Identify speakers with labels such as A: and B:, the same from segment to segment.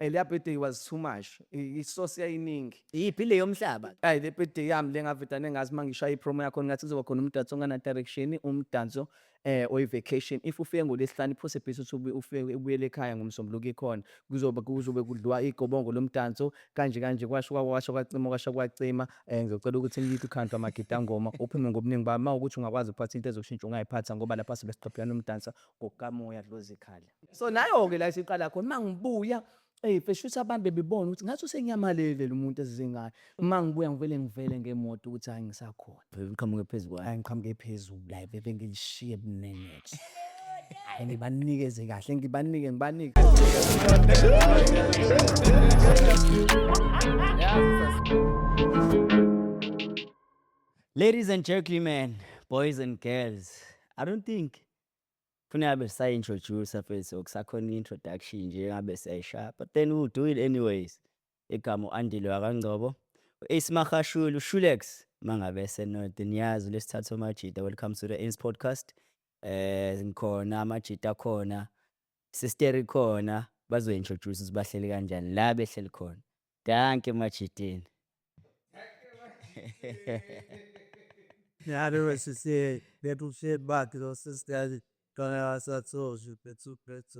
A: Leya birthday was too much. Isosi yayiningi.
B: Iyiphi le yomhlaba?
A: Ayi, le birthday yami le ngavedane ngazi uma ngishaya i-promo yakhona ngathi kuzoba khona umdanso ongana direction, umdanso oyi-vacation. If ufike ngoLwesihlanu, i-possibility ukuthi ufike ubuyele ekhaya ngoMsombuluko ikhona. Kuzobe kudliwa igobongo lomdanso kanje kanje, kwasho kwasho kwacima, kwasho kwacima. Ngizocela ukuthi niyiphe ikhanti amagidangoma uphume ngobuningi bawo. Uma ukuthi ungakwazi ukuphatha into ezoshintsha ungayiphatha, ngoba lapha sobe siqophelana umdanso ngokukamoya dlozi ikhala. So nayo-ke la isiqala khona uma ngibuya. Eyi mfethu, shuthi abantu bebebona ukuthi ngathi usenyamalele lo muntu ezizingayo. Uma ngibuya ngivele ngivele ngemoto ukuthi hhayi, ngisakhona.
B: Vele uqhamuke phezu kwayo.
A: Hhayi, ngiqhamuke phezulu, hhayi, vele ngilishiye ebunenethe. Hhayi, ngibanikeze kahle, ngibanike, ngibanike.
B: Ladies and gentlemen, boys and girls, I don't think kufuneka ngabe sisayi-introduce mfethu, kusakhona i-introduction nje ngabe siyayishaya, but then we'll do it anyways. Igama u-Andile wakaNgcobo, u-Ace Magashule, uShulex mangabe eseNorth, niyazi lesithathu amajita. Welcome to the Ins Podcast. Ngikhona, amajita akhona, sister ikhona, bazo-introduce ukuthi bahleli kanjani la behleli khona. Dankie majiteni.
C: Yeah, sisi bethu bakhe lo sister kona sathoshi bethu bethu.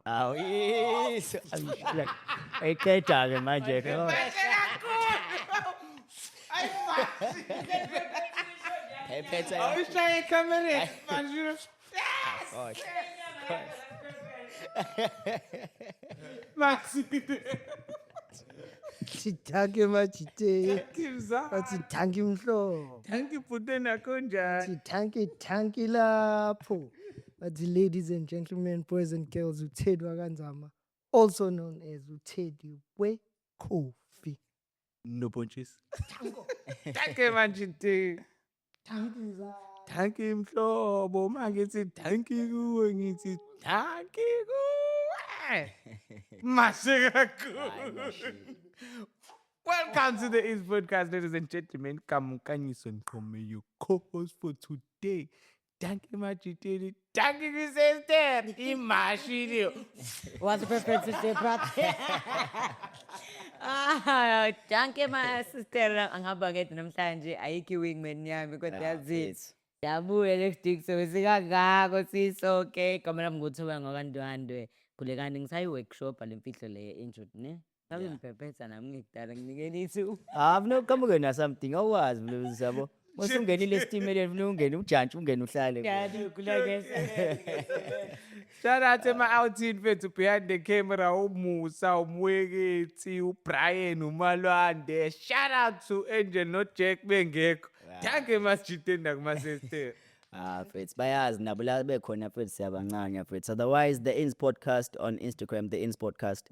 B: Awu, ayiqeda-ke manje ke. Phephetha.
D: Awushaye ekamereni manje. Maxi.
C: Thank you, majite.
D: Kimza.
C: Bathi thank you, mhlobo.
D: Thank you bhuti, nakunjani?
C: Bathi thank you, thank you lapho. Bathi ladies and gentlemen, boys and girls, uTeddy wakaNzama, also known as uTeddy we Coffee.
D: Nobhontshisi. Thank you manje.
C: Thank you, za.
D: Thank you mhlobo, mangithi thank you kuwe, ngithi thank you kuwe. Mashe kakhulu. Welcome to the East Podcast, ladies and gentlemen. Kamukanyiso Nqome, your co-host for today. Thank you, Majitini. Thank you, sister. Imashini.
E: Was perfect sister brother. Ah, dankie my sister. Angihamba ngedwa namhlanje, ayikho i-wingman yami kodwa yazi. Siyabuya next week, sobe sikangako sisonke. Igama lami nguThobeka ngakwaNdwandwe. Khulekani, ngisayi-workshop le mfihlo le ye-intro ne. Ngabe ngibhebhetha nami ngekudala, nginikeni ithuba.
B: Ah, funeka uqhamuke na something, awukwazi vele yabo. Usungenile esitimeleni, funeka ungene ujantshi, ungene uhlale.
D: Shout out ema-outing fethu behind the camera, uMusa, uMwekethi, uBrian, uMalwande. Shout out to Angel noJack bengekho. Thank you majiteni nakuma-sister.
B: Ah, mfethu, bayazi nabo la bekhona mfethu, siyabancanya mfethu. Otherwise, The Ins Podcast on Instagram, The Ins Podcast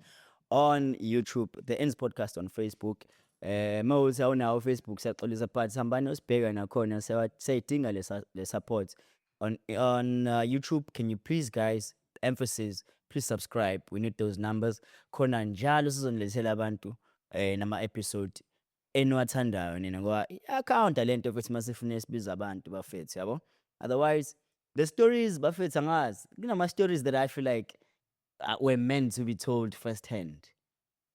B: on YouTube, The Ins Podcast on Facebook. Mawuthi awunawo Facebook, siyaxolisa, but hambani usibheka nakhona, siyayidinga le support. On YouTube, can you please guys, emphasis, please subscribe. We need those numbers. Khona njalo sizonilethela abantu nama episode eniwathandayo nina, ngoba i-account lento futhi masifune sibiza abantu bafethu, yabo. Otherwise, the stories bafethu, angazi kunama stories that I feel like were meant to be told first hand,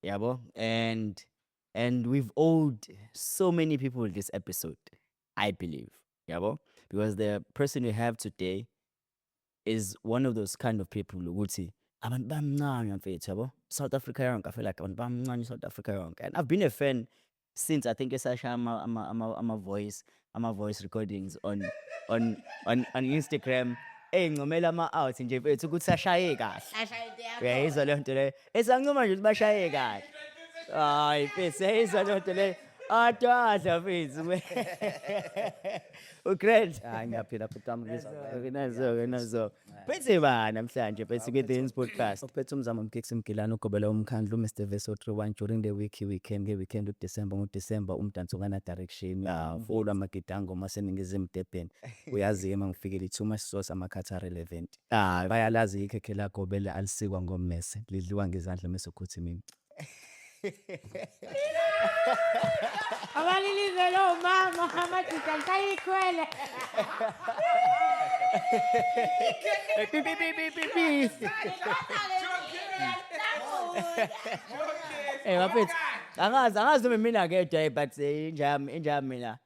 B: yabo, and we've owed so many people this episode, I believe, yabo, because the person we have today is one of those kind of people ukuthi abantu bamncane mfethu, yabo, South Africa yonke. I feel like abantu bamncane South Africa yonke, and I've been a fan since I think esashaya ama voice recordings on Instagram, eyincomela ama-out nje mfethu ukuthi ashaye kahle. Uyayizwa leyo nto leyo, esancoma nje ukuthi bashaye kahle. Hayi mfethu, uyayizwa leyo nto leyo, adwadla mfethu, u-great.
A: Hayi, ngiyaphila futhi wami, ngizwa.
B: Nazo-ke, nazo phethe ba namhlanje phethe kwi-The Ins Podcast.
A: Uphethe umzamo Mkiksi Mgilane, ugobela umkhandlu, Mr Verso 31 during the week, weekend nge-weekend, uDecember ngoDecember, umdanso ngana direction, full amagidangoma aseNingizimu Durban. Uyazi-ke uma ngifikile, too much sauce, amakhathi relevant.
B: Ah.
A: Bayalazi ikhekhe lagobela alisikwa ngommese, lidliwa ngezandla mese kuthi mina.
E: Abalilize lo mama, amajita ngisayikhwele.
B: Pi, pi, pi, pi, pi, pi. Eh bafethu, angazi noma mina kedwa, but injami mina.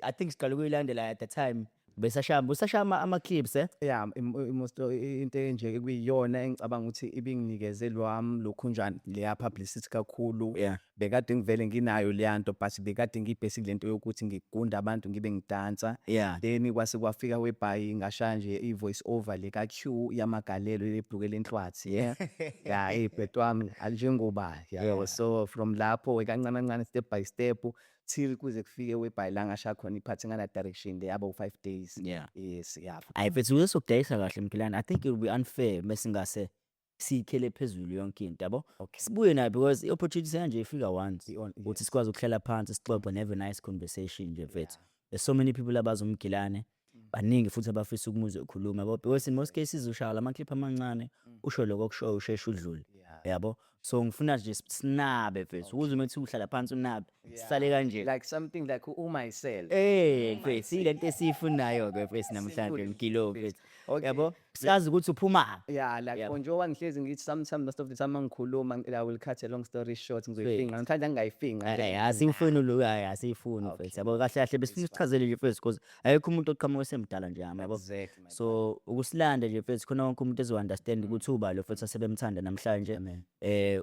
B: I think siqala ukuyilandela at the time besashaya usashaya ama-clips, eh.
A: Yeah, most into enje ekuyiyona engicabanga ukuthi ibinginikeze lwami lokhunjani leya publicity kakhulu. Bekade ngivele nginayo leya nto, but bekade ngibhesi lento yokuthi ngigunda abantu, ngibe ngidansa. Then kwase kwafika whereby ngashaya nje i-voice over le ka-Q yamagalelo yebhluke lenhlwathi, yeah, ibheto wami anjengoba yabo. So from lapho kancane kancane, step by step, till kuze kufike whereby la ngashaya khona iphathi ngana direction le yabo 5 days. Yes, yeah.
B: Hayi mfethu, uzosokudayisa kahle Mphilane. I think it will be unfair mesingase siyikhele phezulu yonke into, yabo. Sibuye nayo because i-opportunity kanje ifika once ukuthi sikwazi ukuhlala phansi, sixoxe and have a nice conversation nje, mfethu. There's so many people abazi uMgilane, baningi futhi abafisa ukumuzwa ekhuluma, yabo, because in most cases ushaya lama-clip amancane, usho lokho okushoyo, usheshe udlule, yabo. So ngifuna nje sinabe, mfethu, ukuze uma kuthiwa uhlala phansi unabe, sisale kanje.
A: Like something like uMycel.
B: Eh, mfethu, ilento esiyifunayo-ke, mfethu, namhlanje, Mgilo, mfethu. Yabo, siyazi ukuthi uphuma.
A: Yeah, like njengoba ngihlezi ngithi sometimes, most of the time mangikhuluma, I will cut a long story short, ngizoyifinqa. Namhlanje angingayifinqa nje.
B: Eh, asiyifuni lo, hayi, asiyifuni, mfethu. Yabo, kahle kahle besifuna usichazele nje, mfethu, because ayikho umuntu oqhamuka esemdala nje yami, yabo.
A: Exactly, my
B: So ukusilanda nje, mfethu, khona wonke umuntu ezo-understand ukuthi uba lo futhi asebemthanda namhlanje.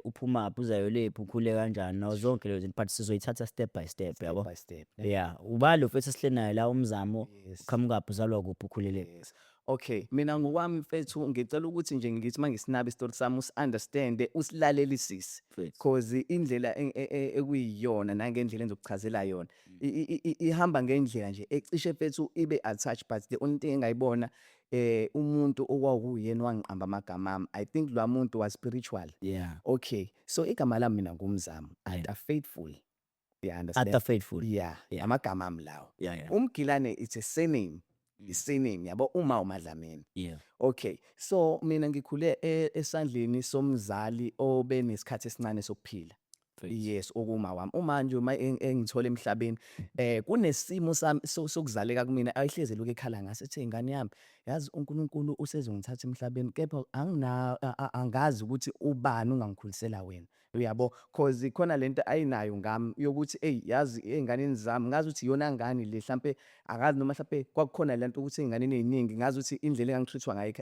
B: Uphumaphi, uzayolephi, ukhule kanjani, nazo zonke lezo zinto, but sizoyithatha step by step, yabo.
A: By step.
B: Yeah, uba lo mfethu esihleli naye la, uMzamo, uqhamukaphi, uzalwa kuphi, ukhulele?
A: Yes. Okay, mina ngokwami, mfethu, ngicela ukuthi nje ngithi mangisinabe isitori sami usi-understand, usilalelisise.
B: Mfethu.
A: Cause indlela ekuyiyona nangendlela engizokuchazela yona ihamba ngendlela nje ecishe, mfethu, ibe attached, but the only thing engayibona, umuntu okwakuyena wangiqamba amagama ami, I think lo muntu was spiritual. Okay, so igama lami mina nguMzamo Arthur Faithful. You understand?
B: Arthur Faithful.
A: Yeah, amagama ami lawo. UMgilane, it's a surname. I-surname, yabo, uma uMadlamini. Okay, so mina ngikhule esandleni somzali obenesikhathi esincane sokuphila. Yes, okuma wami. Uma nje uma engithola emhlabeni, kunesimo sami sokuzaleka kumina ayihlezi lokhu ekhala ngaso, ethi, "Ingane yami, yazi uNkulunkulu usezongithatha emhlabeni, kepha angina angazi ukuthi ubani ongangikhulisela wena." Uyabo, cause khona lento ayinayo ngami yokuthi, ey, yazi ey'nganeni zami ngazi ukuthi iyona ngane le, hlampe angazi noma hlampe kwakukhona lento ukuthi ey'nganeni ey'ningi ngazi ukuthi indlela engangi-treat-wa ngayo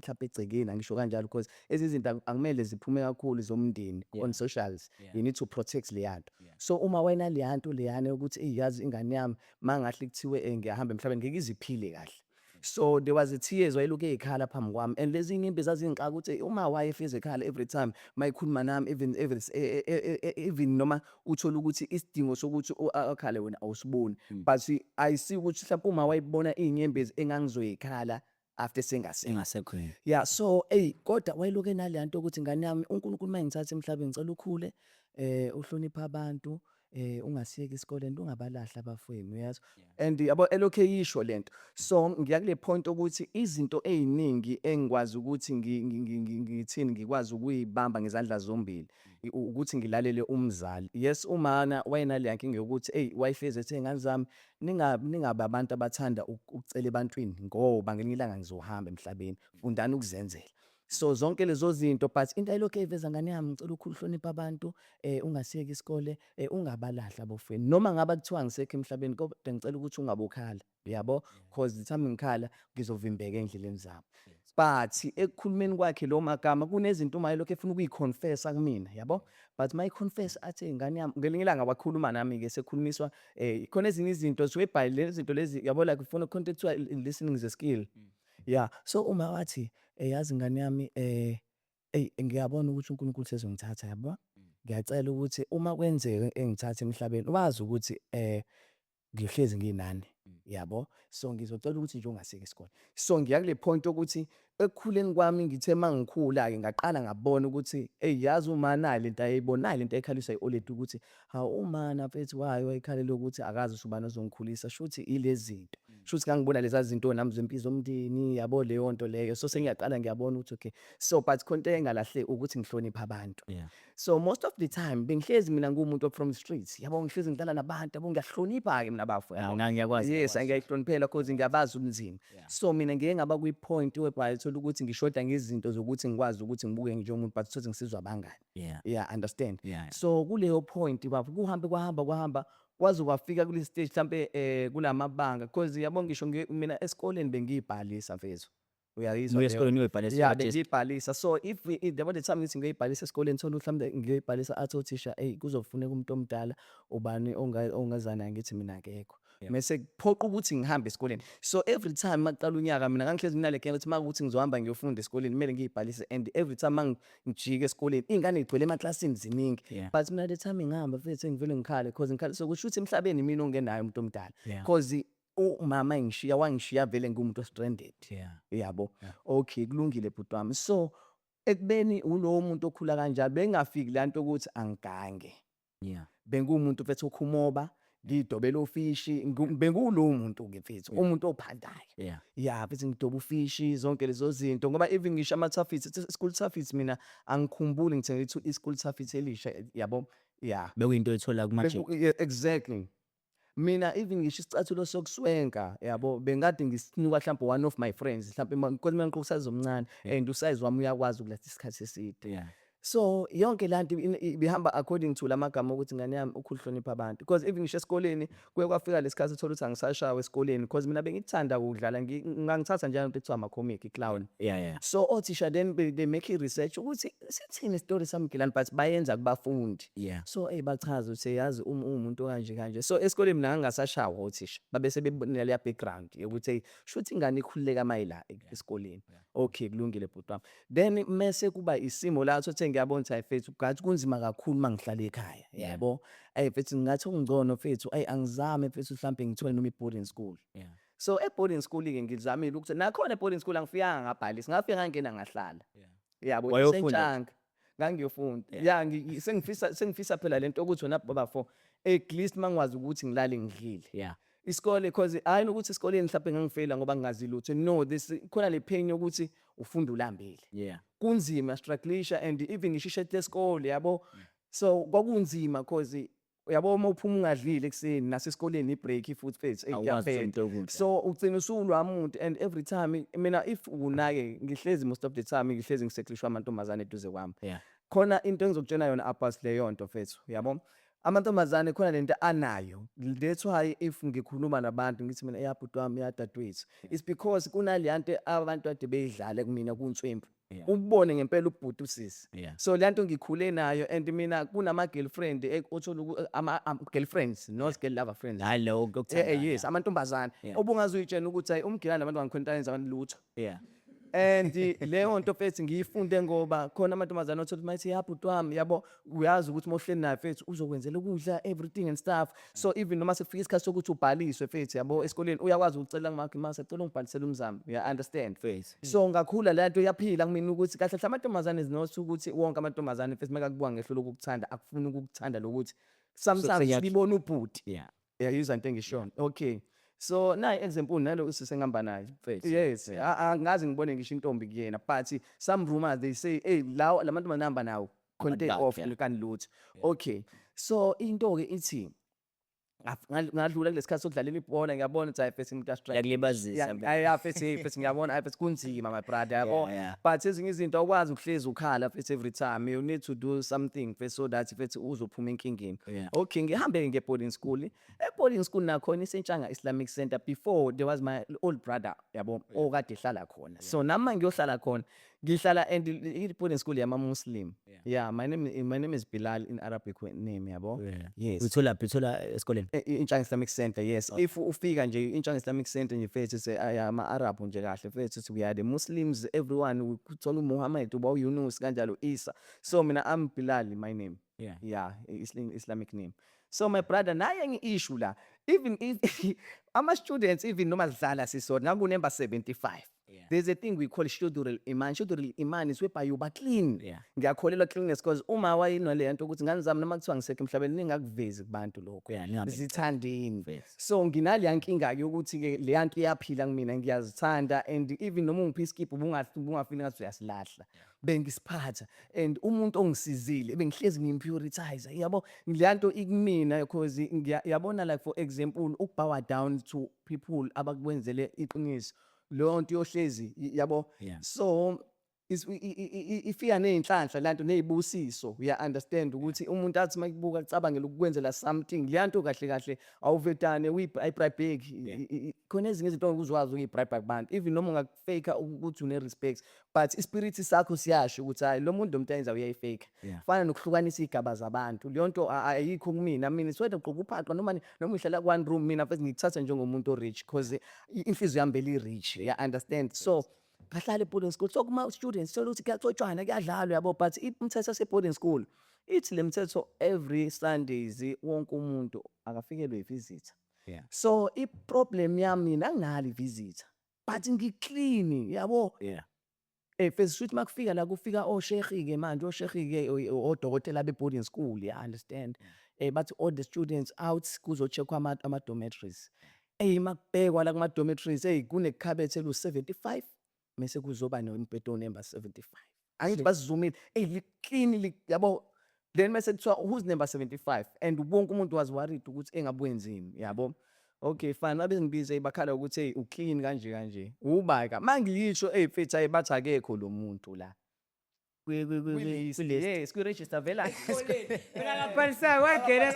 A: hlampe egcekeni, angisho kanjalo, cause ezinye izinto akumele ziphume kakhulu zomndeni on socials. You need to protect leya nto. So uma wena leya nto leyana yokuthi, eyi, yazi ingane yami, mangahle kuthiwe ngiyahamba emhlabeni, ngeke iziphile kahle. So there was a tears wayelokhu ey'khala phambi kwami, and lezi inyembezi zazingixaka ukuthi uma wayefika ekhala every time mayekhuluma nami, even noma uthole ukuthi isidingo sokuthi akhale wena awusiboni, but I see ukuthi mhlawumbe uma wayebona iy'nyembezi engangizoyikhala after sengasekho.
B: Engasekho yena.
A: Yeah, so ey, kodwa wayelokhu enaleya nto ukuthi, "Ngane yami, uNkulunkulu mayengithatha emhlabeni, ngicela ukhule, uhloniphe abantu, ungasiyeki isikole and ungabalahli abafowenu," uyezwa? And yabo, elokhu eyisho lento. So ngiya kule point ukuthi izinto ey'ningi engikwazi ukuthi ngithini, ngikwazi ukuyibamba ngezandla zombili ukuthi ngilalele umzali. Yes, umana wayenaleya nkinga yokuthi, eyi, wayehlezi ethi, "Ey'ngane zami, ningabi abantu abathanda ukucela ebantwini, ngoba ngelinye ilanga ngizohamba emhlabeni, fundani ukuzenzela." So zonke lezo zinto, but into ayilokhu eyiveza, "Ngane yami, ngicela ukhule uhloniphe abantu, ungasiyeki isikole, ungabalahli abafowenu. Noma ngabe kuthiwa angisekho emhlabeni, kodwa ngicela ukuthi ungabe ukhala, uyabo? Cause the time ngikhala ngizovimbeka ey'ndleleni zami." But ekukhulumeni kwakhe lo magama kunezinto uma elokhu efuna ukuyi-confess-a kumina, yabo? But uma eyi-confess-a athi, "Ngane yami," ngelinye ilanga wakhuluma nami-ke sekhulumiswa khona ezinye izinto whereby lezi zinto lezi, yabo, like ufuna khona into ekuthiwa listening is a skill. Yeah, so uma wathi, "Yazi ngane yami, eyi, ngiyabona ukuthi uNkulunkulu usezongithatha, yabo? Ngiyacela ukuthi uma kwenzeka engithatha emhlabeni, wazi ukuthi ngiyohlezi nginani, yabo? So ngizocela ukuthi nje ungasiyeki isikole." So ngiya kule point yokuthi ekukhuleni kwami ngithe mangikhula-ke ngaqala ngabona ukuthi, eyi, yazi uma nayi lento ayeyibona, nayi lento ayekhaliswa i-oledi ukuthi, hawu, umana mfethu wayo wayekhalela ukuthi akazi ukuthi ubani ozongikhulisa, shuthi ilezi zinto. Shuthi ngangibona leza zinto nami zempilo zomndeni, yabo, leyo nto leyo. So sengiyaqala ngiyabona ukuthi okay, so but khona into engalahleki ukuthi ngihloniphe abantu. So most of the time bengihlezi mina nguwumuntu from the streets, yabo, ngihlezi ngidlala nabantu, yabo, ngiyahlonipha-ke mina bafo, yabo.
B: Ngiyakwazi.
A: Yes, ngiyayihloniphela 'cause ngiyabazi ubunzima. So mina ngike ngaba kwi-point whereby uthola ukuthi ngishoda ngezinto zokuthi ngikwazi ukuthi ngibuke njengomuntu, but uthole ngisizwa abangani. Yeah, understand?
B: Yeah.
A: So kuleyo point bafo, kuhambe kwahamba kwahamba kwaze kwafika kule stage mhlampe kulamabanga, 'cause yabo ngisho mina esikoleni bengiyibhalisa, mfethu. Uyayizwa
B: Uye
A: leyo?
B: esikoleni uyoyibhalisa,
A: Yeah,
B: u-register.
A: bengiyibhalisa. So if yabo the time ngithi ngiyoyibhalisa esikoleni, thola ukuthi mhlawumbe ngiyoyibhalisa, athi uthisha, "Eyi, kuzofuneka umuntu omdala, ubani ongazana?" Ngithi mina akekho. Mese kuphoqa ukuthi ngihambe esikoleni. So every time makuqala unyaka mina ngangihlezi nginale nkinga ukuthi makuwukuthi ngizohamba ngiyofunda esikoleni, kumele ngiyibhalise, and every time mangijika esikoleni iy'ngane y'gcwele emaklasini ziningi. But mina the time ngihamba, mfethu, ngivele ngikhale 'cause ngikhale, so kusho ukuthi emhlabeni imina ongenayo umuntu omdala. 'Cause umama engishiya wangishiya vele ngiwumuntu o-stranded. Yabo. Okay, kulungile bhuti wami. So ekubeni ulowo muntu okhula kanjalo, bengingafiki la nto ukuthi angigange. Benguwumuntu mfethu okhumoba, ngiyidobela ofishi, benguwulowo muntu-ke mfethu, umuntu ophandayo. Yeah, mfethu, ngidoba ufishi, zonke lezo zinto, ngoba even ngisho ama-toughies, school toughies, mina angikhumbuli ngithenge i-school toughies elisha, yabo. Yeah.
B: Bekuyinto oyithola kuma
A: Yeah, exactly. Mina even ngisho isicathulo sokuswenka, yabo, bengikade ngisinikwa mhlampe one of my friends mhlampe, because mina ngiqoka usayizi omncane and usayizi wami uyakwazi ukulasta isikhathi eside. So yonke le nto ibihamba according to lamagama okuthi ngane yami ukhulu hlonipha abantu, because even ngisho esikoleni kuye kwafika lesikhathi uthola ukuthi angisashawa esikoleni, because mina bengikuthanda ukudlala, ngangithatha njalo into ekuthiwa ama-comic, i-clown. So othisha then they make i-research ukuthi sithini isitori samgilani, but bayenza kubafundi. So bachaza ukuthi yazi uma uwumuntu kanje kanje. So esikoleni mina ngangingasashawa othisha, babe sebenaleya background yokuthi hey, shuthi ingane ikhululeka mayila esikoleni. Okay, kulungile bhuti wami. Then mese kuba isimo la uthe ngiyabona ukuthi hayi mfethu, ngathi kunzima kakhulu mangihlala ekhaya, yabo. Ey mfethu, ngathi okungcono mfethu, ey angizame mfethu mhlambe ngithole noma i-boarding school. So e-boarding school-ke ngizamile ukuthi nakhona e-boarding school angifikanga ngabhalisa, ngafika ngangena ngahlala. Yabo.
B: Wayofunda?
A: Sentshanga. Ngangiyofunda. Yeah, sengifisa phela lento ukuthi wena baba for at least mangikwazi ukuthi ngilale ngidlile. Isikole, 'cause hayi ukuthi esikoleni mhlawumbe ngangifeyila ngoba ngingazi lutho. No, this khona le pain yokuthi ufunda ulambile. Kunzima, strugglisha, and even ngisho ishirt lesikole, yabo. So kwakunzima 'cause uyabo uma uphuma ungadlile ekuseni nasesikoleni i-break futhi mfethu, eyi,
B: Awukwazi
A: kuyaphela.
B: into yokudla.
A: So ugcina usulwa umuntu, and every time mina if unake ngihlezi, most of the time ngihlezi ngiseklishwa amantombazane eduze kwami. Khona into engizokutshela yona about leyo nto mfethu, yabo. Amantombazane khona lento anayo. That's why if ngikhuluma nabantu ngithi mina ya bhuti wami, ya dadewethu. It's because kunaleya nto abantu kade beyidlala kumina kunswempu. Ubone ngempela ubhuti usisi. So le nto ngikhule nayo, and mina kunama girlfriend othola ama girlfriends, not girl lover friends.
B: Hayi lo kokuthandana.
A: Yes, amantombazane. Obungazuyitshela ukuthi hayi umgilana nabantu bangikhontanisa abantu lutho. And leyo nto mfethu ngiyifunde ngoba khona amantombazane othola ukuthi mayithi ya bhuti wami, yabo, uyazi ukuthi mawuhleli naye mfethu uzokwenzela ukudla, everything and stuff. So even noma sekufika isikhathi sokuthi ubhaliswe mfethu, yabo, esikoleni uyakwazi ukucela kumakhe, mase cela ungibhalisele umzamo, uya understand?
B: Mfethu.
A: So ngakhula le nto yaphila kumina ukuthi kahle hle amantombazane is not ukuthi wonke amantombazane mfethu makakubuka ngehlo lokukuthanda akufuni ukukuthanda, lokuthi sometimes libona ubhuti. Uyayizwa into engishoyo? Okay. So nayi example nalo usisi engihamba naye.
B: Mfethu.
A: Yes, angazi ngibone ngisho intombi kuyena, but some rumors they say hey, lawo lamantombazane ahamba nawo khona
B: Abantu
A: off
B: bakhe.
A: kanti lutho. Okay. So into ke ithi ngadlula kulesikhathi sokudlalela ibhola, ngiyabona ukuthi hayi mfethu umuntu a-strike.
B: Yakulibazisa.
A: Yeah, yeah, mfethu, hey, mfethu ngiyabona hayi mfethu kunzima, my brother, yabo. But ezinye izinto awukwazi ukuhlezi ukhala mfethu every time. You need to do something mfethu so that mfethu uzophuma enkingeni. Okay, ngihambe nge boarding school. E boarding school nakhona iseNtshanga Islamic Center, before there was my old brother, yabo, okade ehlala khona. So nami ngiyohlala khona. Ngihlala and i boarding school yama Muslim. Yeah, my name is Bilal in Arabic name, yabo. Yes.
B: Uthola phi? Uthola esikoleni?
A: Intshanga Islamic Center, yes. If ufika nje Intshanga Islamic Center nje mfethu, se ama Arab nje kahle mfethu, we are the Muslims, everyone uthola uMuhammad, uba uYunus kanjalo, Isa. So mina I'm Bilal, my name. Yeah, Islamic name. So my brother naye ngi issue la. Even if ama students, even noma sidlala sisodwa, ngaku number 75. There's a thing we call shudurul iman. Shudurul iman is whereby you ba clean. Ngiyakholelwa cleanness because uma wayinale nto ukuthi ngane zami, noma kuthiwa ngisekho emhlabeni, ningakuvezi kubantu lokho.
B: Yeah, ningabe-
A: Zithandeni. So nginaleya nkinga-ke yokuthi-ke leya nto iyaphila kumina, ngiyazithanda, and even noma ungipha iskiphi, ubungafili ngathi uyasilahla. Bengisiphatha and umuntu ongisizile bengihlezi ngim-prioritize, yabo. Leya nto ikumina 'cause yabona, like for example, uku-bow down to people abakwenzele iqiniso, leyo nto iyohlezi yabo. So ifika ney'nhlanhla le nto, ney'busiso, uya-understand ukuthi umuntu athi uma ekubuka acabangele ukukwenzela something. Leya nto kahle kahle awuvedane ayibribheki. Khona ezinye izinto ongeke uze ukuyi-bribe kubantu, even noma ungaku-fake-a ukuthi une-respect, but i-spirit sakho siyasho ukuthi hhayi, lo muntu, lo muntu ayenza uyayi-fake. Fana nokuhlukanisa iy'gaba zabantu, leyo nto ayikho kumina. Mina whether ugqoke uphaqa noma uhlala ku-one room, mina mfethu ngikuthatha njengomuntu o-rich 'cause inhliziyo yami beli-rich, uya-understand? So ngahlala e-boarding school, so kuma-students thola ukuthi kuyaxotshwana, kuyadlalwa, yabo, but imithetho yase-boarding school ithi le mithetho, every Sundays wonke umuntu akafikelwe i-visitor. So i-problem yami mina, anginalo i-visitor but ngi-clean, yabo. Mfethu, shuthi makufika la, kufika oshekhi-ke manje, oshekhi-ke odokotela be-boarding school, ya understand? Bathi all the students out, kuzo-check-wa ama-dormitories. Eyi, makubhekwa la kuma-dormitories, eyi, kunekhabethe elu-75, mese kuzoba nombhede onumber 75. Angithi basizumile, eyi, li-clean, yabo. Then mese kuthiwa, "Who's number 75?" And wonke umuntu was worried ukuthi engabe wenzeni, yabo. Okay, fine, mabengibiza bakhala ukuthi, "Hey, u-clean kanje kanje. Uba-ke?" Mangiyisho, eyi mfethu, hhayi, bathi akekho lo muntu la.
B: Kwi-list.
A: Yes, kwi-register vele.
D: Mina ngabhalisayo wangena.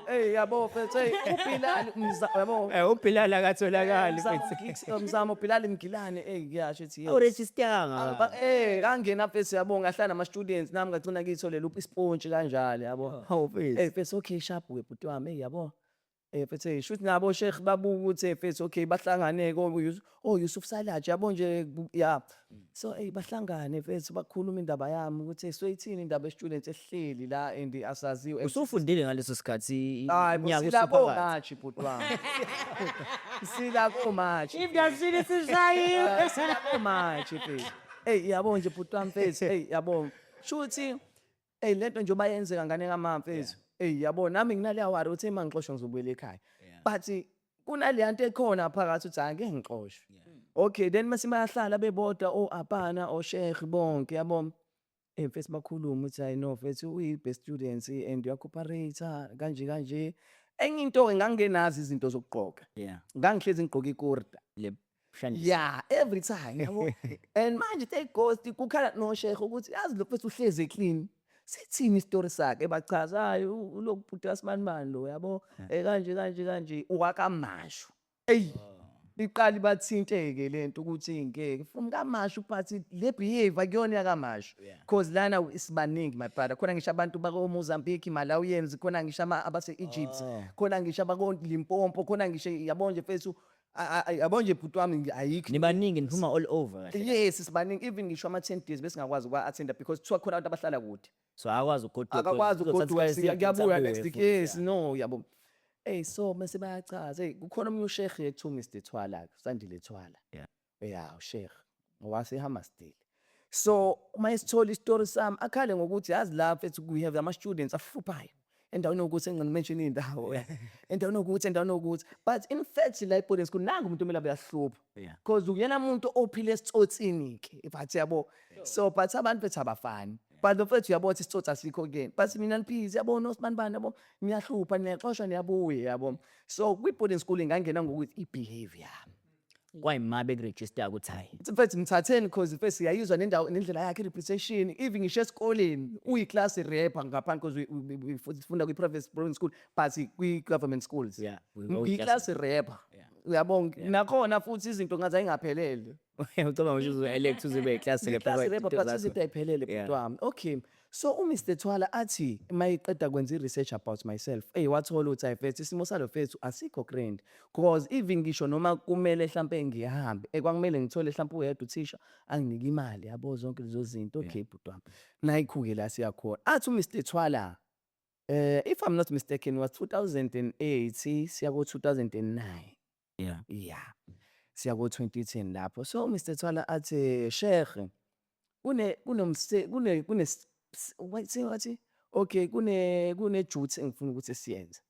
A: Eyi, yabo mfethu, eyi, uBilal yabo.
B: UBilal akatholakali.
A: Mzamo
B: Mfethu.
A: Gigs, Mzamo Bilal Mgilane, eyi, kuyasho ukuthi yes.
B: Awurejistanga.
A: Ngangena mfethu, yabo, ngahlala nama-students nami, ngagcina ngiyitholele ispontshi kanjalo, yabo.
B: Hawu mfethu.
A: Eyi mfethu, okay, sharp we bhuti wami, eyi yabo. Mfethu, hey, shuthi nabo Sheikh babuka ukuthi, hey mfethu, okay, bahlangane ko oh Yusuf Salaje, yabo nje, ya. So hey, bahlangane mfethu, bakhuluma indaba yami ukuthi so ithini indaba ye-students esihleli la and asaziwe.
B: Usufundile ngaleso sikhathi?
A: Hayi bo,
B: Unyaka
A: silapho
B: usuphakathi.
A: March, bhuti wami. Silapho March.
D: Industry sishayiwe.
A: Silapho March mfethu. Hey, yabo nje bhuti wami mfethu, hey yabo. Shuthi hey, lento nje bayenzeka ngane kamama mfethu. Hey yabo, nami nginaleya worry ukuthi uma ngixoshwa ngizobuyela ekhaya. But kunaleya nto ekhona phakathi ukuthi angeke ngixoshwe. Okay, then mase bayahlala bebodwa o-abana oshekhi bonke, yabo. Mfethu, bakhuluma ukuthi hayi no mfethu, uyi-best students and uya-cooperate kanje kanje. Enye into-ke, ngangingenazo izinto zokugqoka. Ngangihlezi ngigqoke ikurta.
B: Le shandisa.
A: Yeah, every time, yabo. And manje thank God kukhala noshekhe ukuthi yazi lo mfethu uhlezi clean. Sithini isitori sakhe? Ebachaza, hayi, uloku bhuti kasibanibani lo, yabo. Kanje kanje kanje uwakaMashu. Ey, iqala ibathinte-ke lento ukuthi ngeke from KaMashu, but le behavior akuyona yakaMashu. 'Cause lana sibaningi, my brother. Khona ngisho abantu bako Mozambique, Malawians, khona ngisho abase Egypt, khona ngisho abako Limpopo, khona ngisho, yabo nje mfethu, yabo nje bhuti wami, ayikho.
B: Nibaningi, niphuma all over kahle.
A: Yes, sibaningi, even ngisho ama-10 days besingakwazi ukuwa-attenda because kuthiwa khona abantu abahlala kude.
B: So akwazi ukugoduka.
A: Akakwazi
B: Kuzothatha
A: ukugoduka,
B: isikhathi eside
A: kuyabuya
B: ukuthi
A: next
B: abuye
A: week.
B: futhi,
A: Yes, no, yabo. Ey, so mase bayachaza, hey, kukhona omunye ushekhe ekuthiwa Mr Thwala, Sandile Thwala. Yeah, ushekhe wase-Hammersdale. So uma esithola isitori sami, akhale ngokuthi yazi la mfethu we have ama-students ahluphayo endaweni yokuthi enginga-mention iy'ndawo, endaweni yokuthi, but in fact la e-boarding school nangu umuntu omele abe uyahlupha 'cause uyena muntu ophila esitsotsini-ke, but yabo, so but abantu bethu abafani, but lo mfethu uyabona ukuthi isitsotsi asikho kuyena, but mina niphizi, yabo, nosibanibani, yabo, niyahlupha, niyaxoshwa, niyabuya, yabo. So kwi-boarding school ngangena ngokuthi i-behavior.
B: Kwayima bekurejista ukuthi hayi.
A: Mfethu, mthatheni 'cause mfethu siyayizwa nendawo nendlela yakhe i-reputation, even ngisho esikoleni uyi-class rep ngaphandle 'cause sifunda kwi-private boarding school but kwi-government schools. Uyi-class rep, uyabona, nakhona futhi izinto ngathi ayingaphelele.
B: Ucabanga ukuthi uzo-elect uzobe i-class rep.
A: I-class rep, but izinto ayiphelele, bhuti wami. Okay, so uMr Thwala athi mayiqeda kwenza i-research about myself, eyi, wathola ukuthi hayi mfethu, isimo salo mfethu asikho grand 'cause even ngisho noma kumele hlampe ngihambe, kwakumele ngithole hlampe uyedwa uthisha anginike imali, yabo, zonke lezo zinto. Okay bhuti wami, nayikhu-ke la siyakhona, athi uMr Thwala, if I'm not mistaken, was 2008 siya ko 2009. Yeah. Siya ko-2010 lapho. So Mr Thwala athi, "Sheikh, kune kunomse kune kune wathi wathi okay, kune duty engifuna ukuthi siyenze.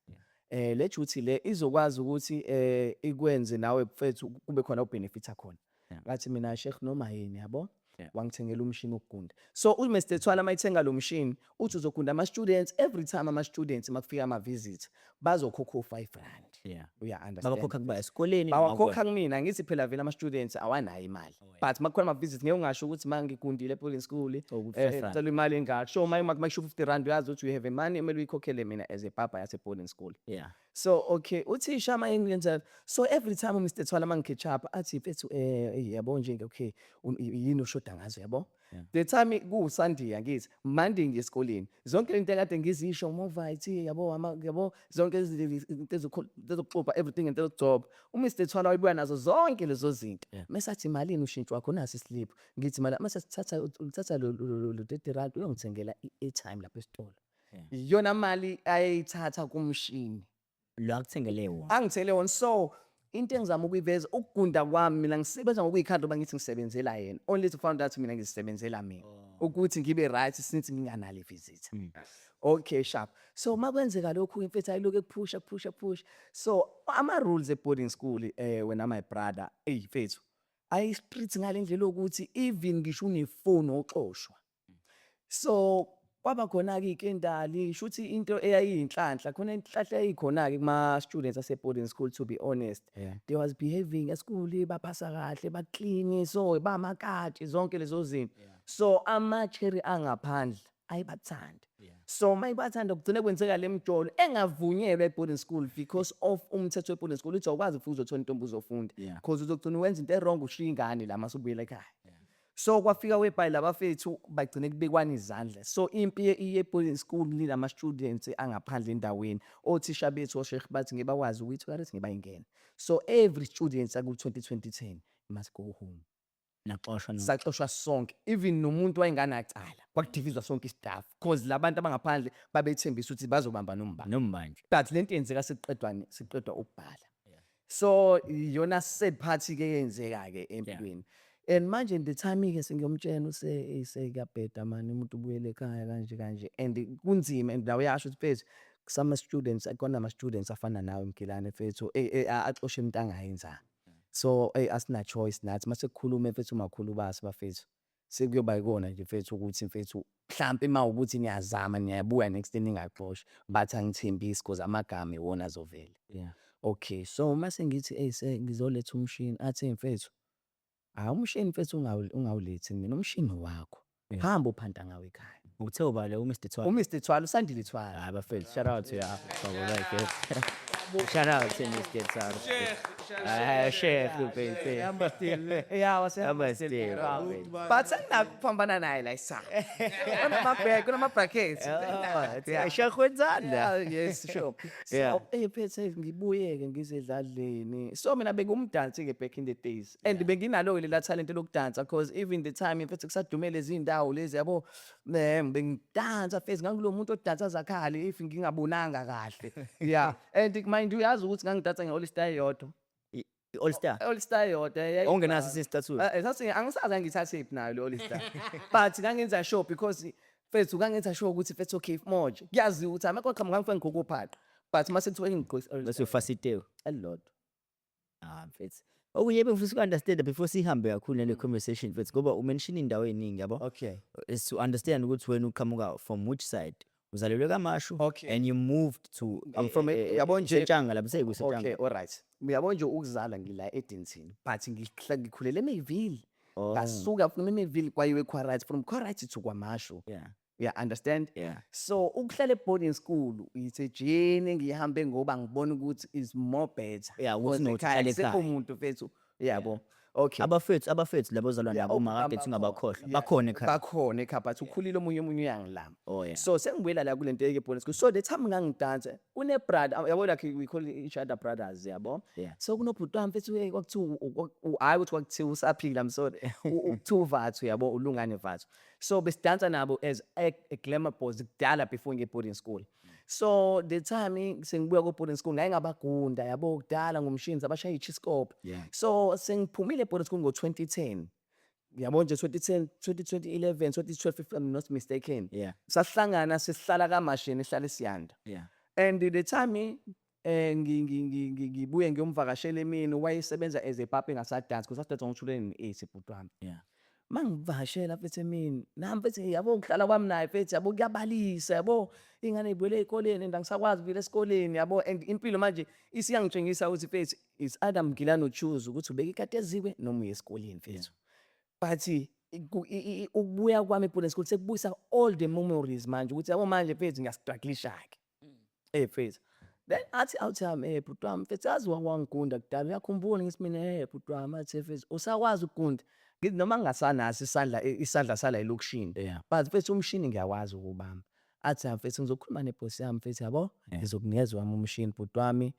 A: Le duty le izokwazi ukuthi ikwenze nawe mfethu kube khona ubenefita khona." Ngathi mina, "Sheikh, noma yini," yabo. Wangithengela umshini wokugunda. So uMr Thwala mayithenga lo mshini, uthi uzogunda ama-students every time ama-students makufika ama-visit bazokhokha u-R5. Uya understand?
B: Babakhokha kuba esikoleni noma
A: Bawakhokha kumina. Ngithi phela vele ama-students awanayo imali, but makukhona ama-visit ngeke ungasho ukuthi ma ngigundile e-boarding school
B: Oh, ku-R5.
A: cela imali engaka. Sure, ma kusho R50, uyazi ukuthi you have a money emele uyikhokhele mina as a baba yase-boarding school. So okay, uthisha ma engenza so, every time uMr Thwala mangikhetch up athi, "Mfethu, yabo nje, okay, yini oshoda ngazo?" Yabo, the time kuwuSunday, angithi Monday ngiye esikoleni, zonke into ekade ngizisho, Movite, yabo, yabo, zonke izinto ezokuxubha, everything, into ezokugcoba, uMr Thwala wayebuya nazo zonke lezo zinto. Mase athi, "Malini ushintsho wakho? Nasi islip." Ngithi, "Mali." Mase sithatha uthatha lo R30 uyongithengela i-airtime lapha esitolo. Iyona mali ayeyithatha kumshini
B: Lo akuthengele wona.
A: Angithele wona. So into engizama ukuyiveza, ukugunda kwami mina ngisebenza ngokuyikhanda ngoba ngithi ngisebenzela yena, only to find out mina ngizisebenzela mina ukuthi ngibe right since nginganalo i-visitor. Okay, sharp. So makwenzeka lokhu, mfethu, ayiloku ekuphusha, phusha, phusha. So ama-rules e-boarding school, wena my brother, eyi mfethu, ayi-strict ngale ndlela yokuthi even ngisho unefoni oxoshwa. So kwaba khona-ke iy'kendali, shuthi into eyayiyinhlanhla khona, inhlanhla eyayikhona-ke kuma-students ase-boarding school, to be honest, they was behaving esikhuli, baphasa kahle, ba-clean, so bamakati, zonke lezo zinto. So ama-cherry angaphandle ayibathanda. So mayibathanda, kugcine kwenzeka le mjolo engavunyelwa e-boarding school because of umthetho we-boarding school uthi awukwazi ufike uzothola intombi uzofunda 'cause uzogcina wenza into e-wrong, ushiya ingane la mase ubuyela ekhaya. So kwafika whereby labafethu bagcine kubekwana izandla. So impi ye-boarding school nilama-students angaphandle endaweni, othisha bethu, oshekhi, bathi ngeke bakwazi ukuyithola, ngeke bayingene. So every student aku-20 2010 must go home.
B: Naxoshwa no?
A: Saxoshwa sonke, even nomuntu wayenganacala, kwakudivizwa sonke i-staff 'cause labantu abangaphandle babethembisa ukuthi bazobamba nombani.
B: Nombanje.
A: But lento yenzeka sekuqedwa ukubhala. So iyona sad part-ke eyenzeka-ke empilweni. And manje the time-ke sengiyomtshela ukuthi sekuyabheda mani, umuntu ubuyele ekhaya kanje kanje and kunzima, and nawe uyasho ukuthi, mfethu, some students, khona ama-students afana nawe Mgilane, mfethu, axoshe into angayenzanga. So asina choice nathi mase kukhulume, mfethu, umakhulu baso bafethu, sekuyoba yikona nje, mfethu, ukuthi, mfethu, mhlampe mawukuthi niyazama niyabuya next year ningaxoshwa, but angithembisi 'cause amagama iwona azovela. Okay, so mase ngithi ngizoletha umshini, athi, "Mfethu, hhayi, umshini, mfethu, ungawulethi mina, umshini wakho, hamba uphanta ngawo ekhaya."
B: Uthe ubani, uMr Thwala?
A: UMr Thwala, uSandile Thwala.
B: Hayi bafethu, shout out to ya. Shout out to Mr Thwala. Ah, Sheikh mfethu.
A: Yeah,
B: Hamba still.
A: but senginakho naye la isa. Kunama-bag, kunama-brackets.
B: Yeah, Sheikh wenzani la?
A: Yeah, yes, sure. So, phethe ngibuye-ke ngize edladleni. So mina bengumdansi-ke back in the days. And benginalo-ke lela talent lokudansa 'cause even the time, mfethu, kusadume lezi iy'ndawo lezi, yabo, bengidansa, mfethu, ngangulo muntu odansa azakhale if ngingabonanga kahle. Yeah, and mind you, uyazi ukuthi ngangidansa nge-All Star eyodwa.
B: I-All Star.
A: All Star eyodwa.
B: Ongenaso isisithathu.
A: Sase angisazi angithathephi nayo le All Star. But ngangenza sure because, mfethu, ngangenza sure ukuthi, mfethu, okay, moja. Kuyaziwa ukuthi amaqhamuka ngifike ngigqoke uphaqa. But mase kuthiwa ngigqoke All
B: Bese
A: Star
B: ufasitewe.
A: elilodwa.
B: Ah mfethu. Okunye bengifisa uku-understand before sihambe kakhulu nale conversation, mfethu, ngoba umention indawo eningi, yabo. Is to understand ukuthi wena uqhamuka from which side. Uzalelwe KwaMashu and you moved to
A: I'm from yabo nje
B: Sentshanga lapha sekuseNtshanga.
A: Okay, all right. Uyabo nje, ukuzala ngila eDenton, but ngikhulele eMayville.
B: Oh.
A: Ngasuka from eMayville kwayiwe eQuarite, from Quarite to KwaMashu. Yeah, understand?
B: Yeah.
A: So ukuhlala e-boarding school, it's a journey engiyihambe ngoba ngibona ukuthi is more better.
B: Yeah, ukuthi
A: Because
B: nokuthi
A: ekhaya
B: uhlale
A: akusekho
B: ekhaya.
A: umuntu, mfethu. Yabo. Okay.
B: Abafethu labo ozalwa nabo, uma kade ungabakhohlwa, bakhona ekhaya.
A: Bakhona ekhaya, but ukhulile omunye, omunye uyangilama.
B: Oh yeah.
A: So sengibuyela la kule nto ye-boarding school. So the time ngangidansa, kune brother, yabo, like we call each other brothers, yabo. So kunobhuti wami, mfethu, kwakuthiwa hhayi ukuthi kwakuthiwa, usaphila, I'm sorry. Kuthiwa uVathu, yabo, uLungane Vathu. So besidansa nabo as a Glamour Boys kudala before ngiye boarding school. So the time sengibuya ko-boarding school, ngaye ngabagunda, yabo, kudala ngomshini abashaya i-chiscope. So sengiphumile e-boarding school ngo-2010, yabo nje, 2010, 2011, 2012, if I'm not mistaken. Sahlangana, sesihlala kaMashini, ehlala esiyanda. And the time ngibuye ngiyomvakashela emini, wayesebenza as a papa, engasadansi, because sadansa ngo-2008, bhuti wami. Mangivakashela mfethu emini, nami mfethu, yabo, ngihlala kwami naye mfethu, yabo, kuyabalisa, yabo, iy'ngane y'buyele ey'koleni and angisakwazi ukubuyela esikoleni, yabo, and impilo manje isiyangitshengisa ukuthi mfethu, it's either Mgilane choose ukuthi ubeke ikati ezikwe noma uye esikoleni, mfethu. But ukubuya kwami e-boarding school sekubuyisa all the memories manje ukuthi, yabo, manje mfethu ngiyastrugglisha-ke. Mfethu. Then athi awuthi yami, bhuti wami mfethu, yazi wangigunda kudala, uyakhumbula? Ngithi mina, bhuti wami. Athi, mfethu, usakwazi ukugunda? Ngithi noma ngingasanaso isandla, isandla sala elokishini. But mfethu, umshini ngiyakwazi ukuwubamba. Athi, ha mfethu, ngizokhuluma nebhosi yami mfethu, yabo, ngizokunikeza wami umshini, bhuti wami.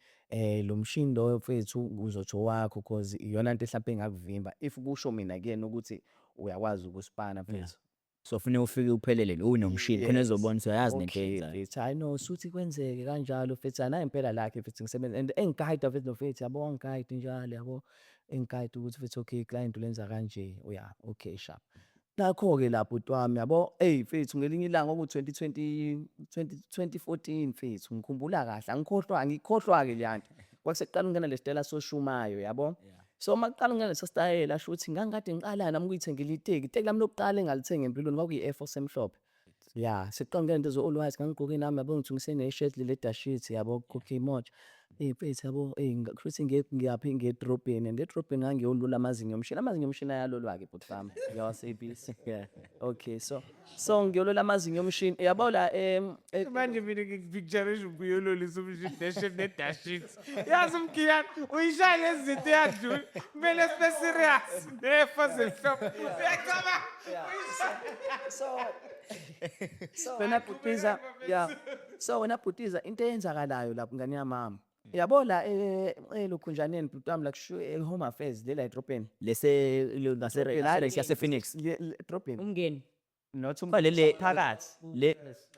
A: Lo mshini loyo mfethu uzothi owakho, cause iyona nto hlampe engakuvimba if kusho mina kuyena ukuthi uyakwazi ukuspana, mfethu.
B: So funeka ufike uphelele unomshini khona ezobona ukuthi uyayazi nento oyenzayo.
A: Mfethu, hayi no, suthi kwenzeke kanjalo mfethu, nayi impela lakhe mfethu, ngisebenza and engigayida mfethu nofethu, yabo, wangigayida njalo, yabo, engigayida ukuthi mfethu, okay, client ulenza kanje, uya, okay, sharp. Nakho-ke la bhuti wami, yabo, eyi mfethu, ngelinye ilanga kwaku-2020, 2014 mfethu, ngikhumbula kahle, angikhohlwa, angikhohlwa-ke leya nto. Kwasekuqala ukungena le sitayela soshumayo, yabo. So uma kuqala ukungena leso sitayela, shuthi ngangikade ngiqala nami ukuyithengela iteki. Iteki lami lokuqala engalithenga empilweni kwakuyi-Air Force emhlophe. Ya, sekuqala ukungena into zo-all white, ngangigqoke nami, yabo, ngithungise ne-shirt le-leather sheet, yabo, khokhe imoto. Eyi mfethu, yabo, eyi kushuthi ngiyaphi, ngiye edrobheni and edrobheni ngangiyolula amazinyo omshini. Amazinyo omshini ayalolwa-ke bhuti wami, uyawasebenzisa. Okay, so ngiyolola amazinyo omshini, yabo, la
D: Manje mina ngikupicturisha ukuyololisa umshini neshirt nedashit. Yazi umgiyane uyishaya lezi zinto eyadlula. Kumele sibe serious. Nefa zemhlophe. Uyacabanga.
A: So wena bhutiza, ya, so wena bhutiza, into eyenzakalayo lapho, ngane yamama, yabo, la elokhunjaneni bhuti wami, la kusho e-Home Affairs lela edrobheni.
B: Lese ngase yase Phoenix.
A: Edrobheni.
E: Umngeni.
A: Not
B: Lele
A: phakathi.
B: Le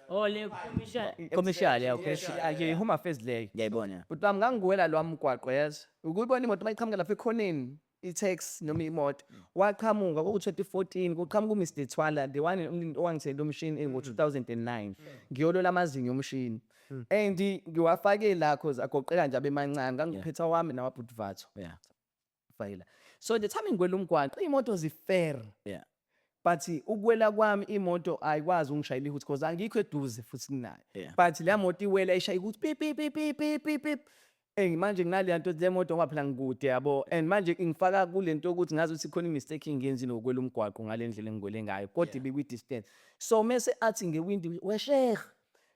E: Oh, le commercial.
B: Commercial, yeah, okay.
A: Okay, Home Affairs leyo.
B: Ngiyayibona.
A: Bhuti wami, ngangiwela lwa mgwaqo, yazi ukuyibona imoto mayiqhamuka lapha ekhoneni, i-taxi noma imoto waqhamuka, kwaku-2014, kuqhamuka u-Mr Thwala, the one owangithengela umshini ngo-2009. Ngiyolola amazinyo omshini and ngiwafake la cause agoqeka nje abe mancane, ngangiphethe wami nawabhuti Vatho. Fayela. So the time ngiwela umgwaqo, iy'moto zi-fair, but ukuwela kwami imoto ayikwazi ungishayela ihuthi because angikho eduze futhi kunayo. But leya moto iwela ishaya ukuthi pip pip pip pip pip pip pip. Manje nginaleya nto, le moto ngoba phela ngikude, yabo, and manje ingifaka kule nto yokuthi ngazi ukuthi khona i-mistake engiyenzile ngokwela umgwaqo ngale ndlela engiwele ngayo, kodwa ibikwi-distance. So mese athi ngewindi, "Wesheh."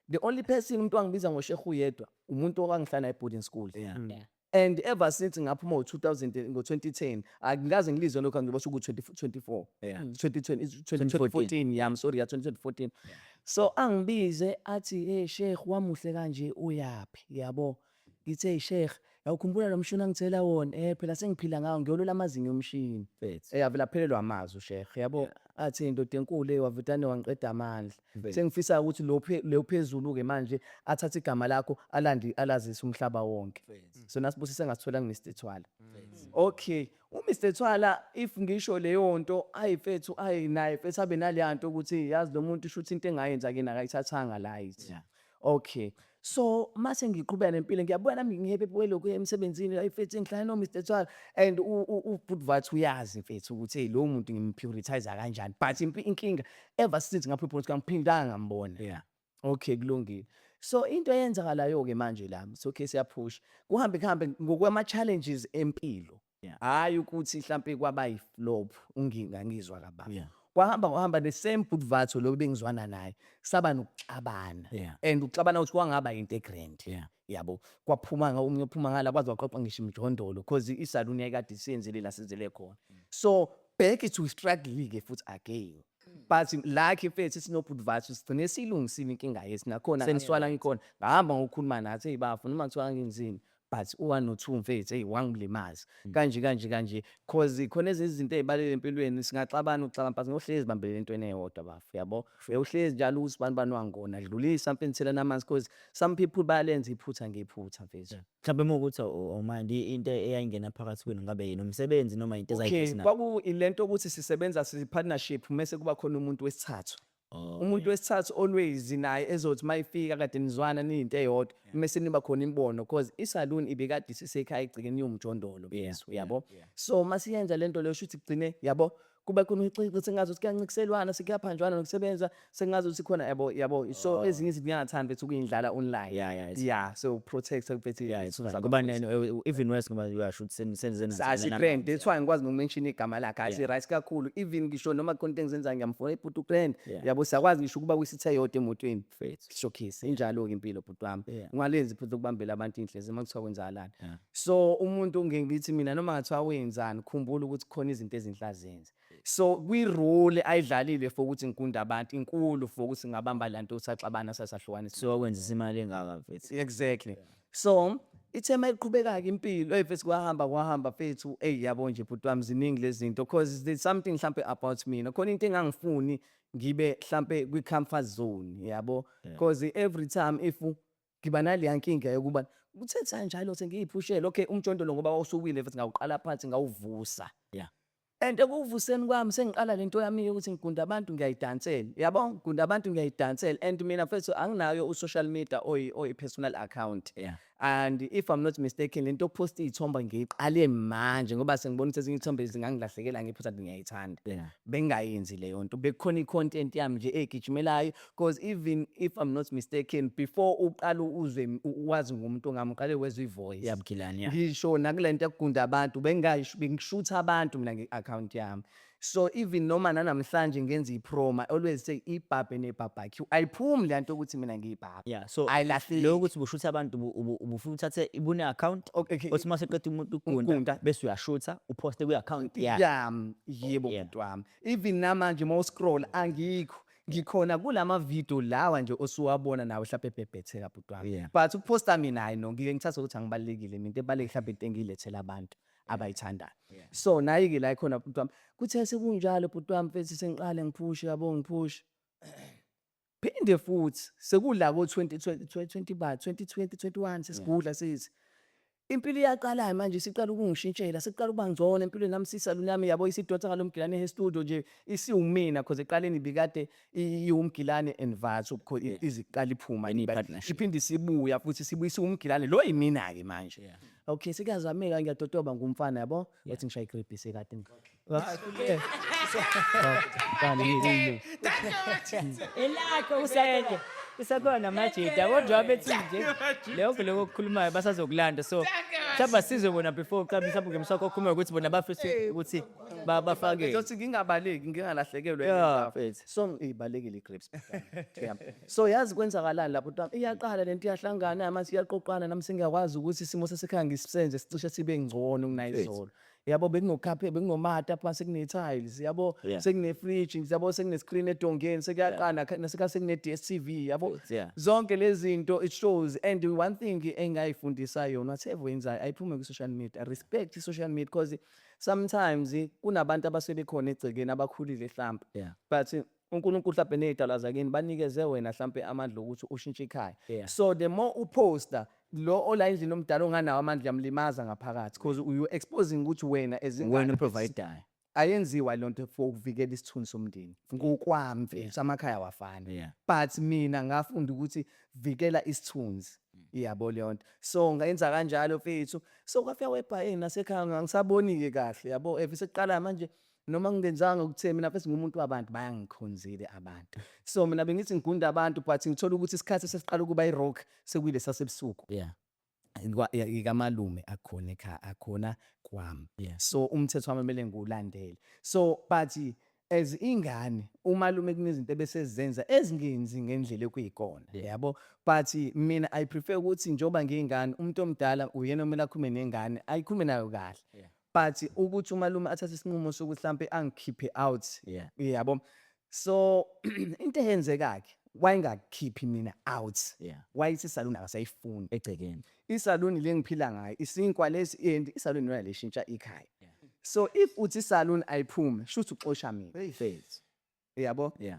A: The only person, umuntu wangibiza ngosheh uyedwa, umuntu owangihlala naye e-boarding school. And ever since ngaphuma ngo-2000, ngo-2010, angikaze ngilizwe lokho, ngizoba suku-2024. 2020, 2014, yeah, I'm sorry, yeah, 2014. So angibize athi, "Hey sheikh, wamuhle kanje, uyaphi?" Yabo, ngithi, "Hey sheikh, yawukhumbula lo mshini angithela wona? Phela sengiphila ngawo, ngiyolola amazinyo omshini."
B: Mfethu.
A: Avela aphelelwa amazwi ushekh, yabo, athi, "Indoda enkulu, wavutane wangiqeda amandla. Sengifisa ukuthi lo phezulu-ke manje athathe igama lakho alande alazise umhlaba wonke." So nasibusise ngasithola ku-Mr Thwala. Okay, u-Mr Thwala, if ngisho leyo nto, ayi mfethu, ayi naye mfethu abe naleya nto ukuthi yazi lo muntu shuthi into engayenza kena akayithathanga light. Okay, so mase ngiqhubeka nempilo, ngiyabuya nami, ngihappy lokhu emsebenzini, ayi mfethu, ngihlala no Mr Thwala and ubhuti Vathi uyazi mfethu ukuthi hey, lo muntu ngimprioritize kanjani, but inkinga, ever since ngaphupha ukuthi angiphindanga ngambona. Okay, kulungile. So into eyenzakalayo-ke manje la, so okay, siyaphusha, kuhambe kuhambe ngokwama-challenges empilo. Hhayi ukuthi hlampe kwaba yi-flop, ungangizwa kababa. Kwahamba kwahamba, the same bhuti Vatho lo bengizwana naye saba nokuxabana. And ukuxabana ukuthi kwangaba into e-grand. Yabo, kwaphuma omunye uphuma ngala, kwaze kwaqoqa ngisho imijondolo cause isaluni yayikade isiyenzile la sizele khona. So back to struggle-ke futhi again. But lucky mfethu, sinobhuti Vatho, sigcine siyilungisile inkinga yethu nakhona ngiswala ngikhona. Ngahamba ngokukhuluma nathi, hey bafo, noma kuthiwa ngenzini. But u-one no-two, mfethu, eyi, wangilimaza kanje kanje kanje, 'cause khona ezinye izinto ey'balulekile empilweni. Singaxabana ukuxabana, but ngohlezi bambelele entweni eyodwa, bafo, yabo. Uyohlezi njalo ukuthi bani bani wangona, dlulisa, mfethu, thelana amanzi, 'cause some people bayalenza iphutha ngephutha, mfethu.
B: Mhlawumbe uma kuwukuthi awumind, into eyayingena phakathi kwenu ngabe yini, umsebenzi noma into ezayi-personal?
A: Kwaku ilento ukuthi sisebenza siyi-partnership, mese kuba khona umuntu wesithathu. Umuntu wesithathu always naye ezothi mayifika, kade nizwana niyinto eyodwa, mese niba khona imibono, 'cause i-salon ibikade isisekhaya egcekeni yomjondolo, mfethu, yabo. So masiyenza lento leyo, shuthi kugcine, yabo, kuba khona icici, sengazuthi kuyancikiselwana, sekuyaphanjwana nokusebenza, sengazuthi khona, yabo. So ezinye izinto ngiyangathandi, mfethu, ukuyindlala online. Yeah, so protect, mfethu.
B: Yeah, it's fine. Ngoba even worse ngoba uyasho ukuthi senze
A: Asi-grand, that's why ngikwazi noku-mention igama lakhe. Asi-right kakhulu, even ngisho noma khona into engizenzayo, ngiyamfona, ibhuti u-grand. Yabo, siyakwazi ngisho ukuba kwisithe eyodwa emotweni.
B: Mfethu.
A: Showcase injalo-ke impilo, bhuti wami. Ungalenzi futhi ukubambela abantu iy'nhlezi uma kuthiwa kwenzakalani. So umuntu ngeke ngithi mina noma ngathiwa wenzani, khumbula ukuthi khona izinto ezinhle azenze. So kwi-role ayidlalile for ukuthi ngigunde abantu inkulu, for ukuthi ngingabamba la nto saxabana sasahlukanisa.
B: So wakwenzisa imali engaka, mfethu.
A: Exactly. So ithe mayiqhubeka-ke impilo, eyi mfethu, kwahamba kwahamba, mfethu, eyi, yabo nje, bhuti wami, ziningi lezi zinto, 'cause there's something mhlampe about mina, khona into engangifuni ngibe mhlampe kwi-comfort zone, yabo, 'cause every time if ngiba naleya nkinga yokuba kuthetha njalo sengiyiphushela, okay, umjondolo ngoba wawusuwile futhi, ngawuqala phansi ngawuvusa. And ekuvuseni kwami sengiqala lento yami yokuthi ngigunda abantu, ngiyayidansela, yabo, ngigunda abantu, ngiyayidansela. And mina, mfethu, anginayo u-social media oyi-personal account. And if I'm not mistaken, lento yokuphosta iy'thombe ngiyiqale manje, ngoba sengibona ukuthi ezinye iy'thombe zingangilahlekela ngiphutha, ngiyayithanda. Bengingayenzi leyo nto, bekukhona i-content yami nje egijimelayo, 'cause even if I'm not mistaken, before uqale uzwe wazi ngomuntu ongami, uqale wezwe i-voice.
B: Yeah, Mkhilane, yeah.
A: Ngisho nakule nto yokugunda abantu, bengishutha abantu mina nge-account yami. So even noma nanamhlanje ngenza i-promo, I always say ibhabhe ne-barbecue, ayiphumi le nto ukuthi mina ngiyibhabhe.
B: Yeah, so
A: Ayilahleki.
B: Lo ukuthi ubushutha abantu, ubufuna uthathe ibune account, othi mase qeda umuntu ukugunda
A: Ukugunda.
B: bese uyashutha uphoste kwi-account yakhe.
A: Yami, yebo. Bhuti wami, even namanje uma uscroll angikho, ngikhona kulama video lawa nje osuwabona nawe mhlawumbe ebhebhetheka, bhuti wami. But ukuphosta mina, hayi no, ngike ngithathe ukuthi angibalulekile mina, into ebalulekile mhlawumbe into engiyilethela abantu abayithandayo. So nayi-ke la ikhona, bhuti wami, kuthe sekunjalo, bhuti wami, mfethu, sengiqale ngiphushe, yabo, ngiphushe phinde futhi sekula ko-2020 20 ba 2020 21, sesigudla sithi impilo iyaqala manje, siqala ukungishintshela, sekuqala ukuba ngcono empilweni nami, sisaluni yami, yabo, isidonsa ngalo Mgilane Hair Studio nje, isiwumina, 'cause ekuqaleni ibikade iwumgilane and Vathu iziqala iphuma
B: Ini-partnership.
A: iphinde isibuya futhi, sibuya isiwumgilane lo yimina-ke manje. Okay, sekuyazameka, ngiyadodoba ngumfana, yabo, wathi ngishaya igrade sekade.
E: Elakho usende.
F: Kusakhona amajida kodwa bethi nje leyo lokho okukhulumayo basazokulanda, so mhlawumbe asizwe bona before uqala, mhlawumbe ngemsakho okhuluma ukuthi bona bafise ukuthi bafake.
A: Ngizothi ngingabaleki, ngingalahlekelwa.
F: Yeah, mfethu.
A: So ibalekile i-grapes, yeah. So yazi kwenzakalani lapho, mntwana, iyaqala lento, iyahlangana manje, iyaqoqana, nami sengiyakwazi ukuthi isimo sasekhaya ngisisenze sicishe sibe ngcono kunayizolo, yabo. Bekunokhaphe, bekunomata phansi, sekune-tiles, yabo. Sekune-fridge, yabo, sekune-screen edongeni, sekuyaqala nasekhaya, sekune-DStv, yabo. Zonke lezi zinto, it shows. And one thing engayifundisa yona, whatever wenzayo ayiphume ku-social media, respect i-social media, because sometimes kunabantu abasebekhona egcekeni abakhulile hlampe, but uNkulunkulu hlampe ney'dalwa zakini banikeze wena hlampe amandla okuthi ushintshe ikhaya. So the more uposta, lo ola endlini omdala onganawo amandla yamlimaza ngaphakathi, because you exposing ukuthi wena as ingane
B: Wena uprovidayo.
A: Ayenziwa lento nto for ukuvikela isithunzi somndeni ngokwami, mfethu, amakhaya awafani. But mina ngafunda ukuthi vikela isithunzi, iyabo leyo nto. So ngayenza kanjalo, mfethu. So kwafika webhayeni nasekhaya ngisaboni-ke kahle, yabo, if sekuqala manje noma ngingenzanga ukutheni, mina mfethu ngumuntu wabantu, bayangikhonzile abantu. So mina bengithi ngigunda abantu, but ngithola ukuthi isikhathi sesiqala ukuba i-rock sekuyile sasebusuku. Ikamalume akhona ekhaya, akhona kwami. So umthetho wami kumele ngiwulandele. So but as ingane, umalume kunezinto ebesezenza ezingenzi ngendlela ekuyikona, yabo. But mina I prefer ukuthi njengoba ngiyingane, umuntu omdala uyena okumele akhulume nengane, ayikhulume nayo kahle. But ukuthi umalume athathe isinqumo sokuthi hlampe angikhiphe out, yabo. So into eyenzeka-ke Wayengakhiphi mina out. Wayethi isaluni akasayifuni.
B: Egcekeni.
A: Isaluni le ngiphila ngayo, isinkwa lesi, and isaluni yona leshintsha ikhaya. So if uthi isaluni ayiphume, shuthi uxosha mina.
B: Faith.
A: Yabo?
B: Yeah.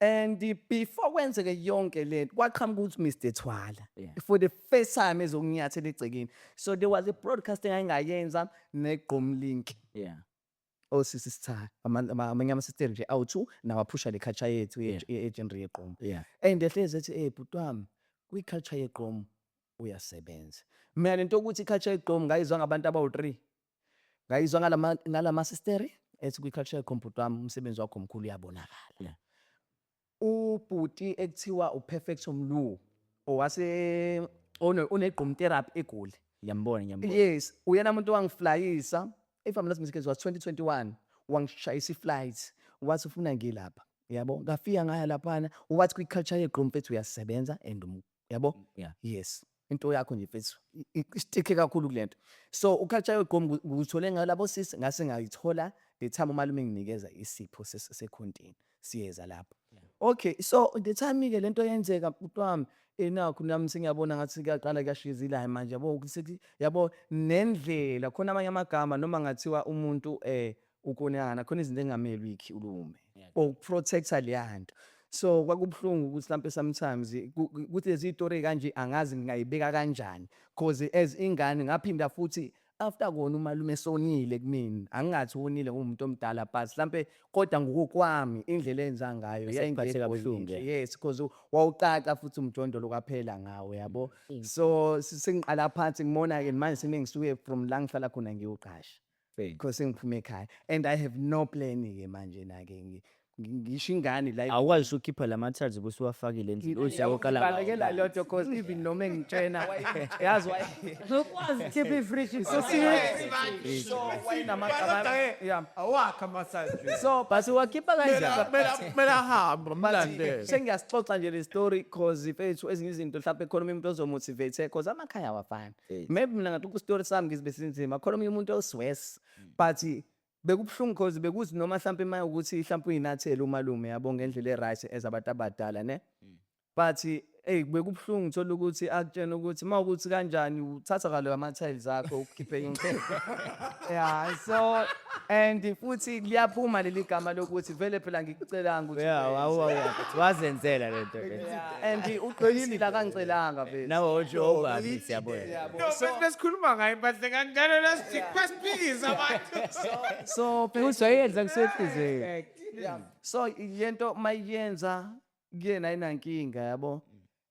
A: And before kwenzeke yonke lento, kwaqhamuka ukuthi Mr Thwala for the first time ezokunyathela egcekeni. So there was a broadcast engangayenza neGqom Link. Osisi sitha amanye amasisteri nje awu-two nawaphusha le culture yethu ye-genre yegqom. And ehlezi ethi, "Hey bhuti wami, kwi-culture yegqom uyasebenza." Mina lento yokuthi i-culture yegqom ngayizwa ngabantu abawu-three. Ngayizwa ngalama sisteri ethi kwi-culture yegqom, bhuti wami, umsebenzi wakho mkhulu, uyabonakala. Ubhuti ekuthiwa uPerfect Mlu owase onegqom therapy eGoli.
B: Ngiyambona, ngiyambona.
A: Yes, uyena umuntu owangiflayisa. If I'm not mistaken, it was 2021. Wangishayisa i-flight. Wathi ufuna ngilapha. Yabo, ngafika ngaya laphana, wathi kwi-culture yegqom, mfethu, uyasebenza and yabo?
B: Yeah.
A: Yes. Into yakho nje, mfethu, isticke kakhulu kulento. So uculture yegqom ngikuthole ngalabo sisi, ngase ngayithola the time umalume nginikeza isipho secontainer. Siyeza lapho. Okay, so the time ke lento yenzeka, bhuti wami, nakho nami sengiyabona ngathi kuyaqala kuyashizila manje, yabo, ukuthi yabo nendlela khona amanye amagama noma ngathiwa umuntu ukonana khona izinto engamele uyikhulume ukuprotecta leyanto. So kwakubuhlungu ukuthi mhlampe sometimes ukuthi lezi iy'tori ey'kanje angazi ngingayibeka kanjani, cause as ingane ngaphinda futhi after kona umalume esonile kumina, angingathi wonile ngumuntu omdala, but mhlampe kodwa ngokokwami indlela enza ngayo
B: Esekuphathe
A: yayingekho
B: kabuhlungu,
A: yinhle. Yes, cause wawucaca futhi umjondolo kwaphela ngawo, yabo. So sengiqala phansi ngibona-ke manje sengisuke from la ngihlala khona ngiyoqasha because sengiphume ekhaya and I have no plan-ke manje na-ke ngisho ingane la.
B: Awukwazi ukukhipha la ma-tiles obusuwafakile endlini uthi uyawoqala.
A: Balekela leyo, cause even noma engitshena yazi
E: Uzokwazi ukukhipha ifriji.
A: So wayenamagama, yeah.
D: Awakho ama-size.
A: So
F: But uwakhipha kanjani?
D: Kumele ahambe mlandele.
A: Sengiyasixoxa nje le story cause mfethu ezinye izinto mhlawumbe khona umuntu ozomotivate, cause amakhaya awafani. Maybe mina ngathi story sami ngizibe sinzima, khona omunye umuntu oswes, but bekubuhlungu cause bekuthi noma mhlawumbe uma ukuthi mhlawumbe uyinathele umalume, yabo, ngendlela e-right as abantu abadala ne, but hey, bekubuhlungu uthola ukuthi akutshena ukuthi uma ukuthi kanjani uthatha kalo ama-tiles akho ukhiphe yonke. Yeah, so and futhi liyaphuma leli gama lokuthi vele phela ngikucelanga ukuthi
B: Yeah, wazenzela lento ke.
A: And uqinisile, akangicelanga vele.
B: Nawe usho obabi, siyabona.
D: No, besikhuluma ngayo impahla kanjalo lasiphikisa abantu.
A: So
F: Uzoyenza kusenhliziyweni.
A: Yeah. So yento mayenza kuyena ayinankinga, yabo.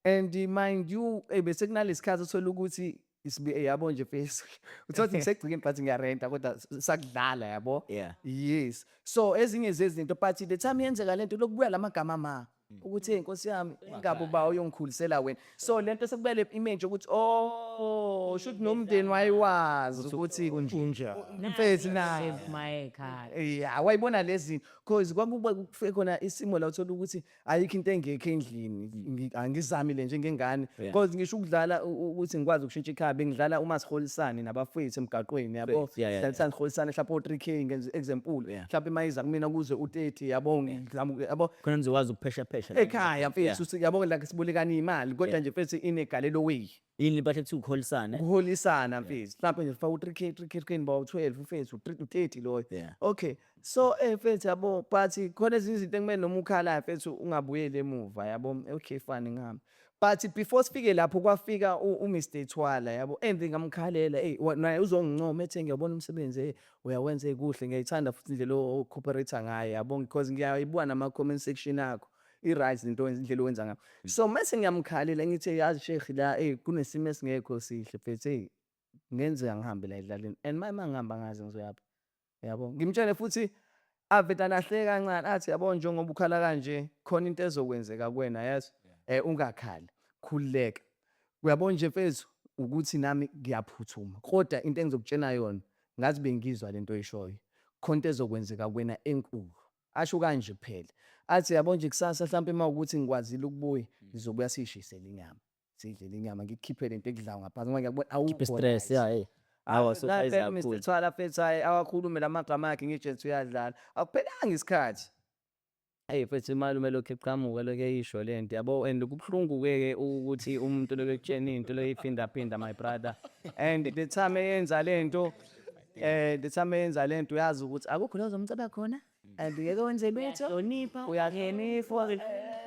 A: And mind you, bese kunalesikhathi uthola ukuthi isibe, yabo nje face. Uthola ukuthi ngisegcikeni but ngiyarenta kodwa sakudlala, yabo. Yes. So ezinye zezinto, but the time yenzeka lento lokubuya lamagama ma ukuthi, "Hey Nkosi yami, ingabe uba uyongikhulisela wena." So lento sekubuya le image ukuthi, oh, shuthi nomndeni wayewazi ukuthi
D: Unjani?
A: mfethu naye.
E: Mayekhaya.
A: Yeah, wayibona lezi, cause kwakuba kufike khona isimo la uthola ukuthi ayikho into engekho endlini. Angizami le njengengane, cause ngisho ukudlala ukuthi ngikwazi ukushintsha ikhaya, bengidlala uma siholisane nabafowethu emgaqweni, yabo. Sihlalisane siholisane mhlawumbe o-3K, ngenza example, mhlawumbe mayiza kumina kuze u-30, yabo, ngizama, yabo.
B: Khona nizokwazi ukuphesha phesha.
A: Ekhaya mfethu, yabo, like sibolekana imali kodwa nje mfethu inegalelo way.
B: Yini bahle kuthiwa ukuholisana?
A: Ukuholisana mfethu, mhlawumbe nje faka u-3K, 3K, 3K, niba u-12 mfethu, u-30 loyo. Okay, so mfethu, yabo, but khona ezinye izinto ekumele noma ukhalayo mfethu ungabuyeli emuva, yabo. Okay, fine, ngihamba, but before sifike lapho kwafika u-Mr Thwala, yabo, and ngamkhalela, hey, naye uzongincoma ethi ngiyabona umsebenzi, hey, uyawenza ekuhle, ngiyayithanda futhi indlela o-cooperate ngayo, yabo, because ngiyayibuka nama-comment section akho, i-right into indlela owenza ngayo. So mase ngiyamkhalela ngithi, yazi Sheikh, la hey kunesimo esingekho sihle mfethu, hey, kungenzeka ngihambe la edlaleni and uma ngihamba ngazi ngizoyaphi, yabo. Ngimtshele futhi avele alahleke kancane athi, yabo, njengoba ukhala kanje khona into ezokwenzeka kuwena, yazi, ungakhali, khululeka, uyabo nje mfethu ukuthi nami ngiyaphuthuma, kodwa into engizokutshena yona ngathi bengizwa lento oyishoyo, khona into ezokwenzeka kuwena enkulu. Asho kanje kuphela athi, yabo nje, kusasa mhlampe uma ukuthi ngikwazile ukubuya, ngizobuya siyishisele inyama, sidle inyama, ngikukhiphe lento ekudlayo ngaphansi ngoba ngiyakubona
B: Keep
A: awukho
B: stress,
A: right.
B: Yeah, hey. Awa so
A: Ngempela Mr Thwala mfethu, hhayi, awakhulume lamagama akhe ngitshe ukuthi uyadlala, akuphelanga isikhathi. Eyi mfethu, umalume lokhu eqhamuka lokhu eyisho lento, yabo, and kubuhlungu-ke ukuthi umuntu lokhu ekutshena into lokhu eyiphindaphinda, my brother. And the time eyenza lento, the time eyenza lento, uyazi ukuthi akukho la ozomcela khona and ngeke wenze lutho.
E: Uyahlonipha.
A: Uyahlonipha.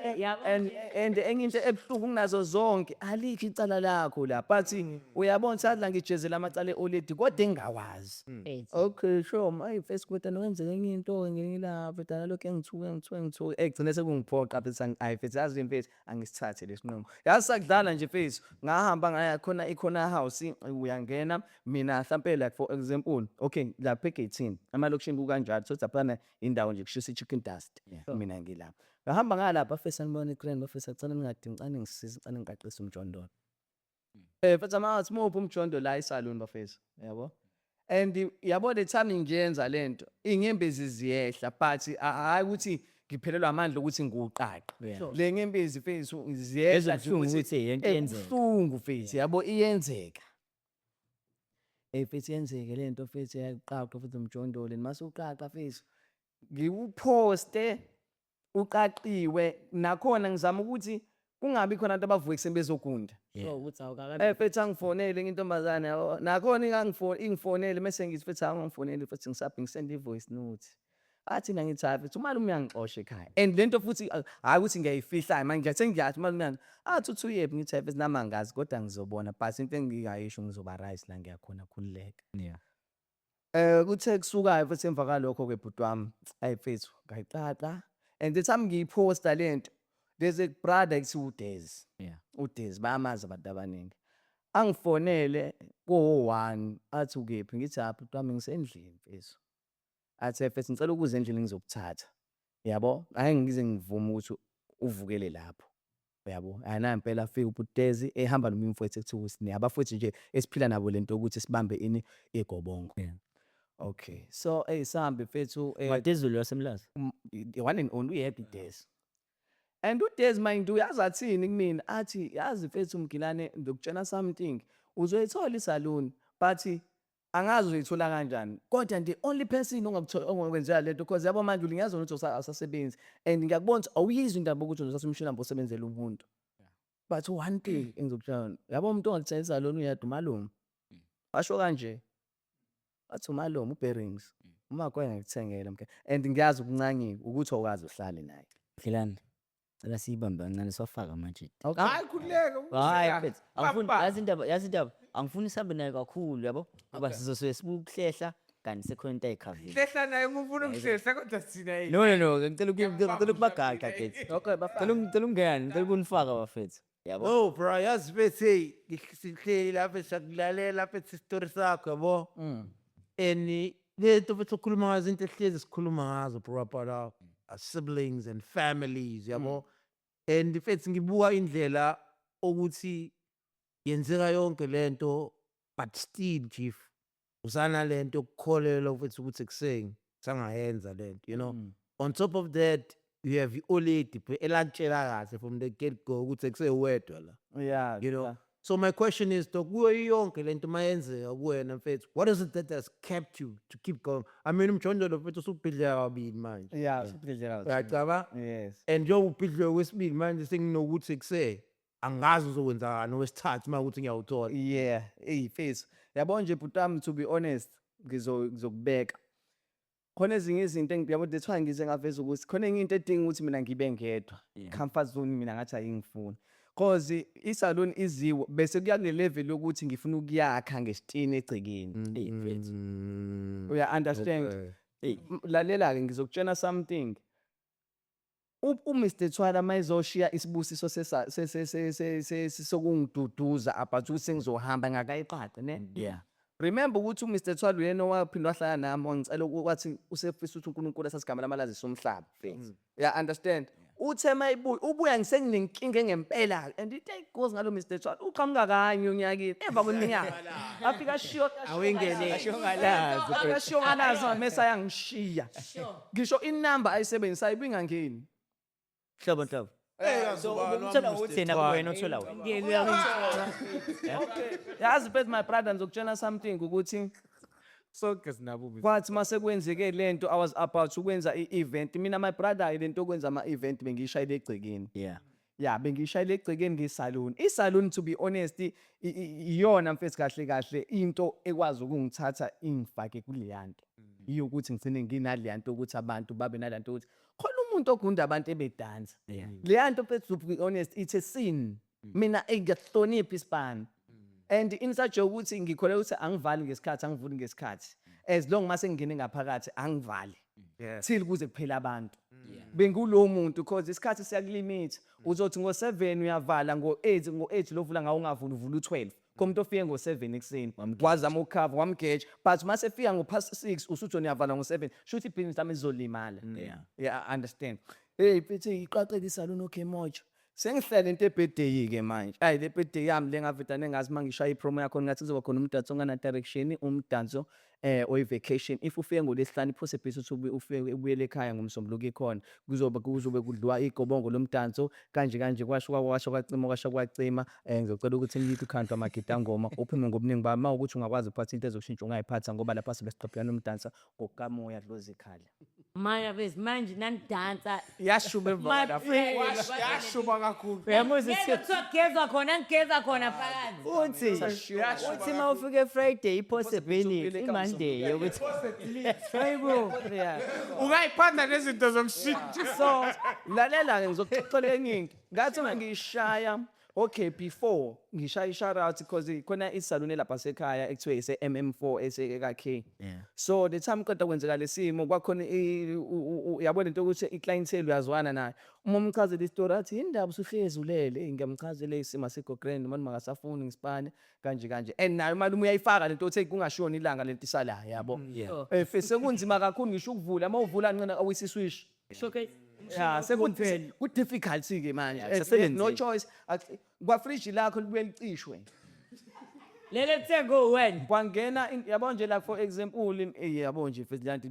A: And enye into ebuhlungu kunazo zonke, alikho icala lakho la, but uyabona ukuthi la ngijezela amacala e-oledi kodwa engingawazi.
E: Mfethu.
A: Okay, sure, mayi mfethu, kodwa nokwenzeka enye into ngelinye ilanga, mfethu, nalokhu engithuke engithuke engithuke, egcine sekungiphoqa mfethu. Ayi mfethu, yazi mfethu, angisithathe lesinqumo. Yazi, sakudlala nje mfethu, ngahamba ngaya khona ikhona house, uyangena mina hlampe, like for example, okay, lapha egeyithini emalokishini kukanjalo, so laphana indawo nje kushisa i-chicken dust. Mina ngilapha, ngahamba ngalapha, bafethu, sanibona i-grand, bafethu, acela ningadi, ngicela ningisize, ngicela ngiqaqise umjondolo. Mfethu, amangathi muphi umjondo la esaluni, bafethu, yabo. And yabo, le time ngiyenza lento, iy'nyembezi ziyehla, but hhayi ukuthi ngiphelelwa amandla ukuthi ngiwuqaqe le nyembezi, mfethu, ziyehla nje.
F: Ezobuhlungu ukuthi yento iyenzeka.
A: Ebuhlungu mfethu, yabo, iyenzeka. Mfethu, iyenzeke lento mfethu, yayiqaqa futhi umjondolo, and mase uqaqa mfethu, ngiwuphoste uqaqiwe nakhona, ngizama ukuthi kungabi khona abantu abavuka ekuseni bezogunda.
E: So ukuthi awukakabi.
A: Mfethu, angifonele enye intombazane, yabo, nakhona ingifonele, mese ngithi, mfethu, awungifoneli futhi, ngisaphi, ngisenda i-voice note. Athi mina, ngithi, hayi mfethu, umalume uyangixosha ekhaya, and lento futhi hhayi ukuthi ngiyayifihla manje, sengiyazi umalume athi uthi uyephi. Ngithi, hayi mfethu, nami angazi, kodwa ngizobona, but into engingayisho, ngizoba right la ngiyakhona, khululeka. Kuthe kusukayo futhi emva kwalokho-ke, bhuti wami, ayi mfethu, ngayiqaqa, and the time ngiyiphosta lento, there's a brother ekuthiwa uDez. UDez bayamazi abantu abaningi. Angifonele ko-1, athi, "Ukephi?" Ngithi, "Ha, bhuti wami, ngisendlini mfethu." Athi, "Mfethu, ngicela ukuza endlini ngizokuthatha." Yabo, angeke ngize ngivume ukuthi uvukele lapho. Uyabo, hhayi nampela afike ubhuti Dez ehamba nomunye umfowethu ekuthiwa uSine, abafowethu nje esiphila nabo lento yokuthi sibambe ini, igobongo. Okay, so eyi sihambe mfethu.
F: Madezulu wasemlazi.
A: The one and only, uyedwa uDez. And uDez, mind you, uyazi athini kumina? Athi, "Yazi mfethu Mgilane, ngizokutshela something, uzoyithola isaluni, but angazi uzoyithola kanjani, kodwa the only person ongakuthola, ongakwenzela lento, because yabo manje ngiyazona ukuthi awusasebenzi and ngiyakubona ukuthi awuyizwa indaba yokuthi uzothatha umshini hambe osebenzela umuntu, but one thing engizokutshela yona, yabo, umuntu ongakuthenga isaluni uyedwa, umalume." Washo kanje, wathi umalume uBerings, umakho engakuthengela mke, and ngiyazi ukuncanyiwe ukuthi awukaze uhlale naye.
B: Philani. Cela siyibambe kancane, siwafaka manje.
D: Hayi, khululeka.
B: Hayi mfethu, angifuni, yazi indaba, angifuni sihambe naye kakhulu, yabo. Ngoba sizosuke sibukuhlehla kanti sekhona into ayikhavile.
D: Hlehla naye uma ufuna ukuhlehla, kodwa thina
F: No, ngicela ukubagaxa mfethu.
A: Okay, bafana.
F: Ngicela ukungena, ngicela ukunifaka, bafethu.
B: Yabo.
G: Oh bro, yazi mfethu, hey, sihleli lapha siyakulalela mfethu isitori sakho, yabo. And lento mfethu okhuluma ngazo, into ehlezi sikhuluma ngazo bro, about our siblings and families, yabo. And mfethu, ngibuka indlela ukuthi yenzeka yonke lento, but still, chief, usana lento yokukholelwa mfethu ukuthi kuseni sangayenza lento. On top of that, you have i-oledi elantshela kahle from the get go ukuthi kusewedwa la. So my question is, dog, kuyo yonke lento mayenzeka kuwena mfethu, what is it that has kept you to keep going? I mean, umjondolo mfethu usubhidleka kabili manje.
A: Yeah, usubhidleka.
G: Uyacaba?
A: Yes.
G: And njengoba ubhidliwe kwesibili manje, senginokuthi kuse angazi uzokwenzakani owesithathu uma kuthi ngiyawuthola.
A: Yeah, eyi mfethu. Yabo nje bhuti wami, to be honest, ngizokubeka. Khona ezinye izinto yabo, that's why ngize ngaveza ukuthi khona enye into edinga ukuthi mina ngibe ngedwa. Comfort zone mina ngathi ayingifuni. 'Cause i-salon iziwe bese kuya kule level yokuthi ngifuna ukuyakha ngesitini egcekeni.
B: Eyi mfethu.
A: Uya understand?
G: Okay.
A: Lalela-ke, ngizokutshela something. U-Mr Thwala mayezoshiya isibusiso sokungiduduza about ukuthi sengizohamba ngakayiqaqi ne. Remember ukuthi u-Mr Thwala uyena owaphinda wahlala nami, wangicela wathi usefisa ukuthi uNkulunkulu asasigama lamalazisa umhlaba. Ya understand? Uthe mayibuya, ubuya ngisenginenkinga engempela, and it goes ngalo Mr Thwala uqhamuka kanye onyakeni emva kweminyaka. Afika ashiyo
G: Awingene.
A: Ashiyo ngalazi mase ayangishiya. Ngisho inamba ayisebenzisayo ibingangeni.
B: Hlobo nhlobo.
G: So
B: Uthola ukuthi yena wena uthola wena.
A: Yazi mfethu, my brother, ngizokutshela something ukuthi
D: Sonke sinabo ububi.
A: Kwathi mase kwenzeke lento, I was about ukwenza i-event. Mina, my brother, lento yokwenza ama-event bengiyishayela egcekeni. Ya, bengiyishayela egcekeni ngesaluni. Isaluni, to be honest, iyona, mfethu, kahle kahle into ekwazi ukungithatha ingifake kuleya nto iyokuthi ngigcine nginaleya nto ukuthi abantu babe naleya nto ukuthi khona umuntu ogunda abantu ebedansa. Leya nto, mfethu, to be honest, it's a sin. Mina ngiyahlonipha isipani and in such a ukuthi ngikholelwa ukuthi angivali ngesikhathi, angivuli ngesikhathi, as long mase ngingene ngaphakathi angivali till kuze kuphela abantu. Bengulowo muntu because isikhathi siyakulimitha. Uzothi ngo-7 uyavala, ngo-8, ngo-8 lovula ngawo ungavuli, uvula u-12 komuntu ofike ngo-7 ekuseni wazama ukukhava wamgeja, but mase efika ngo-past 6 usuthi uyavala ngo-7, shuthi ibhizinisi lami lizolimala. Yeah, I understand. Hey mfethu, iqaqeke isaluni. Okay, moja sengihlele into ebirthday-ke manje. Ayi, le birthday yami le ngavedane ngazi uma ngishaya i-promo yakhona ngathi kuzoba khona umdanso ongana-direction, umdanso oyi-vacation. If ufike ngoLwesihlanu, i-possibility ukuthi ufike ubuyele ekhaya ngoMsombuluko ikhona. Kuzobe kudliwa igobongo lomdanso kanje kanje, kwasho kwasho kwacima, kwasho kwacima. Ngizocela ukuthi niyiphe ikhanti amagidangoma uphume ngobuningi bawo. Uma kuwukuthi ungakwazi ukuphatha into ezokushintsha, ungayiphatha, ngoba lapha sibe siqophelana umdanso ngokukamoya, dlozi ikhala.
E: Manje bese manje nanidansa.
D: Yashuba emva
E: My
D: kwalapho.
E: friend.
D: Yashuba kakhulu.
F: Uyamuzwa.
E: Ngeke kuthiwa kugezwa khona, ngigeza khona phakathi.
B: Uthi uma ufike Friday, i-possibility i-Monday yokuthi
F: Hayibo.
D: Ungayiphatha nezinto zokushintsha.
A: So lalela-ke, ngizokuxoxela enye into. Ngathi uma ngiyishaya, okay, before ngishaya i-shout out, because khona isaluni lapha sekhaya ekuthiwa ise-MM4 eseka-K. So the time qeda kwenzeka lesimo, kwakhona yabo lento yokuthi i-clientele uyazwana nayo. Uma umchazela isitori, athi, "Yini ndaba usuhlezi ulele?" Eyi, ngiyamchazela isimo asikho grand, manje makasafuni ngisipane kanje kanje, and nayo imali uma uyayifaka lento yokuthi kungashoni ilanga lento isala, yabo. Sekunzima kakhulu ngisho ukuvula, uma uvula ncena awisa iswish.
F: Okay.
A: Ya, seku difficult ke manje.
B: Kusasebenziwe.
A: No choice. Kwa fridge lakho libuye licishwe.
E: Lele thengo wena.
A: Kwangena yabo nje, like for example, yabo nje futhi lanto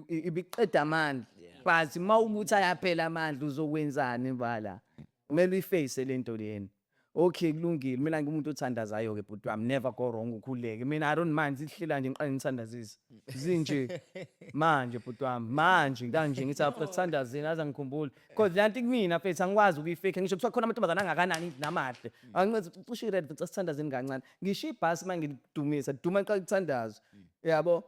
A: ibiqeda amandla, but mawukuthi ayaphela amandla, uzokwenzani bala? Kumele uyiface lento lena. Okay, kulungile. Mina ngiwumuntu othandazayo ke, bhuti wami, never go wrong ukhuleke. Mina I don't mind, sihlela nje ngiqale ngithandazise zinje manje, bhuti wami, manje kanje ngithi after thandazeni aze ngikhumbule, because le nto kumina, mfethu, angikwazi ukuyifake. Ngisho kuthiwa khona amantombazane angakanani namahle, angithi cishe i-red, mfethu, sithandazeni kancane. Ngisho ibhasi uma ngilidumisa duma qala kuthandazwa, yabo.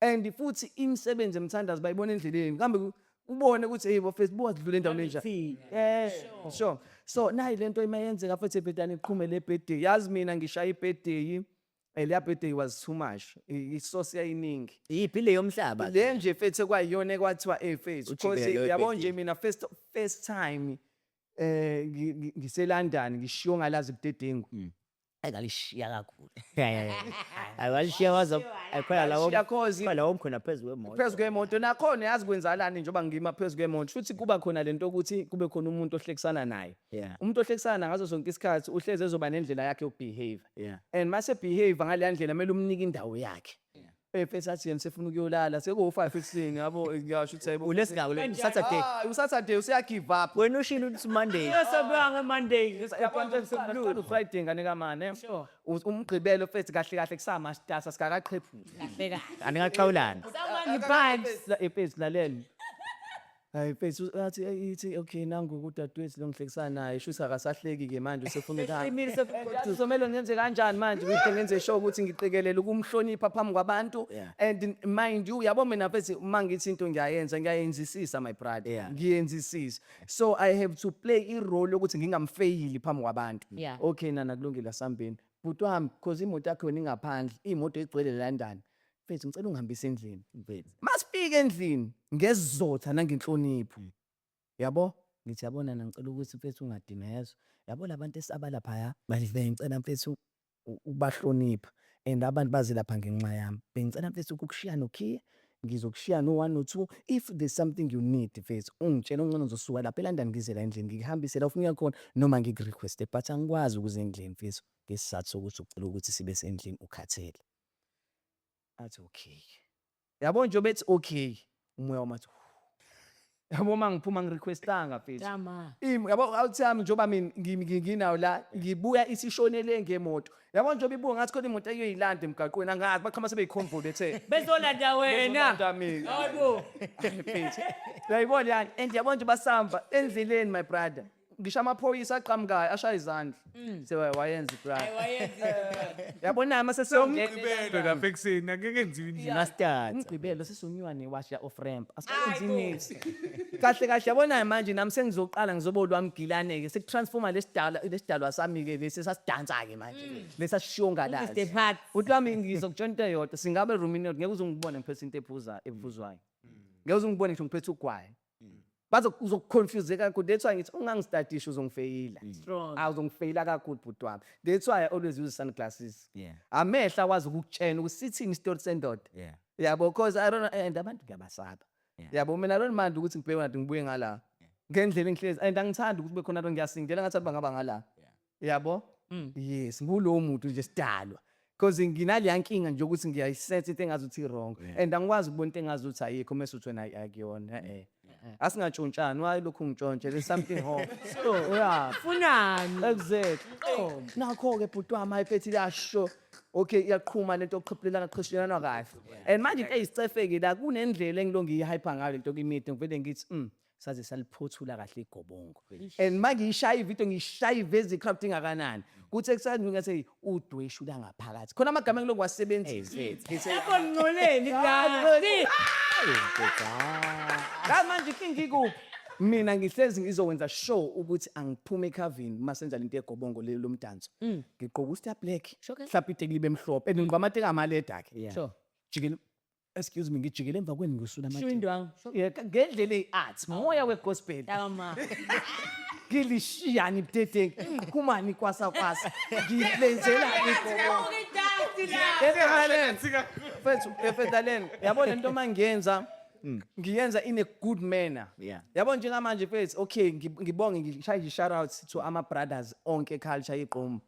A: And futhi imisebenzi emthandazo bayibona endleleni, kambe ubone ukuthi hey bafethu, buka sidlule endaweni enjani. Yeah, sure. So nayi lento imayenzeka futhi ebhedani iqhume le birthday. Yazi mina ngishaya ibirthday, leya birthday was too much. Isosi yayiningi.
B: Iphi le yomhlaba?
A: Le nje, mfethu, kwayiyona ekwathiwa mfethu,
B: Ujike
A: because
B: leyo
A: yabo
B: birthday.
A: nje mina first time ngise London, ngishiyo ngalazi budedengu. Engalishiya kakhulu.
B: Awalishiya waza akhona lawo.
A: Alishiya 'cause
B: Khona lawo khona phezu kwemoto.
A: Phezu kwemoto nakhona, yazi kwenzalani njengoba ngima phezu kwemoto, futhi kuba khona lento ukuthi kube khona umuntu ohlekisana naye. Umuntu ohlekisana ngaso sonke isikhathi uhlezi ezoba nendlela yakhe yokubehave. And mase behave ngaleya ndlela, kumele umnike indawo yakhe. Mfethu, athi yena sefuna ukuyolala sekuwu-5 ekuseni, yabo, ngiyasho ukuthi hayibo.
B: Ulesingako le Saturday.
A: Ah, uSaturday usuya-give up.
B: Wena ushilo ukuthi Monday.
F: Yosabanga Monday.
A: Yabo, Friday ngane kamane. Umgqibelo, mfethu, kahle kahle kusamastasa sikakaqhephuki.
E: Kahle kahle.
B: Anikaxhawulana.
E: Sawangiphansi.
A: Mfethu, lalela. Hayi mfethu, athi ithi okay, nangu udadewethu lo ngihlekisana naye, shuthi akasahleki-ke manje, usefuna ukuhamba. Kuzomele ngenze kanjani manje ukuthi ngenze sure ukuthi ngiqikelela ukumhlonipha phambi kwabantu? And mind you, yabo mina, mfethu, uma ngithi into ngiyayenza, ngiyayenzisisa, my brother. Ngiyenzisisa, so I have to play i-role yokuthi ngingamfeyili phambi kwabantu. Okay nana, kulungile, asambeni, bhuti wami, because imoto yakho yona ingaphandle, imoto egcwele London. Mfethu, ngicela ungihambise endlini.
B: Mfethu.
A: Masifika endlini ngesizotha nangenhlonipho, yabo, ngithi, "Yabona na, ngicela ukuthi, mfethu, ungadinwa, yezwa, yabo labantu esabalaphaya, bengicela, mfethu, ubahlonipha, and abantu baze lapha ngenxa yami. Bengicela, mfethu, ukukushiya nokhiye, ngizokushiya no-one no-two. If there's something you need, mfethu, ungitshele. Ungcono ngizosuka lapha eLondon ngize la endlini, ngikuhambise la ufuna ukuya khona noma ngikurequeste, but angikwazi ukuza endlini, mfethu, ngesizathu sokuthi ucela ukuthi sibe sendlini, ukhathele." Athi okay. Yabo nje bethi okay, umoya wami wathi Yabo, uma ngiphuma ngirequestanga, mfethu.
E: Tama.
A: Yabo, awuthi yami njengoba mina nginawo la, ngibuya isishonele ngemoto. Yabo, njengoba ibuka ngathi khona imoto eyoyilanda emgaqweni, angazi baqhama sebeyiconvoy bethe.
E: Bezolanda wena.
A: Bezolanda mina.
E: Hayibo.
A: Mfethu. Uyayibona yani, and yabo nje basamba endleleni, my brother. Ngisho amaphoyisa aqhamukayo ashaya izandla. Sewa wayenza, brother. Yabona mase
D: Umgqibelo lapha ekuseni angeke enziwe indlela.
B: Ngastart.
A: Umgqibelo sesonyuwa newashi ya off ramp. Asikayenzi niks. Kahle kahle, yabona manje nami sengizoqala ngizoba olwami gilane ke, sekutransforma lesidala lesidalwa sami ke lesi sasidansa ke manje. Lesasishiyo ngalazi.
E: Mr. Pat.
A: Uthi wami ngizokutshela into eyodwa, singabe roomini yodwa, ngeke uzongibona ngiphethe into ephuza ephuzwayo. Ngeke uzongibona ngisho ngiphethe ugwayi. Bazo uzokuconfuse kakhulu. That's why ngithi ungangistadisha, uzongifeyila.
E: Strong.
A: Ah, uzongifeyila kakhulu, bhuti wami. That's why I always use sunglasses. Amehla akwazi ukukutshela ukuthi sithini isitori sendoda. Yabo, cause I don't know, and abantu ngiyabasaba. Yabo, mina I don't mind ukuthi ngibheke ngathi ngibuye ngala. Ngendlela engihlezi and angithandi ukuthi kube khona abantu ngiyasindela ngathi bangaba ngala. Yabo? Yes, ngulowo muntu nje sidalwa. Because nginaleya nkinga nje ukuthi ngiyayisense into engazuthi i-wrong. And angikwazi ukubona into engazuthi ayikho mase uthi wena akuyona, eh. Asingatshontshani, why lokhu ngitshontshe? There's something wrong. So, yeah.
E: Funani?
A: Exactly. Nakho-ke, bhuti wami, ayiphethe iyasho. Okay, iyaqhuma lento yokuqhiphulelana qhishilelana kahle. And manje into eyisicefeke la, kunendlela engilo ngiyihype ngayo lento kwimidi, ngivele ngithi saze saliphothula kahle igobongo. And manje ngiyishaya ivideo, ngishaya ivezi crowd ingakanani. Kuthi ekuseni ngathi udweshu la ngaphakathi. Khona amagama engilokhu wasebenzisa. Ngithe
E: Lapho ngcoleni kahle.
A: La manje inkinga ikuphi? Mina ngihlezi ngizokwenza sure ukuthi angiphume ekhavini masenza lento yegobongo leli lomdanso. Ngigqoka ustar black. Mhlawumbe iteki libe mhlophe. And ngigqoka amateki amaleda ke. Jikele, excuse me, ngijikele emva kwenu ngisula
E: Sho
A: amateki.
E: indwangu. Sho.
A: Yeah, ngendlela eyi-arts, moya we-gospel.
E: Tama.
A: Ngilishiyani budedengu, ngiqhumani kwasa kwasa. Ngilenzela igobongo. Mfethu, efethaleni, yabo lento mangiyenza, ngiyenza in a good manner. Yabo, njengamanje, mfethu, okay, ngibonge, ngishaye nje shout out to ama brothers onke culture igqom.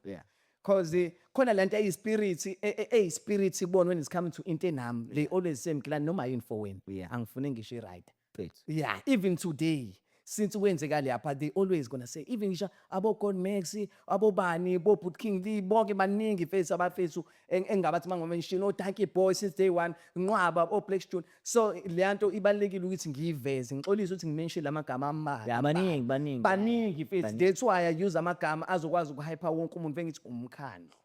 A: Cause khona lento eyi-spirit, eyi-spirit kubona when it's coming to into enami. They always say, "Mgilani, noma yini for wena." Angifune ngisho i-right.
B: Mfethu.
A: Yeah, even today since kwenzeka lapha, they always gonna say, even ngisho abo God Max, abobani, bo Boot King Lee, bonke baningi, mfethu, abafethu engabathi mangomention o Donkey Boy since day one, nqwaba o Black Stone. So le nto ibalekile ukuthi ngiyiveze, ngixolise ukuthi ngimention lamagama ambalwa.
B: Yeah, baningi, baningi.
A: Baningi, mfethu. That's why I use amagama azokwazi ukuhype wonke umuntu bengithi umkhandlu.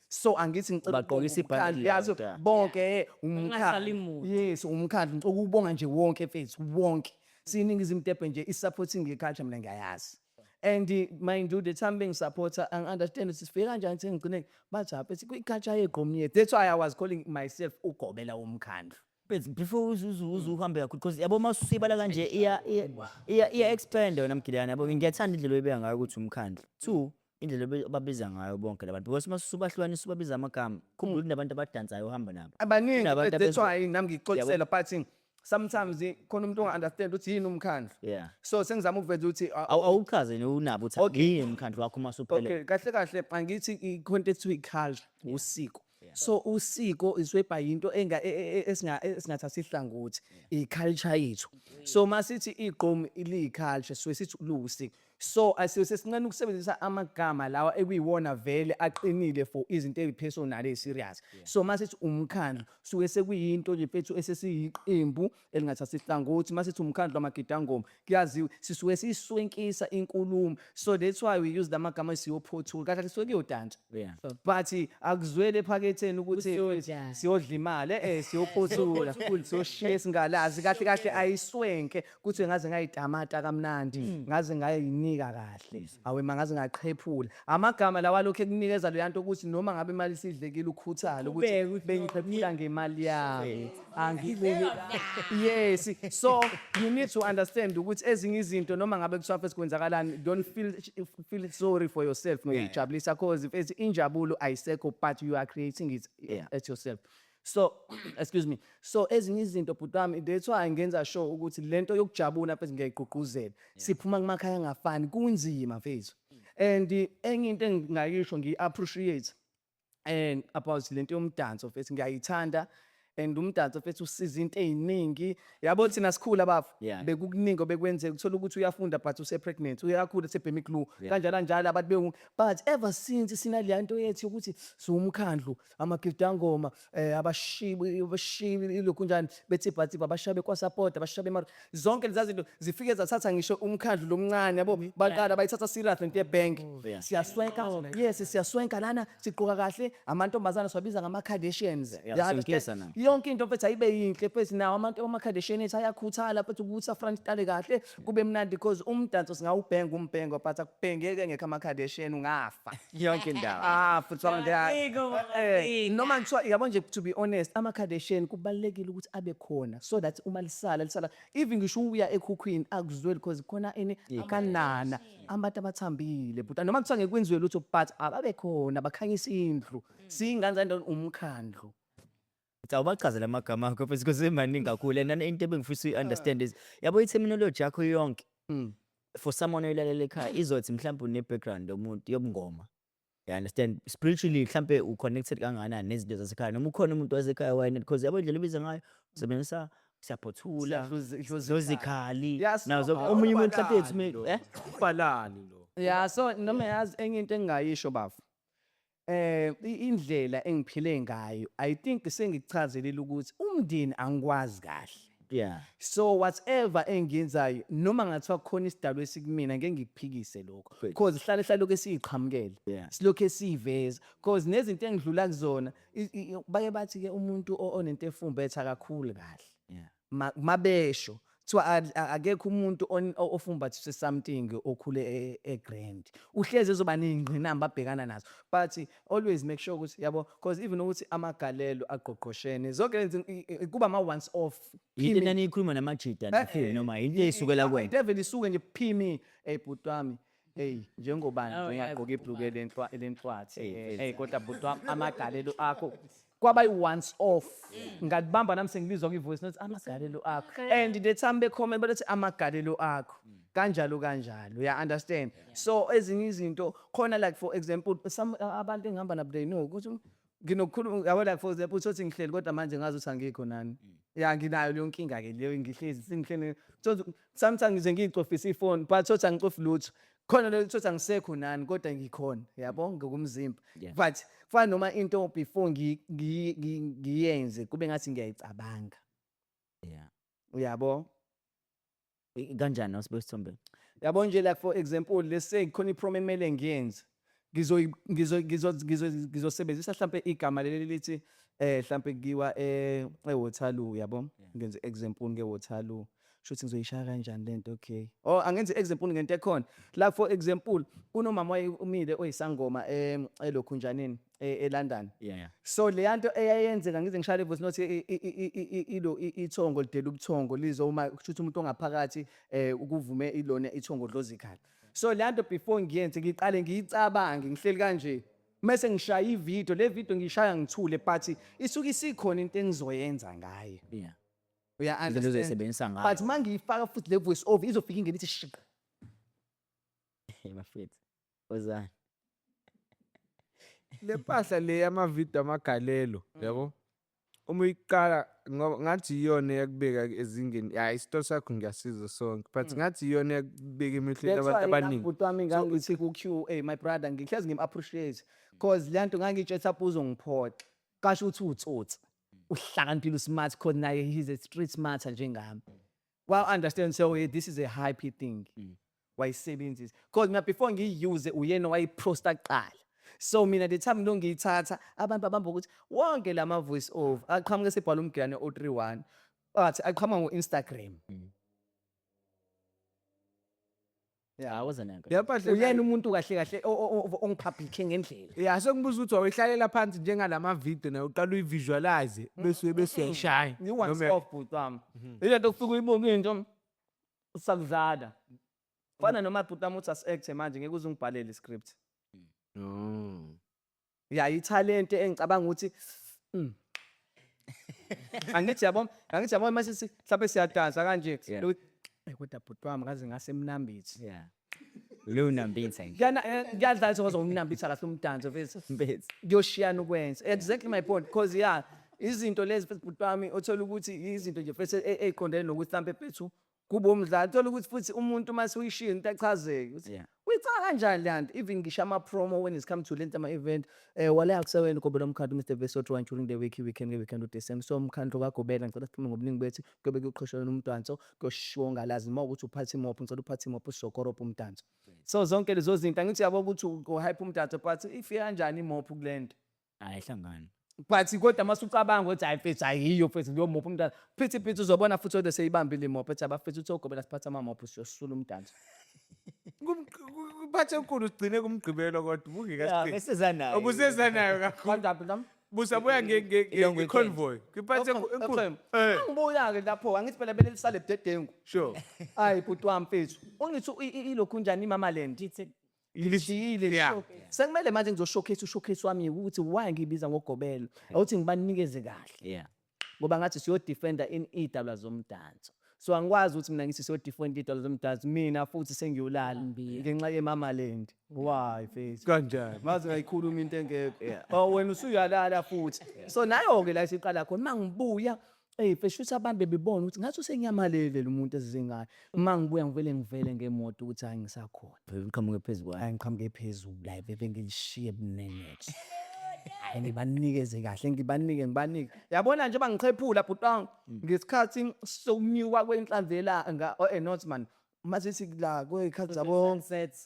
A: So angithi ngicela
B: Bagqokisa
A: ukubonga
B: ibhandi
A: umkhandlu, yazi
B: leyo,
A: bonke
E: Ungasali
A: umkhandlu.
E: muntu.
A: Yes, umkhandlu, ngicela ukubonga nje wonke, mfethu, wonke. Siyiningizimu Durban nje i-supporting i-culture, mina ngiyayazi. And mind you, the time bengisupporter, angi-understand ukuthi sifike kanjani sengigcine bathi apha ethi kwi-culture yegqomu yethu. That's why I was calling myself ugobela womkhandlu.
B: But before uze uhambe kakhulu, because yabo masibala kanje iya expand wena, Mgilane, yabo, ngiyathanda indlela oyibeka ngayo ukuthi umkhandlu. Two, indlela ababiza ngayo bonke labantu, because masubahlukanisa ubabiza amagama, khumbula kunabantu abadansayo uhamba nabo.
A: Abaningi.
B: Kunabantu
A: That's why nami ngixoxisela, but sometimes khona umuntu onga-understand ukuthi yini umkhandlu. So sengizama ukuveza ukuthi
B: Awuchaze nje unabo ukuthi yini umkhandlu wakho uma usuphele.
A: Okay, kahle kahle angithi i-content ethiwa i-culture usiko. So usiko is whereby into enga esingathathi ihlangothi, i-culture yethu. So masithi igqom liyi-culture, so sithi luwusiko. So asiwe sesinqena ukusebenzisa amagama lawa ekuyiwona vele aqinile for izinto ezipersonal ezi-serious. So masithi umkhandlu suke sekuyinto nje, mfethu, esesiyiqembu elingathathi ihlangothi. Masithi umkhandlu wamagidangoma, kuyaziwa sisuke siyiswenkisa inkulumo. So that's why we use lamagama, siyophothula kahle kahle, sisuke kuyodansa. But akuzwele ephaketheni ukuthi
E: Kusiyodlala.
A: siyodla imali, siyophothula, siyoshiya singalazi kahle kahle, ayiswenke kuthi ngaze ngayitamata kamnandi, ngaze ngayinika kahle, awe ma ngaze ngaqhephula amagama lawa lokhu ekunikeza leya nto ukuthi noma ngabe imali isidlekile ukhuthale ukuthi
E: Uqhubeke ukuthi
A: bengiqhephula ngemali yami, angibeke. Yes, so you need to understand ukuthi ezinye izinto, noma ngabe kuthiwa first kwenzakalani, don't feel sorry for yourself ngiyijabulisa, cause mfethu injabulo ayisekho, but you are creating it at yourself. So excuse me, so ezinye izinto, bhuti wami, that's why ngenza sure ukuthi lento yokujabula, mfethu, ngiyayigqugquzela. Siphuma kumakhaya angafani, kunzima, mfethu. And enye into engingayisho, ngiyi-appreciate and about lento yomdanso, mfethu, ngiyayithanda. And umdanso mfethu usiza into ey'ningi. Yabo thina sikhula bafo, bekukuningi obekwenzeka, uthola ukuthi uyafunda but use-pregnant, uyakhula esebhema i-glue, kanjalo kanjalo abantu but ever since sinaleya nto yethu yokuthi siwumkhandlu, amagidangoma, abashibi abashibi ilokhu njani, bethibhathibha, abashabe kwasapota, abashabe zonke leza zinto zifike zathatha ngisho umkhandlu lomncane yabo, baqala bayithatha serious lento ye-bank. Siyaswenka, yes, siyaswenka lana, sigqoka kahle, amantombazana siwabiza ngama-Kardashians.
B: Yeah,
A: Ya,
B: sinkisa na.
A: yonke into mfethu ayibe yinhle mfethu, nawo abantu ama-Kardashian ethu ayakhuthala mfethu ukuthi afront style kahle, kube mnandi because umdanso singawubhenga umbhengo, but akubhengeke ngekho ama-Kardashian, ungafa.
B: Yonke indawo.
A: Ah, futhi wami noma ngithiwa yabo nje, to be honest, ama-Kardashian kubalulekile ukuthi abe khona so that uma lisala lisala, even ngisho uya ekhukhwini akuzweli because khona ini akanana abantu abathambile, but noma kuthiwa ngeke kwenziwe lutho, but ababe khona bakhanyisa indlu, siyingane zandona umkhandlu.
B: Awubachazele amagama akho mfethu because emaningi kakhulu, and into ebengifisa uyi-understand is, yabo, i-terminology yakho yonke, for someone oyilalela ekhaya izothi mhlawumbe une-background yomuntu yobungoma, you understand, spiritually mhlampe u-connected kangakanani nezinto zasekhaya, noma ukhona umuntu wasekhaya wena, because yabo indlela obiza ngayo usebenzisa siyaphothula zozikhali nazo omunye umuntu mhlampe ethi
D: Ubhalani lo?
A: Yeah, so noma yazi enye into engingayisho bafo, indlela engiphile ngayo, I think sengikuchazelile ukuthi umndeni angikwazi kahle. So whatever engiyenzayo, noma ngathiwa kukhona isidalo esikumina, ngeke ngikuphikise lokho because hlale hlale lokho esiyiqhamukele, silokhu esiyiveza because nezinto engidlula kuzona bake bathi ke umuntu onento efumbetha kakhulu kahle. Mabesho kuthiwa akekho umuntu ofumbathiswe something okhule e-grand, uhlezi ezoba ney'ngqinamba abhekana nazo, but always make sure ukuthi yabo, because even ukuthi amagalelo agqogqoshene zonke lezi kuba ama-once off.
B: Yinto enaniyikhuluma namajida nifike noma into eyisukela kuwena?
A: Into evele isuke nje, phimi, ey bhuti wami, hey, njengobani
E: Oh,
A: nje
E: yeah,
A: ngiyagqoka ibhluke lenhlwathi, hey, kodwa bhuti wami amagalelo akho kwaba yi-once off, ngalibamba nami sengilizwa kwi-voice note, amagalelo akho, and the time be-comment bathi amagalelo akho kanjalo kanjalo, ya understand? So ezinye izinto khona, like for example, some abantu engihamba nabo, they know ukuthi nginokukhuluma yabo, like for example uthothi ngihleli kodwa manje ngazi ukuthi angikho nani, ya, nginayo leyo nkinga ke leyo, ngihlezi sengihleli, sometimes ngize ngiyicofise ifoni, but thothi angicofi lutho khona leyo, thothi angisekho nani kodwa ngikhona yabo ngokumzimba. But kufana noma into before ngiyenze kube ngathi ngiyayicabanga. Uyabo?
B: Kanjani awusibe isithombe?
A: Yabo nje, like for example, let's say khona ipromo emele ngiyenze, ngizosebenzisa mhlambe igama leli lithi mhlambe kuyiwa eWaterloo, yabo, ngenze example ngeWaterloo, shuthi ngizoyishaya kanjani lento? Okay, oh, angenze example ngento ekhona la, for example kunomama umile oyisangoma elokhunjaneni eLondon. So leya nto eyayenzeka, ngize ngishayele i-voice note, ilo ithongo lidela ubuthongo lizoma, kusho umuntu ongaphakathi ukuvume ilona ithongo dlozikhala. So leya nto before ngiyenze ngiqale ngiyicabange ngihleli kanje, mase ngishaya ividiyo, le video ngiyishaya ngithule, but isuke isikhona into engizoyenza ngayo. Uya
B: Izinto
A: understand?
B: ozoyisebenzisa ngayo.
A: But mangiyifaka futhi le voice over izofika ingene ithi shiq.
B: Hey bafethu. Ozani.
D: Le mpahla le yamavidiyo amagalelo, yabo, uma uyiqala ngoba ngathi iyona eyakubeka ezingeni, hhayi, isitori sakho ngiyasizwa sonke, but ngathi iyona eyakubeka emehlweni
A: That's
D: abantu
A: why
D: abaningi.
A: bhuti wami ngangithi ku-Q, hey my brother, ngihlezi ngim-appreciate cause le nto ngangitshetha apho uzongiphoxa, kasho ukuthi uwutsotsi, uhlakaniphile, usmart, khona naye he's a street smarter njengami. Well, understand, so this is a hype thing wayisebenzisa cause mina before ngiyi-use uyena wayiposta kuqala, so mina the time lo ngiyithatha abantu babamba ukuthi wonke lama voice over aqhamuke sebhala umgane o31, bathi aqhamuka ngo-Instagram.
B: Yeah, awuzanaka.
D: Le mpahla
A: Uyena umuntu kahle kahle ongipublice ngendlela.
D: Ya, sengibuza ukuthi wawuyihlalela phansi njengalama video nawe uqala uyivisualize bese uyayishaya?
A: I-once
D: Noma-
A: off, bhuti wami, ile nto kufika uyibuke into usakudlala, fana noma bhuti wami uthi asi-acte manje, ngeke uze ungibhalele iscript. Ya, ithalente engicabanga ukuthi angithi yabo, angithi yabo, mase mhlawumbe siyadansa kanje. Kodwa bhuti wami ngaze ngasemnambithi.
B: Yeah. Lo nambitha nje.
A: Kuyadlala ukuthi umnambitha kahle umdanso mfethu.
B: Mfethu.
A: Kuyoshiyana ukwenza, exactly my point, because yeah, Izinto lezi futhi, bhuti wami, othola ukuthi izinto nje futhi ey'qondene nokuthi mhlampe mfethu kube umdlalo, uthola ukuthi futhi umuntu uma usuyishiya into achazeke ukuthi uyicaka kanjani le nto. Even ngisho ama-promo when it's come to lento ama-event, wala kusewena ugobela umkhandlu Mr Vesotho one during the week, weekend, weekend uDecember. So umkhandlu kagobela, ngicela siphume ngobuningi bethu, kuyobe kuyoqhoshelwa umdanso, kuyoshiwo ongalazi. Uma ukuthi uphathe imopho, ngicela uphathe imopho, sizokorobha umdanso. So zonke lezo zinto, angithi uyabo ukuthi u-hype umdanso, but ifike kanjani imopho kule nto?
B: Ayihlangani.
A: But kodwa mase ucabanga ukuthi, hayi mfethu, ayiyo mfethu leyo mopho umntana, phithi phithi uzobona futhi kodwa seyibambile imopho, ethi abafethu uthi ogobela siphathe amamopho siyosula umdanso.
D: Kuphathe enkulu sigcine kumgqibelo kodwa ubungekasiqini.
B: Besizanayo.
D: Ubusezanayo kakhulu.
A: Kanjani nami?
D: Busabuya
B: Long weekend.
D: nge-convoy. Kwiphathe enkulu. Eh,
A: Angibuya-ke lapho, angithi phela bele lisale budedengu. Hayi bhuti wami mfethu, ungithi ilokhu njani iMamaland? Ngishiyile. Sekumele manje ngizo-showcase u-showcase wami ukuthi why ngiyibiza ngogobelo. Awuthi ngibanikeze kahle. Ngoba ngathi siyo-defenda in iy'dalwa zomdanso. So angikwazi ukuthi mina ngithi siyo-defenda iy'dalwa zomdanso, mina futhi sengiyolala ngenxa yeMamaland. Why mfethu?
D: Kanjani?
A: Maze ngayikhuluma into engekho. Oh, wena usuyalala futhi. So nayo-ke la isiqala khona uma ngibuya. Eyi mfethu, shuthi abantu bebebona ukuthi ngathi usenyamalele lo muntu ezizingayo. Uma ngibuya ngivele ngivele ngemoto ukuthi hayi, ngisakhona.
B: Uqhamuke phezu kwayo.
A: Hayi, ngiqhamuke phezulu, hayi bebe ngilishiye bunenethe. Hayi, ngibanikeze kahle, ngibanike ngibanike. Yabona nje bangiqhephula, bhuti wami, ngesikhathi sokunyuka kwenhlanzi yelanga, oh not man. Masithi la kwey'khathi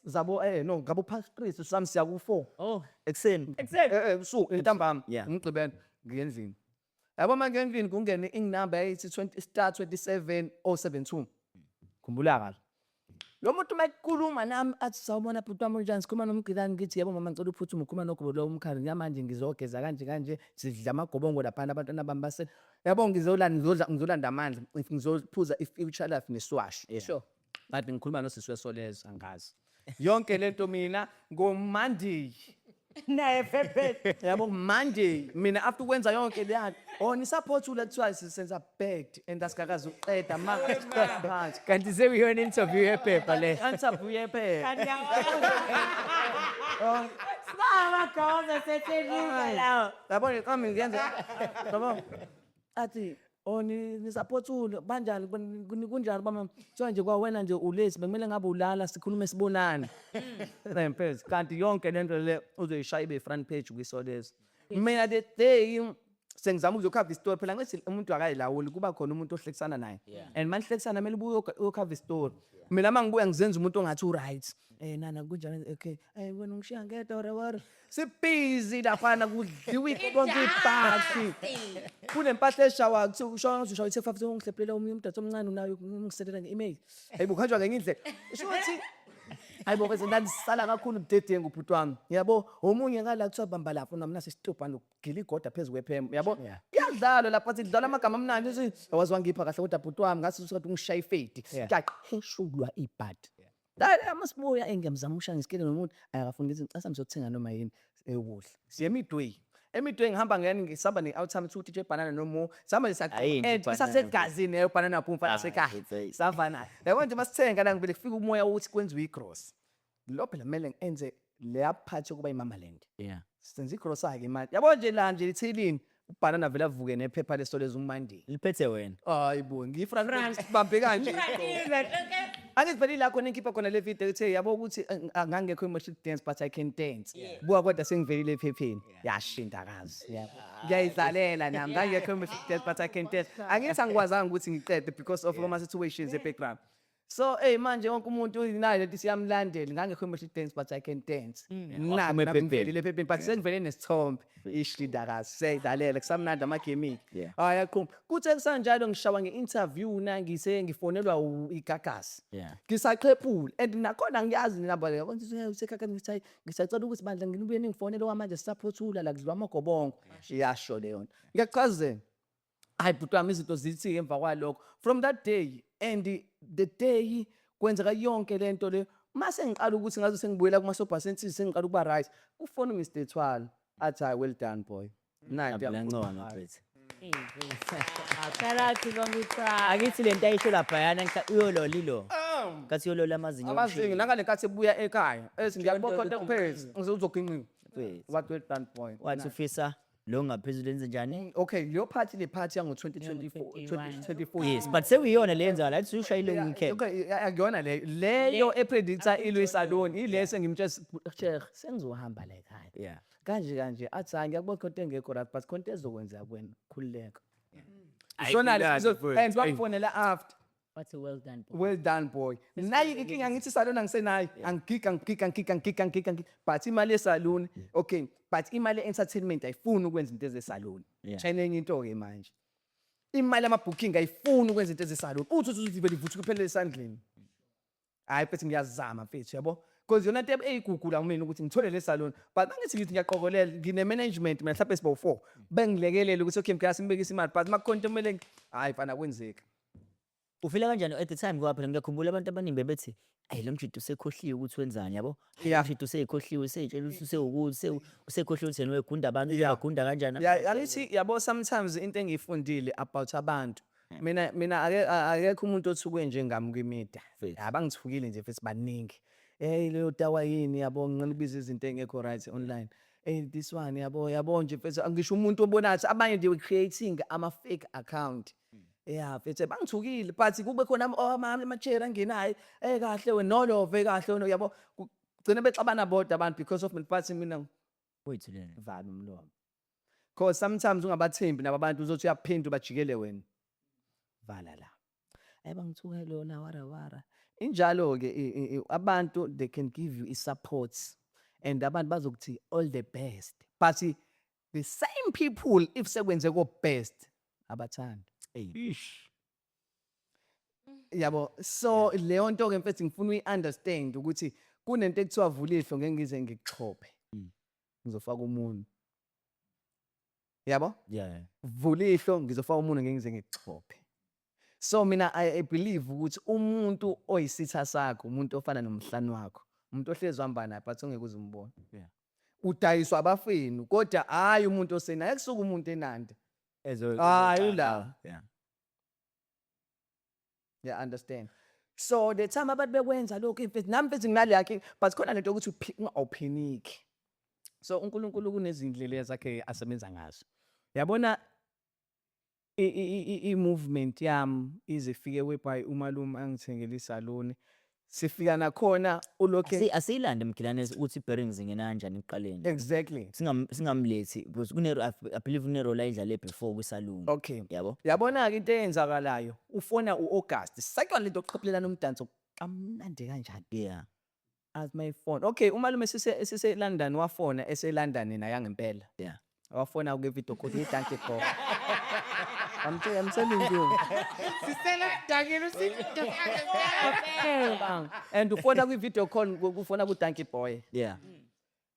A: zabo no ngabo past 3 sami siya ku 4.
F: Oh.
B: Ekuseni.
A: Ebusuku, ntambama. Ngigqibela ngiye endlini. Yabo, uma ngiye endlini kungene inamba yayithi 20 star 27 072. Khumbula kahle. Lo muntu uma ekhuluma nami athi, "Sawubona bhuti wami, unjani? Sikhuluma nomgilani." Ngithi, "Yebo mama, ngicela uphuthume, ukhuluma nogobela umkhandlu. Njengamanje ngizogeza kanje kanje, sidla amagobongo laphana, abantwana bami base, yabo, ngizolanda, ngizodla, ngizolanda amandla, if ngizophuza i-Future Life neswashi." Kanti ngikhuluma nosisi weSolezwe, angazi. Yonke lento mina ngo-Monday.
E: Naye phephe.
A: Yabo, Monday mina after ukwenza yonke leya, oh, ni-support ula, kuthiwa senza bad and asikakazi ukuqeda ma phansi.
F: Kanti sekuyona interview yephepha le.
A: Interview yephepha.
E: Sibaba sethenisa lawo.
A: Yabo, ngiqambe ngiyenza, yabo, athi, "Oh, nisaphothule banjani? Kunjani bama?" Kuthiwa nje kwawena nje ulesi bekumele ngabe ulala, sikhulume sibonane mfethu. Kanti yonke lento le uzoyishaya ibe front page kwiSolezwe. Mina the day sengizama ukuzokhava isitori phela, ngithi umuntu akayilawuli, kuba khona umuntu ohlekisana naye and manihlekisana kumele ubuye uyokhava isitori. Mina uma ngibuya ngizenza umuntu ongathi u-right, "Nana, kunjani? Okay, wena ungishiya ngedwa wore." Sibhizi laphana, kudliwa konke, ibhasi kunempahla eshawa, kuthiwa ushawa ngathi ushawa ithe 5, ungihlephelela omunye umdada omncane unayo, ungiselela nge-email. Hayibo, kuhanjwa ngenye indlela, isho ukuthi hayibo bese ndandisala kakhulu budedengu, bhuti wami. Yabo, omunye ngala kuthiwa bamba lapho nami nasi isitubhane ugila igoda phezu kwephembe, yabo, kuyadlalwa lapha, sidlala amagama amnandi, uthi awazi wangipha kahle kodwa bhuti wami, ngathi usukade ungishaya ifedi, kuyaqheshulwa ibhadi la. Masibuya engiyamzama ukushaya ngesikele nomuntu akafuni, ngithi ngicela ngizothenga noma yini ukudla, siye eMidway. EMidway ngihamba ngani, ngisihamba ne-outime ukuthi nje banana nomo sihamba nje.
B: Ayinhle
A: And
B: ibanana.
A: isasegazini leyo banana boom, mfana sekhaya. Savana, yabo nje masithenga la, ngivele kufika umoya wokuthi kwenziwe igrosa lo, phela kumele enze leya part yokuba iMamaland. Senza igrosa-ke manje, yabo nje la nje lithilini ubhanana vele avuke nephepha leSolezwe uMonday.
B: Liphethe wena.
A: Hayi bo, ngiyi-front bambe kanje. Angithi phela ila khona engikhipha khona le video ethe, yabo, ukuthi ngangekho i-matric dance but I can dance. Buka kodwa sengivelile ephepheni. Yashinda kazi. Ngiyayidlalela nami, ngangekho i-matric dance but I can dance. Angithi angikwazanga ukuthi ngiqede because of ama situations e-background. So hey, manje wonke umuntu unayo lento siyamlandela, ngangekho i-matric dance but I can dance.
B: Waphuma
A: Nami
B: ephepheni.
A: ngivelile ephepheni but sengivele nesithombe. Ishinda kazi, siyayidlalela, kusamnandi ama-gimmick. Hayi, yaqhuma. Kuthe kusanjalo ngishawa nge-interview na ngise ngifonelwa iGagasi. Ngisaqhephula and nakhona ngiyazi inamba le, yabo, ngithi useGagasi, ngithi hayi, ngisacela ukuthi bandla nginibuye ningifonele, okwamanje sisaphothula la, kudliwa amagobongo. Iyasho leyo nto. Ngiyakuchazela. Hayi bhuti wami, izinto zithi emva kwalokho from that day and the day kwenzeka yonke lento le, mase ngiqala ukuthi ngaze sengibuyela kuma-sober senses, sengiqala ukuba right, ufona uMr Thwala athi, "Hayi, well done boy." Nayi.
B: Yancoma mfethu.
E: Shout out to Bongithwala.
B: Akithi lento ayisho laphayana uyolola ilo. Kathi uyolola amazinyo.
A: Amazinyo nangale nkathi ebuya ekhaya ethi ngiyakubopha into kuphela uzoginqika.
B: Mfethu.
A: What, well done boy.
B: Wathi ufisa Lo ngaphezulu enze njani?
A: Okay, leyo party, le party yango 2024.
E: 21.
A: 2024.
B: Yes, but sekuyiyona le yenzayo la usushayile weekend.
A: Okay, akuyona leyo, leyo epredicta ilwe salon ile sengimtshela, "Sheikh, sengizohamba la ekhaya." Kanje kanje, athi, "Hayi, ngiyakubona khona into engekho right, but khona into ezokwenzeka kuwena, khululeka." Isona
D: Ayi, mfowethu,
A: and wakufonela after.
E: Wathi, "Well done, boy."
A: "Well done, boy." Nayi inkinga, ngithi salon angisenayo, angigiga, angigiga, angigiga, angigiga, angigiga, angigiga, but imali yesalon, okay, but imali ye-entertainment ayifuni ukwenza into ezesalon. China enye into-ke manje, imali yama-booking ayifuni ukwenza into ezesalon, uthi vele ivuthuka iphelele esandleni. Hhayi mfethu, ngiyazama mfethu, yabo, because yona nto eyigugu la kumina ukuthi ngithole le salon, but mangithi ngithi ngiyaqokolela, ngine-management mina, mhlawumbe sibo four, bengilekelele ukuthi okay mkhaya, simbekise imali, but makukhona into kumele, hhayi mfana, akwenzeki.
B: Ufila kanjani at the time? Ngoba phela ngiyakhumbula abantu abaningi bebethi, "Ayi, lo mjito usekhohliwe ukuthi wenzani," yabo. Mjito useyikhohliwe, useyitshela ukuthi usewukuthi, usekhohliwe ukuthi yena wegunda abantu, bagunda kanjani.
A: Yeah, angithi yabo, sometimes into engiyifundile about abantu, mina akekho umuntu othukwe njengami kwimedia. Abangithukile nje futhi baningi. "Hey, leyo tawa yini?" Yabo, ngicela ukubiza izinto ey'ngekho right online. "Hey, this one," yabo, yabo nje mfethu, ngisho umuntu obona ngathi abanye they were creating ama-fake account. Yeah, mfethu, bangithukile, but kube khona ama-cherry angenayo, "Eh, kahle wena nolove, kahle wena," yabo. Gcine bexabana bodwa abantu because of me, but mina
B: Uyithulele.
A: vala umlomo. 'Cause sometimes ungabathembi nabo abantu, uzothi uyaphinda bajikele wena. Vala la. Hayi, bangithuke lona wara wara. Injalo-ke abantu, they can give you i-support and abantu bazokuthi all the best. But the same people, if sekwenze ko best, abathandi.
D: Ish.
A: Yabo, so leyo nto ke mfethu ngifuna uyi-understand ukuthi kunento ekuthiwa vula ihlo, ngeke ngize ngikuxhophe. Ngizofaka umunwe. Yabo?
B: Yeah.
A: Vula ihlo, ngizofaka umunwe, ngeke ngize ngikuxhophe. So mina I believe ukuthi umuntu oyisitha sakho, umuntu ofana nomhlane wakho, umuntu ohlezi uhamba naye but ongeke uze umbone. Udayiswa abafenu, kodwa hhayi umuntu osenayo, ekusuka umuntu enanda. Hayi ula. Yeah, understand. So the time abantu bekwenza lokho mfethu, nami mfethu nginale yakhe, but khona lento yokuthi awupheniki. So uNkulunkulu kunezindlela zakhe asebenza ngazo. Yabona, i-movement yami ize ifike whereby umalume angithengele isaloni. Sifika nakhona ulokhe
B: Asiyilande Mgilane ukuthi i-bearings ingena kanjani ekuqaleni.
A: Exactly.
B: Singamlethi because kune I believe kune role ayidlale before kwisalon.
A: Okay.
B: Yabo?
A: Yabona-ke into eyenzakalayo, ufona u-August. Sakuyona lento yokuqhophelelana umdanso kamnandi kanjani. Athi mayifona. Okay, umalume sise London, wafona ese London yena yangempela. Wafona ku video call, "Dankie bro." I'm telling you.
D: Sisela dakile usithi.
A: And ufona kwi video call, kufona ku Dankie Boy.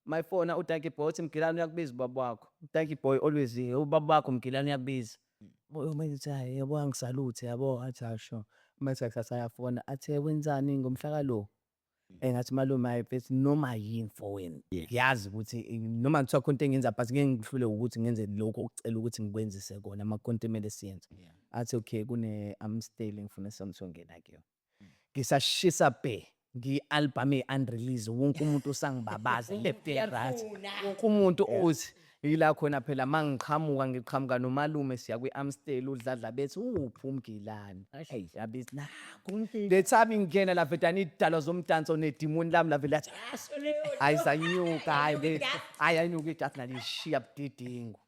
A: Mayifona uDankie Boy, uthi, "Mgilane, uyakubiza ubaba wakho." Dankie Boy always, "Ubaba wakho Mgilane uyakubiza." Boy manje, hayi yabo, angisaluthe yabo, athi asho. Mase kusasa ayafona, athi, "Wenzani ngomhla kalo?" Engathi, "Malume, hayi mfethu, noma yini for wena." Ngiyazi ukuthi noma kuthiwa khona into engiyenza, but ngeke ngihlule ukuthi ngenze lokhu okucela ukuthi ngikwenzise kona, uma kukhona into emele siyenze. Athi, "Okay, kune Amstel engifuna songena kuyona." Ngisashisa bhe, ngiyi-album eyi-unreleased, wonke umuntu usangibabaza left and right. Wonke umuntu uthi yila khona phela mangiqhamuka, ngiqhamuka nomalume, siya kwi-Amstel, uDladla bethi, "Uphi uMgilane?" Yabithi nakhu. The time ngingena la vedane, idalwa zomdanso nedimoni lami lavele lathi hayi, sanyuka, hayi hayi, ayinuka idasi nalishiya budedengu.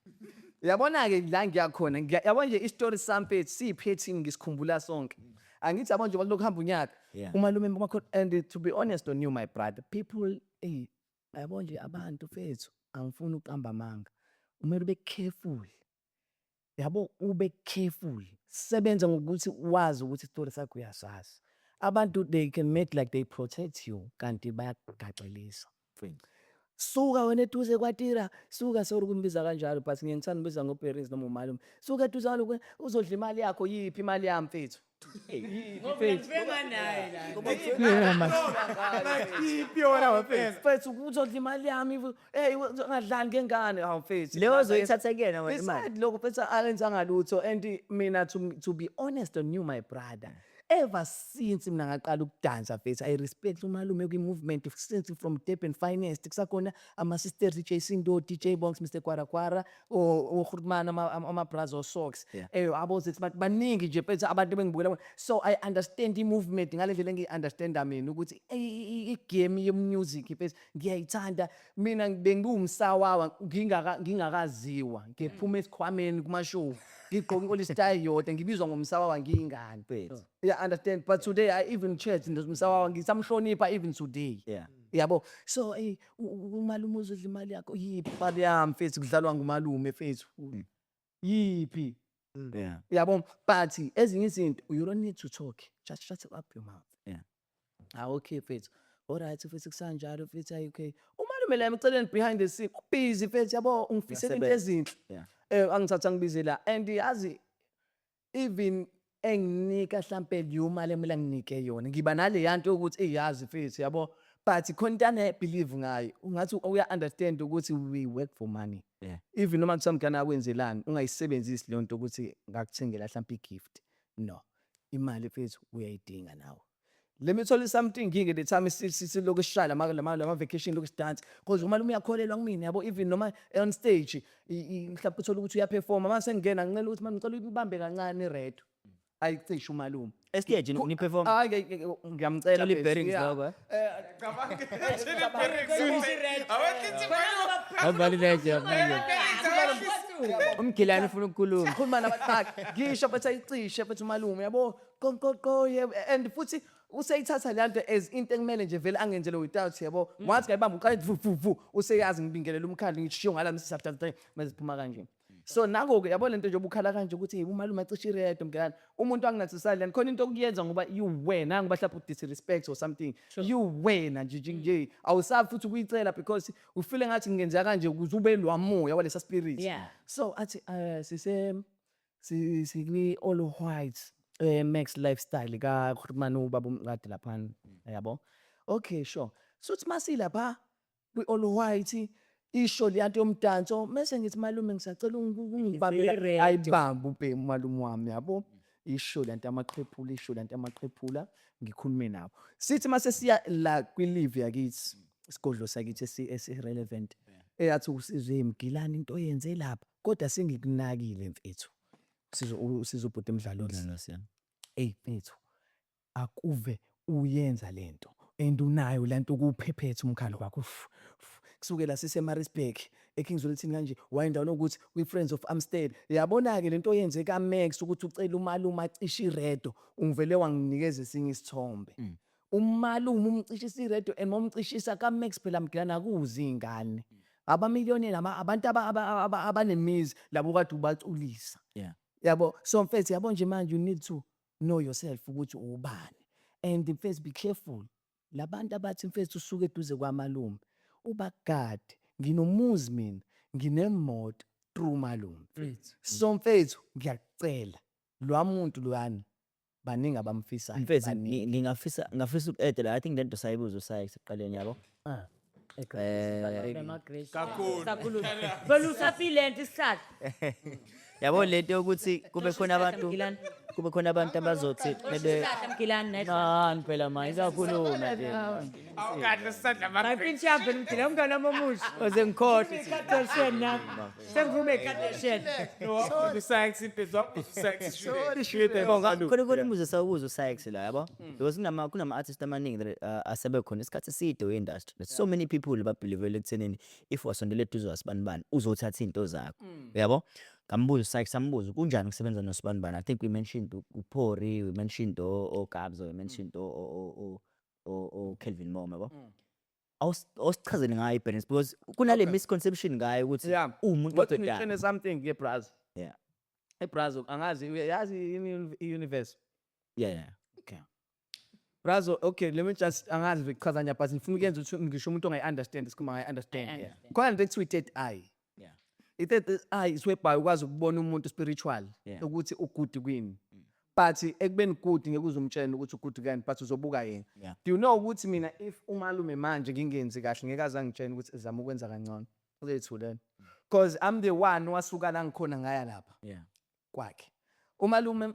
A: Uyabona-ke la ngiyakhona, yabo nje isitori sami mfethu siyiphethini, ngisikhumbula sonke. Angithi yabo nje kulokhu hamba unyaka. Umalume makhona, and to be honest on you, my brother, people, ey, yabo nje abantu mfethu, angifuni ukuqamba amanga. Kumele ube careful. Yabo, ube careful. Sebenza ngokuthi wazi ukuthi isitori sakho uyasazi. Abantu, they can make like they protect you, kanti bayakugaxelisa. Suka wena eduze kwatira, suka, sorry ukumbiza kanjalo, but ngiye ngithanda ukubiza ngoBerries noma umalume. Suka eduze kwalo, uzodla imali yakho. Yiphi imali yami mfethu? Yiphi mfethu?
D: Iphi yona mfethu?
A: Mfethu, uzodla imali yami, hey, ungadlali ngengane, hawu mfethu.
B: Leyo ozoyithatha kuyena wena imali.
A: Beside lokho mfethu, akenzanga lutho, and mina to be honest on you, my brother, Ever since mina ngaqala ukudansa, mfethu, I respect umalume kwi-movement since from Durban Finest, kusakhona ama-sisters, DJ Sindo, DJ Bongs, Mr Kwarakwara, oHurumani, ama-bras, o-socks, abozethi, baningi nje, mfethu, abantu ebengibukela kubona. So I understand i-movement ngale ndlela engiyi-understanda mina ukuthi i-game ye-music, mfethu, ngiyayithanda. Mina bengiwumsawawa ngingakaziwa, ngiphuma esikhwameni kuma-show, ngigqoke i-all yodwa, ngibizwa ngomsawawa ngiyingane.
B: Mfethu.
A: Yeah, understand, but today I even chat nomsawawa, ngisamhlonipha even today. Yabo, so hey, umalume uzodla imali yakho. Yiphi imali yami, mfethu? Kudlalwa ngumalume, mfethu, yiphi? Yabo, but ezinye izinto you don't need to talk, just shut up your mouth. Ah, okay, mfethu, alright, mfethu, kusanjalo, mfethu. Ayi, okay, umalume la eceleni behind the scene busy, mfethu, yabo, ungifisela into
B: Uyasebenza.
A: ezinhle. Angithatha ngibize la and yazi even enginika hlampe leyo mali emele nginike yona, ngiba nale yanto yokuthi eyazi, mfethu, yabo, but khona into ane-believe ngayo, ungathi uya-understand ukuthi we work for money. Even noma kuthiwa mngane akwenzelani, ungayisebenzisi leyo nto ukuthi ngakuthengela hlampe i-gift. No, imali, mfethu, uyayidinga nawe. Let me tell you something ke, the time silokhu sishaya lama vacation, lokhu sidansa, because umalume uyakholelwa kumina, yabo. Even noma on stage, mhlawumbe uthola ukuthi uyaperforma, mase ngingena ngincela ukuthi, "Mama, ngicela uyibambe kancane iredo," ayicishe umalume.
B: Estage ni-perform?
A: Hayi, ngiyamcela,
B: Tshela
A: mfethu,
B: i-bearings
A: yeah.
B: lokho, eh?
F: Avalile manje. Umgilane ufuna ukukhuluma.
A: Khuluma nabantu bakhe, ngisho futhi ayicishe futhi umalume, yabo, qoqoqo, yebo. And futhi useyithatha le nto as into ekumele nje vele angenzele without, yabo. Once ngayibamba uqale vu vu vu, useyazi ngibingelela umkhandlu, ngishiyo ngala msisafta mase kanje. So nako-ke, yabo, lento nje ubukhala kanje ukuthi hey, umalume acishe iredo, mngani, umuntu anginathisali lento khona into okuyenza ngoba you wena ngoba mhlawumbe udisrespect or something, you wena nje awusabi futhi ukuyicela because ufile ngathi ngingenzeka kanje ukuze ube lwamoya walesa spirit. So athi sise sikwi all white Max Lifestyle ka Grootman, ubaba umqadi laphana, yabo. Okay, sure. So uthi masilapha kwi all white, isho leyanto yomdanso, mase ngithi, "Malume, ngisacela ungibambele."
E: Iredo.
A: Ayibambe ubhemu umalume wami, yabo, isho lento yamaqhephula, isho lento yamaqhephula, ngikhulume nabo. Sithi mase siya la kwi-live yakithi, isigodlo sakithi esi-relevant, eyathi usizwe Mgilani into oyenze lapha, kodwa sengikunakile, mfethu, sizo usizo ubhuti emdlalo. Ey mfethu, akuve uyenza lento and unayo lento ukuphephetha umkhandlu wakho. Uf, uf. Kusukela sise-Maritzburg, eKings Zwelithini kanje, wayindawo ukuthi kwi-Friends of Amstel, yabona-ke lento oyenze ka-Max ukuthi ucele umalume acishe iredo, ungivele wanginikeza esinye isithombe. Umalume umcishisa iredo and momcishisa ka-Max phela, mgilana, akuzi iy'ngane abamiliyonela, abantu abanemizi labo kade ubaculisa. Yabo, so mfethu, yabo nje manje you need to know yourself ukuthi ubani, and mfethu, be careful labantu abathi, mfethu, usuke eduze kwamalume, ubagade. Nginomuzi mina, nginemoto through malume. So mfethu, ngiyakucela, lwa muntu lwana baningi abamfisayo.
B: Mfethu,
A: baningi.
B: ngingafisa uku-add la. I think lento sayibuza usayi ekuqaleni, yabo.
D: Kakhulu.
E: Kakhulu. Phela usafile lento isihlahla.
B: Yabo, lento yokuthi kube khona abantu
E: Mgilane.
B: kube khona abantu abazothi bebe
E: Isihlahla, Mgilane, naye.
F: Mani phela manje isakhuluma nje.
D: Awukahle sisandla.
E: Ngayipintshi yami phela, Mgilane, umngane wami omusha.
F: Oze ngikhohlwe.
E: Kardashian nami. Sengivume Kardashian.
B: Khona khona imibuzo sawubuza uSykes la, yabo, because kunama artists amaningi that asebekhona isikhathi eside we-industry. There's so many people ababelievele ekuthenini if wasondela eduze kwasibanibani uzothatha iy'nto zakho, yabo. Ngambuza uSykes, sambuza kunjani ukusebenza nosibanibani. I think we mentioned uPhori, we mentioned oGabza, we mentioned o-Kelvin Momo, yabo. Awusichazele ngayo i-balance because kunale misconception ngayo ukuthi uwumuntu
A: But
B: obhedayo.
A: ngitshene something ke, braz. Ebrazo, angazi uyazi yini i-universe?
B: Yeah.
A: Okay. Brazo, okay, let me just, angazi ngikuchaza njani, but ngifuna ukuyenza ukuthi ngisho umuntu ongayi-understand sikhuluma ngayi-understand. Khona lento ekuthiwa i-third eye. I-third eye is whereby ukwazi ukubona umuntu spiritual ukuthi ugood kwini. But ekubeni good ngeke uze umtshele ukuthi ugood kani, but uzobuka yena. Do you know ukuthi mina if umalume manje ngingenzi kahle, ngeke aze angitshele ukuthi zama ukwenza kangcono. Uzoyithulela. Because I'm the one wasuka la ngikhona ngaya lapha. Kwakhe. Umalume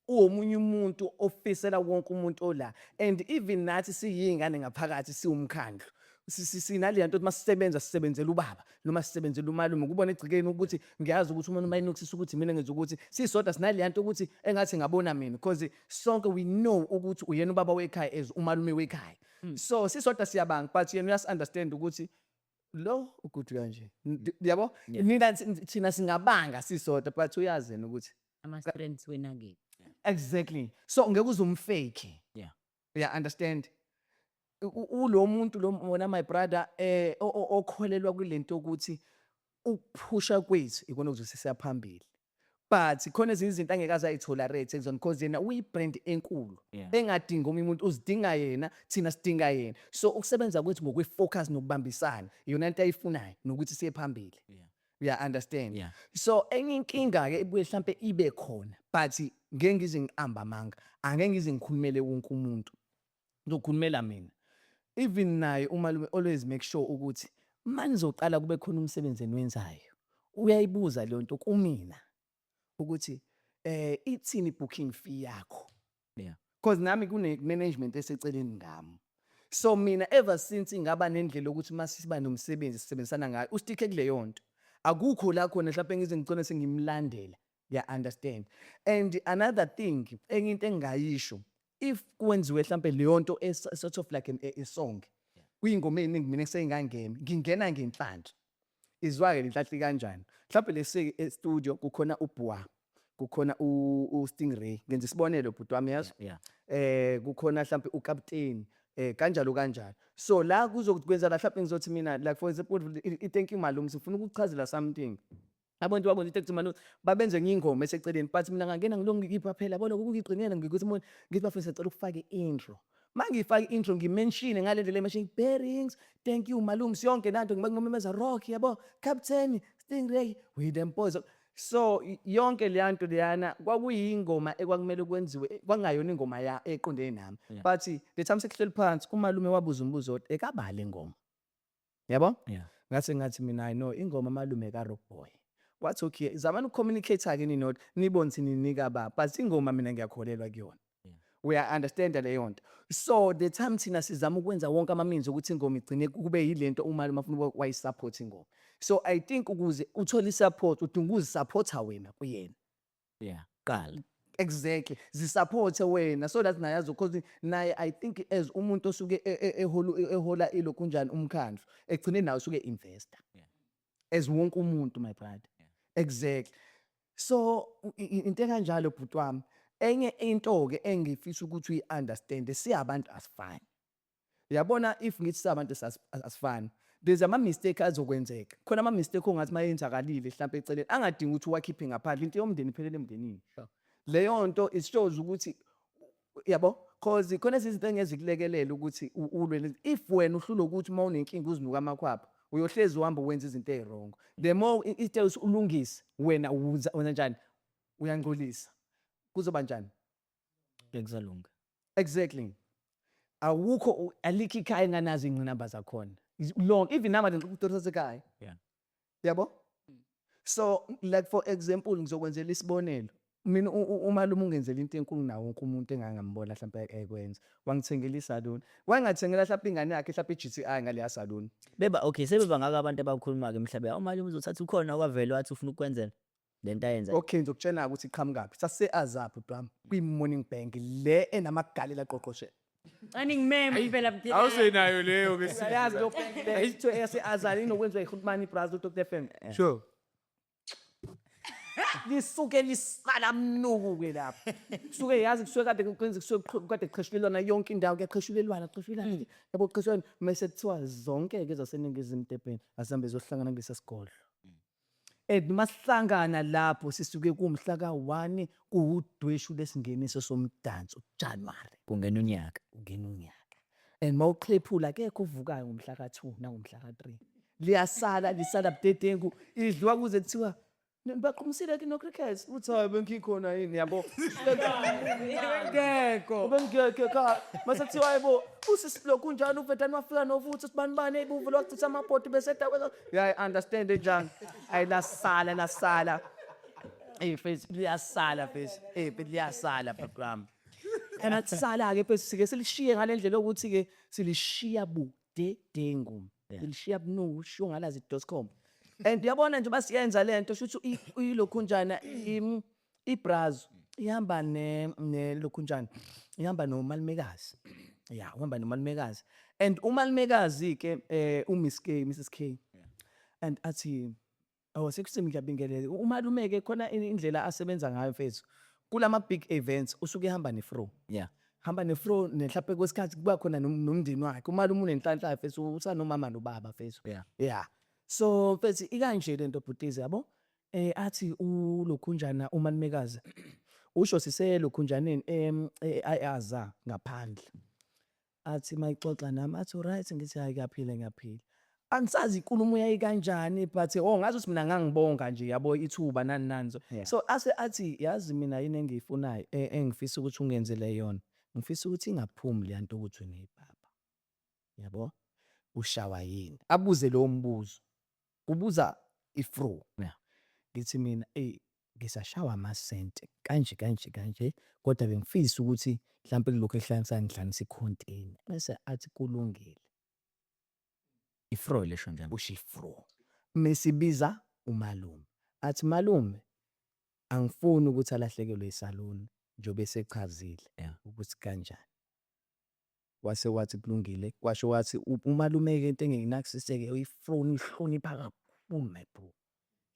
A: Uwomunye umuntu ofisela wonke umuntu ola, and even nathi siyingane ngaphakathi siwumkhandlu, sinaleya nto ukuthi masisebenza sisebenzela ubaba noma sisebenzela umalume, kubona egcikeni ukuthi ngiyazi ukuthi uma noma inokusisa ukuthi mina ngenza ukuthi sisodwa, sinaleya nto ukuthi engathi ngabona mina, because sonke we know ukuthi uyena ubaba wekhaya as umalume wekhaya. So sisodwa siyabanga, but yena uyasi-understand ukuthi lo u-good kanje. Yabo, nina thina singabanga sisodwa, but uyazi yena ukuthi
E: Ama-strengths wena-ke.
A: Exactly, so ngeke uze um-fake. Yeah, understand. Ulo muntu lo wona, my brother, okholelwa kulento ukuthi ukuphusha kwethu ikona okuzosisiya phambili, but khona ezinye izinto angeke aze ayi-tolerate kuzona, because yena uyi-brand enkulu engadingi omunye umuntu, uzidinga yena, thina sidinga yena. So ukusebenza kwethu ngokwe-focus nokubambisana iyona nto ayifunayo nokuthi siye phambili. Uya understand?
B: Yeah.
A: So enye inkinga-ke ibuye mhlampe ibe khona, but ngeke ngize ngiqambe amanga, angeke ngize ngikhulumele wonke umuntu, ngizokhulumela mina. Even naye umalume always make sure ukuthi uma nizoqala kube khona umsebenzi eniwenzayo, uyayibuza leyo nto kumina ukuthi ithini i-booking fee yakho, because nami kune management eseceleni ngami. So mina ever since ngaba nendlela yokuthi uma siba nomsebenzi sisebenzisana ngayo, u-stick-e kuleyo nto, akukho la khona mhlawumbe ngize ngigcine sengimlandela. Ya understand? And another thing, enye into engingayisho, if kwenziwe mhlambe leyo nto sort of like a song kuyingoma ey'ningi, mina esengangena ngingena ngenhlanhla. Izwa-ke le nhlahla kanjani? Mhlawumbe lesi e-studio kukhona uBua, kukhona u-Stingray, ngenza isibonelo, bhuti wami, yazi, kukhona mhlambe ukapteni, kanjalo kanjalo. So la kuzokwenza la mhlawumbe ngizothi mina, like for example, i-Thank You Malume, sifuna ukukuchazela something. Abantu bakwenza i-Thank You Malume, babenze enye ingoma eseceleni, but mina ngangena ngilokhu ngikipha phela, yabona, ukuyiqinela ngikuthi ngithi bafethu, siyacela ukufaka i-intro. Uma ngifaka i-intro, ngi-mention ngale ndlela e-mention bearings, "Thank you malume," yonke lanto ngimemeza rock, yabo, captain, Stingray, we them boys. So yonke leya nto leyana kwakuyingoma ekwakumele kwenziwe, kwakungayona ingoma ya eqondene nami, but the time sekuhleli phansi, umalume wabuza umbuzo othi ekabani le ngoma, yabo. Ngase ngathi mina, "I know ingoma malume ka-Rock Boy." Wathi, "Okay, zamani uku-communicate-ke ninodwa, nibone ukuthi ninika ba, but ingoma mina ngiyakholelwa kuyona." Uya-understand leyo nto? So the time thina sizama ukwenza wonke ama-means ukuthi ingoma igcine kube yilento umalume afuna, wayi-support ingoma. So I think ukuze uthole i-support, udinga ukuzi-support-a wena kuyena.
B: Yeah, qala.
A: Exactly, zi-support-e wena so that naye because naye I think as umuntu osuke ehola ilokhunjani umkhandlu, ekugcineni nawe usuke investor as wonke umuntu, my brother. Exactly, so into ekanjalo, bhuti wami. Enye into-ke engifisa ukuthi uyi-understand, siyabantu asifani, uyabona? If ngithi sabantu asifani, there's ama-mistake azokwenzeka khona, ama-mistake ongathi uma yenzakalile hlampe eceleni angadingi ukuthi uwakhiphe ngaphandle. Into yomndeni iphelele emndenini leyo nto. It shows ukuthi, yabo, cause khona ezinye izinto engeke zikulekelele ukuthi ulwe. If wena uhlulwe ukuthi uma unenkinga uzinuka amakhwapha, uyohlezi uhamba wenza izinto ey'wrong. The more into ulungise wena, wenza njani, uyangcolisa, kuzoba njani?
B: Bekuzalunga.
A: Exactly. Awukho alikho ikhaya enganazo iy'ngqinamba zakhona lonke, even nama nje sasekhaya. Yabo, so like for example, ngizokwenzela isibonelo. Mina umalume ungenzela into enkulu nawo wonke umuntu engangambona hlampe ekwenza. Wangithengela isaluni, wangathengela hlampe ingane yakhe hlampe i-GTI ngaleya saluni.
B: Beba okay, sebeba ngaka abantu abakhuluma-ke emhlabeni, umalume uzothatha ukhona kwavele wathi ufuna ukwenzela le nto ayenza.
A: Okay, ngizokutshela ukuthi iqhamukaphi. Sase-Azaphi, bram, kwi-Morning Bank le enamagalelo aqoqoshe.
E: Aningimeme phela.
D: Awusenayo leyo ke.
A: Uyayazi lo bank le ithiwe eyase-Azali, inokwenziwa ihulumani ibraz, uDr FM. Lisuke lisala mnuku-ke lapho. Kusuke, yazi, kusuke kade kwenze, kusuke kade kuqheshulelwana yonke indawo, kuyaqheshulelwana, qheshulelwana, yabo, qheshulelwana, mese kuthiwa zonke-ke zaseNingizimu Durban azihambe ziyohlangana kulesa sigodlo. And masihlangana lapho sisuke kumhla ka-1, kuwudweshu lesingeniso somdanso, January.
B: Kungena unyaka.
A: Ungena unyaka. And mawuqhephula, akekho ovukayo ngomhla ka-2 nangomhla ka-3. Liyasala lisala budedengu, idliwa kuze kuthiwa "Baqumisile ke no-cricket," uthi, "Hayi, bengikhona yini?" Yabo,
D: Ngekho.
A: Bengekho ekhaya. Mase kuthiwa, "Hayibo, usisi lo kunjani uvedani wafika nofuthi sibanibani ebuvu lwachitha amabhodi bese dakwe." Yeah, I understand njani. Ayilasala lasala. Ey mfethu liyasala mfethu. Ey mfethu liyasala bhuti wami. And akusala ke mfethu, sike silishiye ngale ndlela yokuthi ke silishiya budedengu. Silishiya bunuku, ushiyo ngalazi.com. And uyabona nje basiyenza lento, shuthi ilokhunjana ibrazo ihamba ne nelokhunjana, ihamba nomalumekazi. Yeah, uhamba nomalumekazi. And umalumekazi ke uMiss K, Mrs K. And athi, oh, sekusemi ngiyabingelela. Umalume ke khona indlela asebenza ngayo mfethu. Kulama big events usuke ehamba nefro. Hamba nefro, mhlawumbe kwesikhathi kuba khona nomndeni wakhe. Umalume unenhlanhla mfethu, usanomama nobaba mfethu. Yeah. So mfethu, ikanje lento bhutiza, yabo. Athi ulokhunjana umalumekazi usho siselokhunjaneni aza ngaphandle. Athi mayixoxa nami athi, "Right," ngithi, "Hayi, ngiyaphila, ngiyaphila." Angisazi inkulumo yayikanjani, but oh, ngazi ukuthi mina ngangibonga nje, yabo, ithuba nani nani. So so ase athi, "Yazi mina yini engiyifunayo, engifisa ukuthi ungenzele yona? Ngifisa ukuthi ingaphumi le nto ukuthi unebaba. Yabo? Ushawa yini?" Abuze lowo mbuzo. Kubuza ifro. Ngithi mina, "Ey, ngisashawa amasente kanje kanje kanje, kodwa bengifisa ukuthi mhlampe kulokhu ehlanganisa ngihlanganisa i-container." Bese athi, "Kulungile."
B: Ifro lesho njalo.
A: Usho ifro. Mesibiza umalume. Athi, "Malume, angifuni ukuthi alahlekelwe isaluni njengoba esechazile ukuthi kanjani." Wase wathi, "Kulungile." Kwasho wathi umalume ke, into engiyinakisise-ke, ifro uyihlonipha kakhulu, my bro.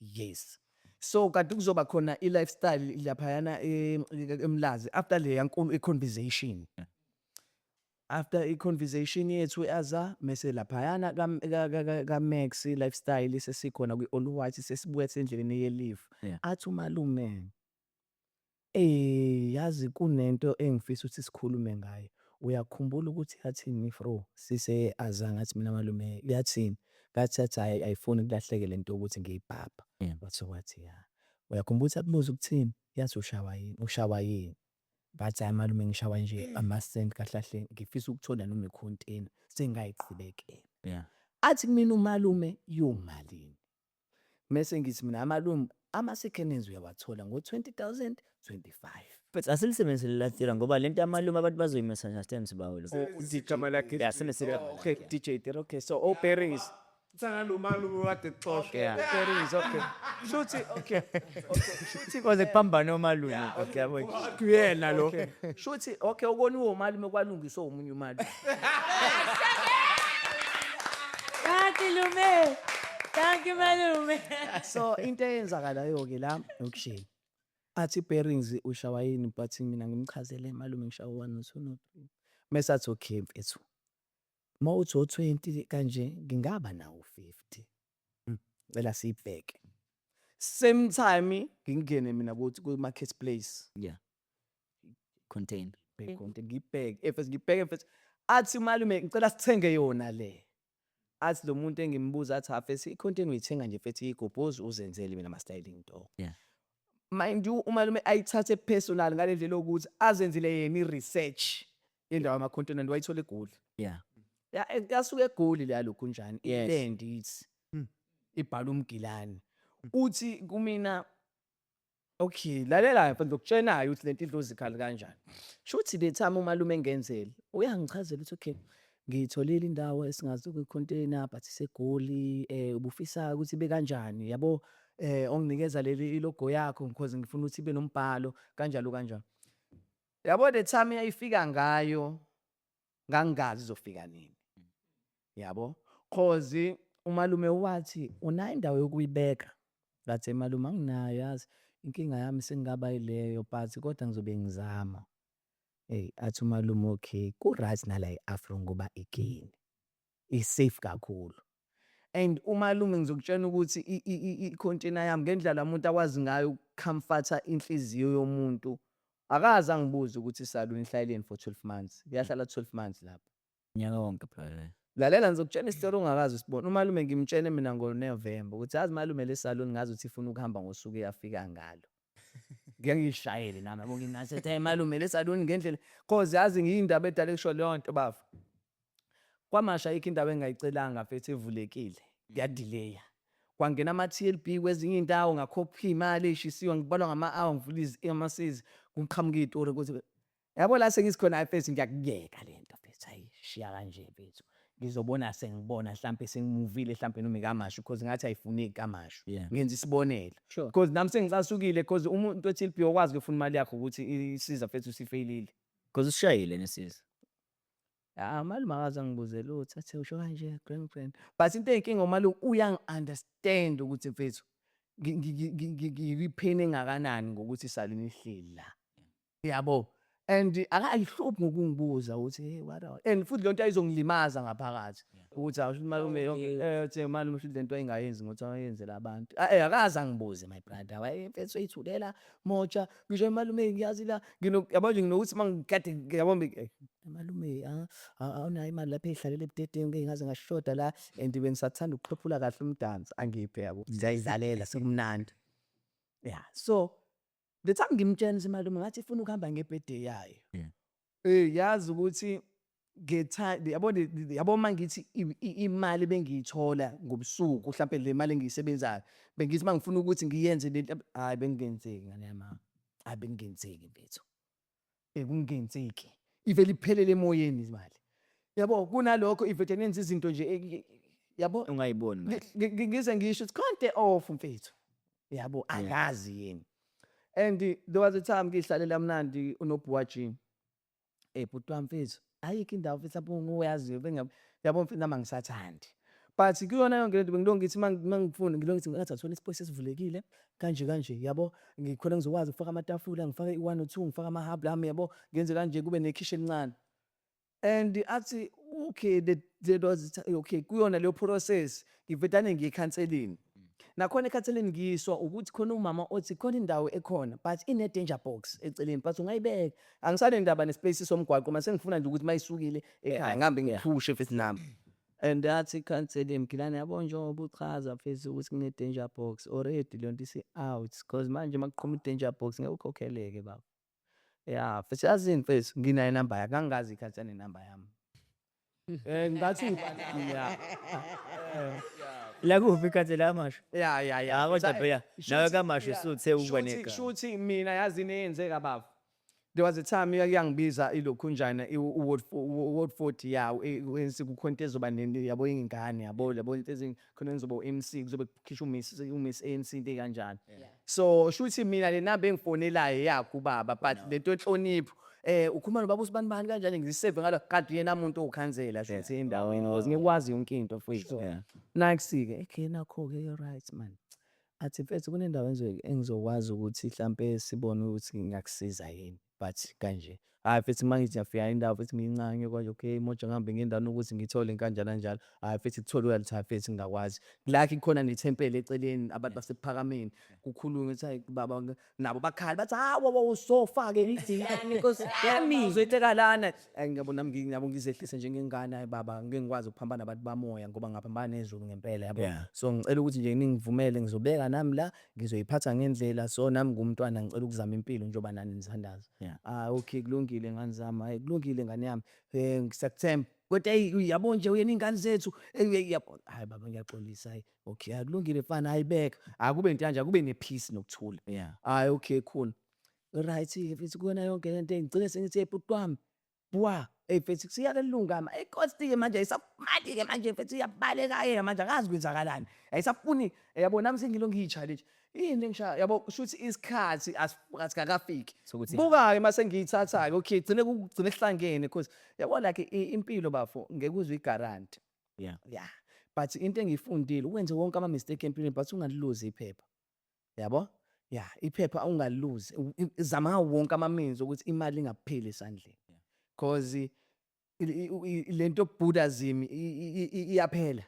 A: Yes. So kanti kuzoba khona i-lifestyle laphayana eMlazi after leya nkulu i-conversation. After i-conversation yethu aza mese laphayana ka-Max Lifestyle, sesikhona kwi-All White, sesibuya sendleleni ye-live. Athi umalume, "Yazi kunento engifisa ukuthi sikhulume ngayo. Uyakhumbula ukuthi yathini ifro sise aza?" Ngathi mina, "Malume, yathini?" Ngathi, yathi, "Hhayi, ayifuni kulahleke lento yokuthi ngiyibhabha." Wathi wathi ya. "Uyakhumbula ukuthi yakubuza ukuthini? Yathi ushawa yini? Ushawa yini?" Ngathi, "Hhayi malume, ngishawa nje amasenti kahle kahle, ngifisa ukuthola noma i-container sengayiqhubekela." Athi kumina umalume, "Yomalini?" Mese ngithi mina, "Malume, ama-second hands uyawathola ngo-20,000, 25."
B: But asilisebenzise lela tira ngoba lento yamalume abantu bazoyi-misunderstand, sibawelo.
D: Igama lakhe.
B: Yeah, sebenzise.
A: Okay, DJ Tira, okay. So oh, bearings.
G: Thana malume kade exoshwa.
A: Bearings, okay. Shuthi okay.
B: Shuthi koze kuphambane omalume. Okay, yabo.
D: Kuyena lo.
A: Shuthi okay, ukoniwe umalume kwalungiswa omunye umalume.
E: Thank you, Lume. Thank you, malume.
A: So into eyenzakalayo ke la ukushini. Athi, "Bearings ushawa yini?" But mina ngimchazele, "Malume, ngishawa 1 no 2 no 3." Mese athi, "Okay mfethu. Mawuthi o20 kanje, ngingaba nawo 50. Cela siyibheke." Same time ngingene mina kuthi ku marketplace.
B: Contain.
A: Bheke ngibheke efes, ngibheke mfethu. Athi malume, "Ngicela sithenge yona le." Athi lo muntu engimbuza, athi, "Hafesi, i-container uyithenga nje mfethu, igobhozi uzenzele mina ama-styling door." Mind you, umalume ayithathe personal ngale ndlela yokuthi azenzele yena i-research yendawo yama-container and wayithola eGoli. Ya, yasuka eGoli leya lokhunjani. Iland ithi ibhala umgilani. Uthi kumina, "Okay, lalela mfethu, ngizokutshena ukuthi lento idlozi ikhali kanjani." Shuthi the time umalume engenzele uyangichazela ukuthi, "Okay, ngiyitholile indawo esingazi kwi-container, but iseGoli, ubufisa ukuthi ibe kanjani, yabo, onginikeza leli ilogo yakho because ngifuna ukuthi ibe nombhalo kanjalo kanjalo." Yabo, the time eyayifika ngayo ngangingazi izofika nini. Yabo, cause umalume wathi, "Unayo indawo yokuyibeka?" Ngathi, "Malume, anginayo, yazi inkinga yami sengingaba yileyo, but kodwa ngizobe ngizama." Eyi, athi umalume, "Okay, ku-right nala e-Afro ngoba again i-safe kakhulu." And umalume, ngizokutshela ukuthi i-container yami, ngendlela umuntu akwazi ngayo uku-comfort-a inhliziyo yomuntu, akaze angibuze ukuthi isaluni ihlaleleni for 12 months. Iyahlala 12 months lapho.
B: Unyaka wonke phela.
A: Lalela, ngizokutshela isitori ongakaze usibone. Umalume ngimtshele mina ngoNovemba ukuthi, "Yazi malume, le saluni ngazi ukuthi ifuna ukuhamba ngosuku eyafika ngalo." Ngike ngiyishayele nami, yabo, ngingathi, "Hey malume, le saluni ngendlela," cause yazi ngiyindaba edala ekusho leyo nto bafo. Kwamasha ayikho indawo engingayicelanga mfethu evulekile, kuya-delay-a. Kwangena ama-TLB kwezinye iy'ndawo, ngakhokha iy'mali ey'shisiwe, ngibalwa ngama-hour, ngivula amasizi, kuqhamuka iy'tori ukuthi yabo la sengithi khona, hhayi mfethu, ngiyakuyeka le nto mfethu, hhayi shiya kanje mfethu. Ngizobona sengibona hlampe sengimuvile hlampe noma ikaMashu, cause ngathi ayifuneki kaMashu. Ngenza isibonelo. Cause nami sengicasukile, cause umuntu we-TLB okwazi ukuyofuna imali yakho ukuthi isiza mfethu usifeyilile.
B: Cause usishayile nesiza.
A: Ah, umalume akaze angibuze lutho, athi usho kanje grand grand. But into eyinkinga, umalume uyangi-understand ukuthi mfethu ngikwi-pain engakanani ngokuthi isaluni ihleli la. Yabo. And akayihluphi ngokungibuza ukuthi, hey, what are, and futhi lonto ayizongilimaza ngaphakathi. Ukuthi awusho malume yonke uthi malume shuthi lento ayingayenzi ngokuthi ayenzela abantu. Akaze angibuze, my brother. Waye mfethu eyithulela moja, ngisho malume ngiyazi la ngino yabo nje nginokuthi mangikade yabo malume awunayo imali lapha eyihlalele ebudedengu, ngeke ngaze ngashoda la, and bengisathanda ukuxhephula kahle umdanso angiphe, yabo, ngiyayidlalela sekumnandi. Yeah, so the time ngimtshela ukuthi malume ngathi ifuna ukuhamba nge-birthday yayo. Yazi ukuthi nge-time yabo, yabo mangithi imali bengiyithola ngobusuku, mhlampe le mali engiyisebenzayo bengithi mangifuna ukuthi ngiyenze lento, hayi bengingenzeki ngane yami, hayi bengingenzeki mfethu, bekungenzeki, ivele iphelele emoyeni imali, yabo. Kunalokho ivele nenza izinto nje yabo
B: ungayiboni manje.
A: Ngize ngisho ukuthi khonto off mfethu, yabo, angazi yini. And there was a time ngihlalela mnandi unoBhuwa G, bhuti wami mfethu, ayikho indawo mfethu lapho nguyaziyo bengabe, yabo mfethu, nami angisathandi, but kuyona yonke lento bengilokhu ngithi mangifuna ngilokhu ngithi ngathi athola ispace esivulekile kanje kanje, yabo, ngikhona ngizokwazi ukufaka amatafula, ngifake i-one or two, ngifake ama-hub lami, yabo, ngenze kanje kube nekhishi elincane. And athi okay, there was okay kuyona leyo process ngivedane ngiye ekhanseleni. Nakhona ekhanseleni ngiyiswa ukuthi khona umama othi khona indawo ekhona but ine-danger box eceleni, but ungayibeka. Angisanendaba nespace somgwaqo, mase ngifuna nje ukuthi mayisukile ekhaya ngihambe ngiphushe futhi nami. And athi ikhansela, Mgilane, yabo, njengoba uchaza mfethu ukuthi kune-danger box already, leyo nto isi-out, cause manje makuqhuma i-danger box ngeke ukhokheleke baba. Ya mfethu, yazini mfethu, nginayo inamba yakhe, angingazi ikhansela nenamba yami. Ngathi ubani ya.
F: La kuphi ikhansela yaMashu?
A: Ya.
F: Ah, kodwa phela nawe kaMashu usuthe ukuba negama.
A: Shuthi mina yazini eyenzeka baba. There was a time iyangibiza ilokhunjana i-ward 40 yawo kukhona into ezoba yabo ingane, yabo, yabo into khona ngizoba u-MC, kuzobe kukhishwa uMiss ANC, into ey'kanjalo. So shuthi mina le namba engifonelayo yakho ubaba, but lento enhlonipho ukhuluma nobaba usibani bani kanjani, ngizisave ngalo kanti yena umuntu owukhansela shuthi endaweni, because ngikwazi yonke into mfowethu. Next-ke, okay, nakho-ke, right man. Athi mfethu kunendawo engizokwazi ukuthi hlampe sibone ukuthi ngingakusiza yini, but kanje. Hhayi mfethu, uma ngithi ngiyafika indawo mfethu ngiyincane konje, okay moja, ngihambe ngiye endaweni ukuthi ngithole kanjani kanjalo. Hhayi mfethu kuthole uyathi, hhayi mfethu ngingakwazi. Like khona nethempeli eceleni, abantu baseKuphakameni kukhulunywe ukuthi hayi baba, nabo bakhala bathi hawu usofa-ke
E: Nkosi yami.
A: uzoyiteka lana. Ngiyabo nami nabo ngizehlise njengengane, hayi baba ngeke ngikwazi ukuphambana nabantu bamoya ngoba ngaphambana nezulu ngempela, yabo. So ngicela ukuthi nje ningivumele ngizobeka nami la, ngizoyiphatha ngendlela, so nami ngumntwana, ngicela ukuzama impilo njengoba nani nithandaza. Ah okay, kulungile ngane zami, hhayi kulungile ngane yami, ngisakuthemba. Kodwa eyi yabo nje uyena iy'ngane zethu, yabo, hhayi baba ngiyaxolisa, hhayi okay, hhayi kulungile mfana, hhayi beka. Akube into kanje, akube ne-peace nokuthula. Hhayi okay, cool. Right-ke mfethu, kuyona yonke lento ngigcine sengithi, hey bhuti wami, bwa, hey mfethu siyake lungama. I-cost-ke manje ayisafani-ke manje mfethu, iyabaleka-ke manje, angazi kwenzakalani. Ayisafuni, yabo, nami sengilo ngiyi-challenge. Yini engishaya, yabo, kusho ukuthi isikhathi asikakafiki.
B: Sokuthi
A: Buka-ke mase ngiyithatha-ke, okay, gcine kugcine kuhlangene because yabo like impilo bafo ngeke uzwe i-guarantee. Yeah. But into engiyifundile, uwenze wonke ama-mistake empilweni but ungaliluzi iphepha. Yabo? Yeah, iphepha ungaliluzi. Zama ngawo wonke ama-means ukuthi imali ingapheli esandleni. Cause lento Buddhism iyaphela.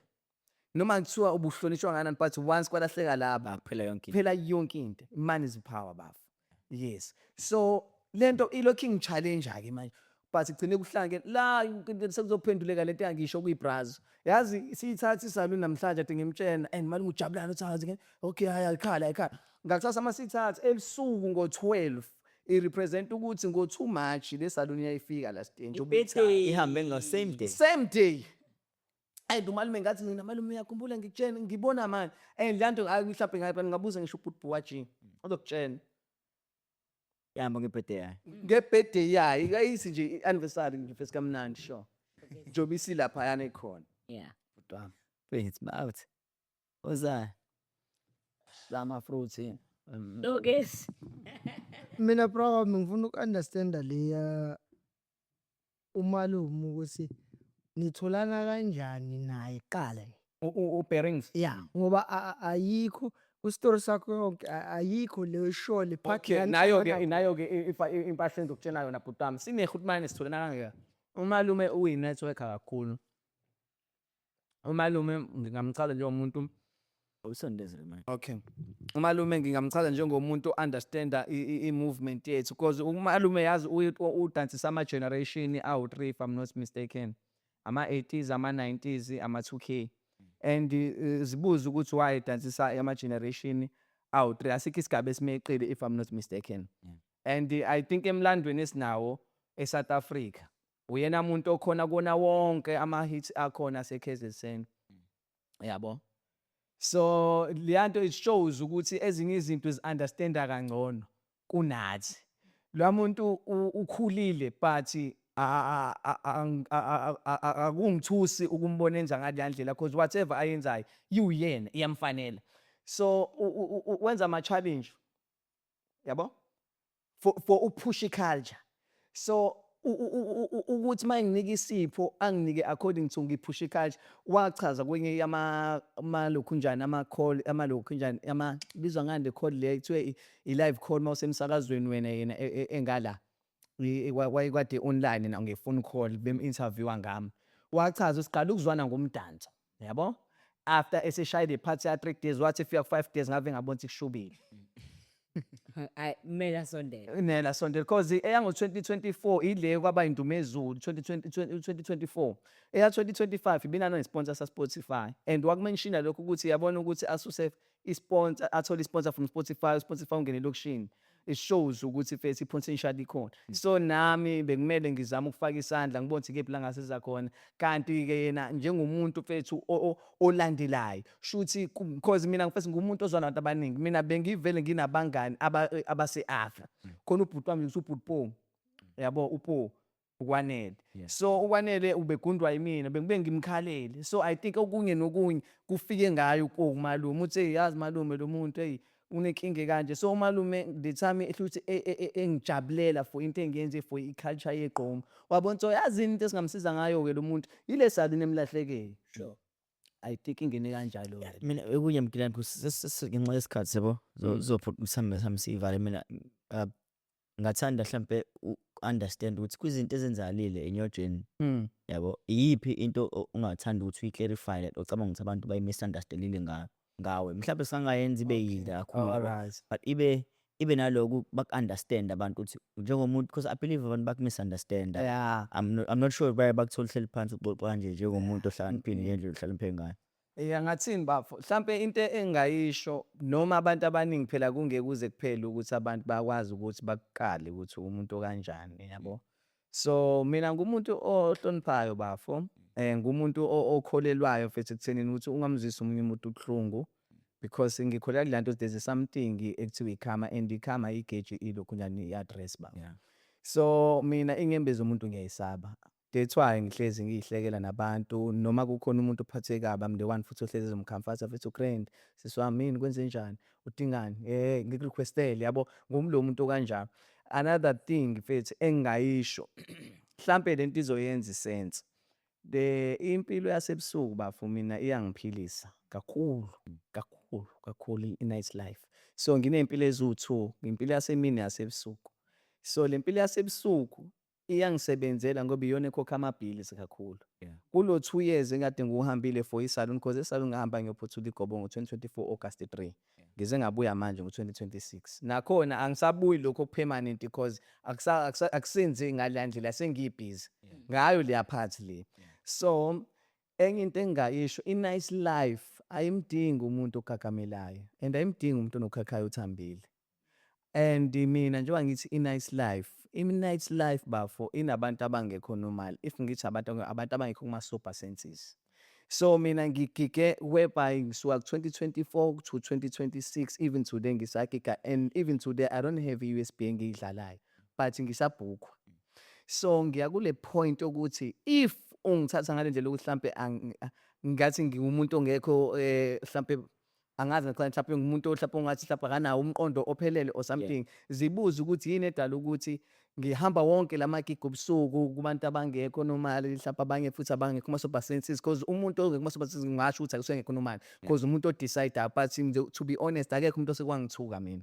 A: Noma kuthiwa ubuhlonishwa kangakanani, but once kwalahleka laba
B: Kuphela yonke into.
A: Phela yonke into. Money is power bafo. Yes. So lento ilokhu ingi-challenge-ke manje. But igcine kuhlange la sekuzophenduleka lento engangisho kwi-bras. Yazi siyithatha isaluni namhlanje ade ngimtshena and manje ujabulana uthi hazi okay, hayi ayikhala ayikhala. Ngakusasa masithatha ebusuku ngo-12, i-represent ukuthi ngo-2 March le saluni iyayifika la stage.
F: Ihambe ngo same day.
A: Same day. And umalume ngathi mina, "Malume, uyakhumbula ngikutshena ngibona manje?" And le nto mhlawumbe ngabuza ngisho ubhuti Buwaji, uzokutshena.
B: Yahamba nge-birthday yayo.
A: Nge-birthday yayo, ayithi nje i-anniversary nje fesi kamnandi, sure, njengoba isilaphayana ikhona. Bhuti wami.
B: Wait, out. Ozayo.
F: Lama-fruits.
E: Lokesi.
C: Mina bro wami, ngifuna uku-understanda leya umalume ukuthi nitholana kanjani naye kuqala.
F: U-Bearings.
C: Yeah, ngoba ayikho kwi-story sakho yonke, ayikho leyo sure le part.
A: Okay, nayo-ke, nayo-ke impahla engizokutshela yona, bhuti wami, sinehutumane, sitholana kangaka. Umalume uyi-networker kakhulu. Umalume ngingamchaza njengomuntu
B: Awusondeze manje.
A: Okay. Umalume ngingamchaza njengomuntu understanda i-movement yethu, because umalume yazi udansisa ama-generation awu-3, if I'm not mistaken. Ama-80s, ama-90s, ama-2K. And zibuze ukuthi why edansisa ama-generation awu-3. Asikho isigaba esimeqile, if I'm not mistaken. And I think emlandweni esinawo eSouth Africa, uyena muntu okhona kona wonke ama-hits akhona ase-KZN. Yabo. So leyanto, it shows ukuthi ezinye izinto zi-understanda kangcono kunathi. Lo muntu ukhulile, but akungithusi ukumbona enza ngaleya ndlela, because whatever ayenzayo iwuyena, iyamfanela. So wenza ama-challenge, yabo, for upush culture. So ukuthi uma nginika isipho, anginike according to ngiphusha i-culture. Wachaza kwenye yama malokhunjani ama-call, amalokhunjani ama ibizwa ngani le call le kuthiwe i-live call mawusemsakazweni wena, yena engala wayekade online na nge-phone call, bem-interview-a ngami. Wachaza, siqala ukuzwana ngomdanso, yabo, after eseshayile i-party ya 3 days, wathi efika ku-5 days ngave ngabona ukuthi kushubile.
E: Hayi, kumele asondele.
A: Nela sondela, because eyango-2024 ile kwaba indumezulu 2020, 2024, eya 2025 ibinano ne-sponsor sa-Spotify, and waku-mentiona lokho ukuthi yabona ukuthi asuse i-sponsor, athole i-sponsor from Spotify, Spotify ungene elokishini. It shows ukuthi mfethu i-potential ikhona. So nami bekumele ngizame ukufaka isandla, ngibone ukuthi kephi la ngasiza khona. Kanti-ke yena njengomuntu mfethu olandelayo, shuthi because mina mfethu ngumuntu ozwa nabantu abaningi. Mina bengivele nginabangani abase-Afra khona, ubhuti wami ubhuti Po, yabo, uPo uKwanele. So uKwanele ubegundwa yimina, bengibe ngimkhalele. So I think okunye nokunye kufike ngayo uPo kumalume, uthi, "Hey, yazi malume, lo muntu, hey, unenkinga kanje." So umalume the time ehle engijabulela for into engiyenze for i-culture yegqom, wabona ukuthi yazini into esingamsiza ngayo-ke lo muntu ile salini emlahlekele. I think ingene kanjalo-ke.
B: Mina okunye Mgilane, ngenxa yesikhathi, yabo, mhlawumbe mhlawumbe siyivale. Mina ngathanda mhlampe u-understand ukuthi kwizinto ezenzakalile in your journey, yabo, iyiphi into ongathanda ukuthi uyi-clarify that ocabanga ukuthi abantu bayi-misunderstandile ngawe? Mhlawumbe singayenza ibe yinde kakhulu, yabo, but ibe naloku baku-understand abantu ukuthi njengomuntu, because I believe abantu baku-misunderstand. I'm not sure baye bakuthola uhleli phansi uxoxa kanje njengomuntu ohlakaniphile ngendlela ohlakaniphe ngayo.
A: Yeah, ngathini bafo, mhlampe into engingayisho, noma abantu abaningi phela kungeke kuze kuphele ukuthi abantu bakwazi ukuthi bakuqale ukuthi umuntu okanjani, yabo. So mina ngumuntu ohloniphayo bafo, ngumuntu okholelwayo mfethu ekuthenini ukuthi ungamzwisi omunye umuntu ubuhlungu, because ngikholelwa kule nto, there's something ekuthiwa i-karma, and i-karma ayigeji ilokhunjani i-address, bafo. So mina inyembezi umuntu ngiyayisaba. That's why ngihlezi ngiyihlekela nabantu, noma kukhona umuntu ophatheke kabi, I'm the one futhi ohlezi ezom-comforta futhi, "Grand, sisi wami, yini, kwenzenjani, udingani, ngiku-requestele," yabo, ngulo muntu okanjalo. Another thing mfethu engingayisho, mhlampe lento izoyenza i-sense. The impilo yasebusuku bafo mina iyangiphilisa kakhulu kakhulu kakhulu, i-night life. So nginey'mpilo eziwu-two, impilo yasemini neyasebusuku. So le mpilo yasebusuku iyangisebenzela ngoba iyona ekhokha ama-bills kakhulu. Kulo 2 years engikade ngiwuhambile for i-salon, cause e-salon ngahamba ngiyophothula igobongo ngo-2024 August 3. Ngize ngabuya manje ngo-2026. Nakhona angisabuyi lokho oku-permanent, because akusenzi ngaleya ndlela, sengibhizi ngayo leya part le. So enye into engingayisho, i-night life ayimdingi umuntu ogagamelayo and ayimdingi umuntu onokhakhayi othambile. And mina njengoba ngithi i-night life, i-night life bafo inabantu abangekho normal. If ngithi abantu abangekho kuma-sober senses. So mina ngigige whereby ngisuka ku-2024 to 2026, even today ngisagiga, and even today I don't have i-USB engiyidlalayo, but ngisabhukhwa. So ngiya kule point yokuthi if ungithatha ngale ndlela ukuthi hlampe ngathi ngiwumuntu ongekho, hlampe angazi ngakhona, mhlawumbe ngumuntu mhlawumbe ongathi mhlawumbe akanawo umqondo ophelele or something, zibuze ukuthi yini edala ukuthi ngihamba wonke lamagigi obusuku kubantu abangekho normal, mhlawumbe abanye futhi abangekho kuma-sober senses, because umuntu ongekho kuma-sober senses ngingasho ukuthi akusengekho normal because umuntu o-decide. But nje, to be honest, akekho umuntu osekwangithuka mina,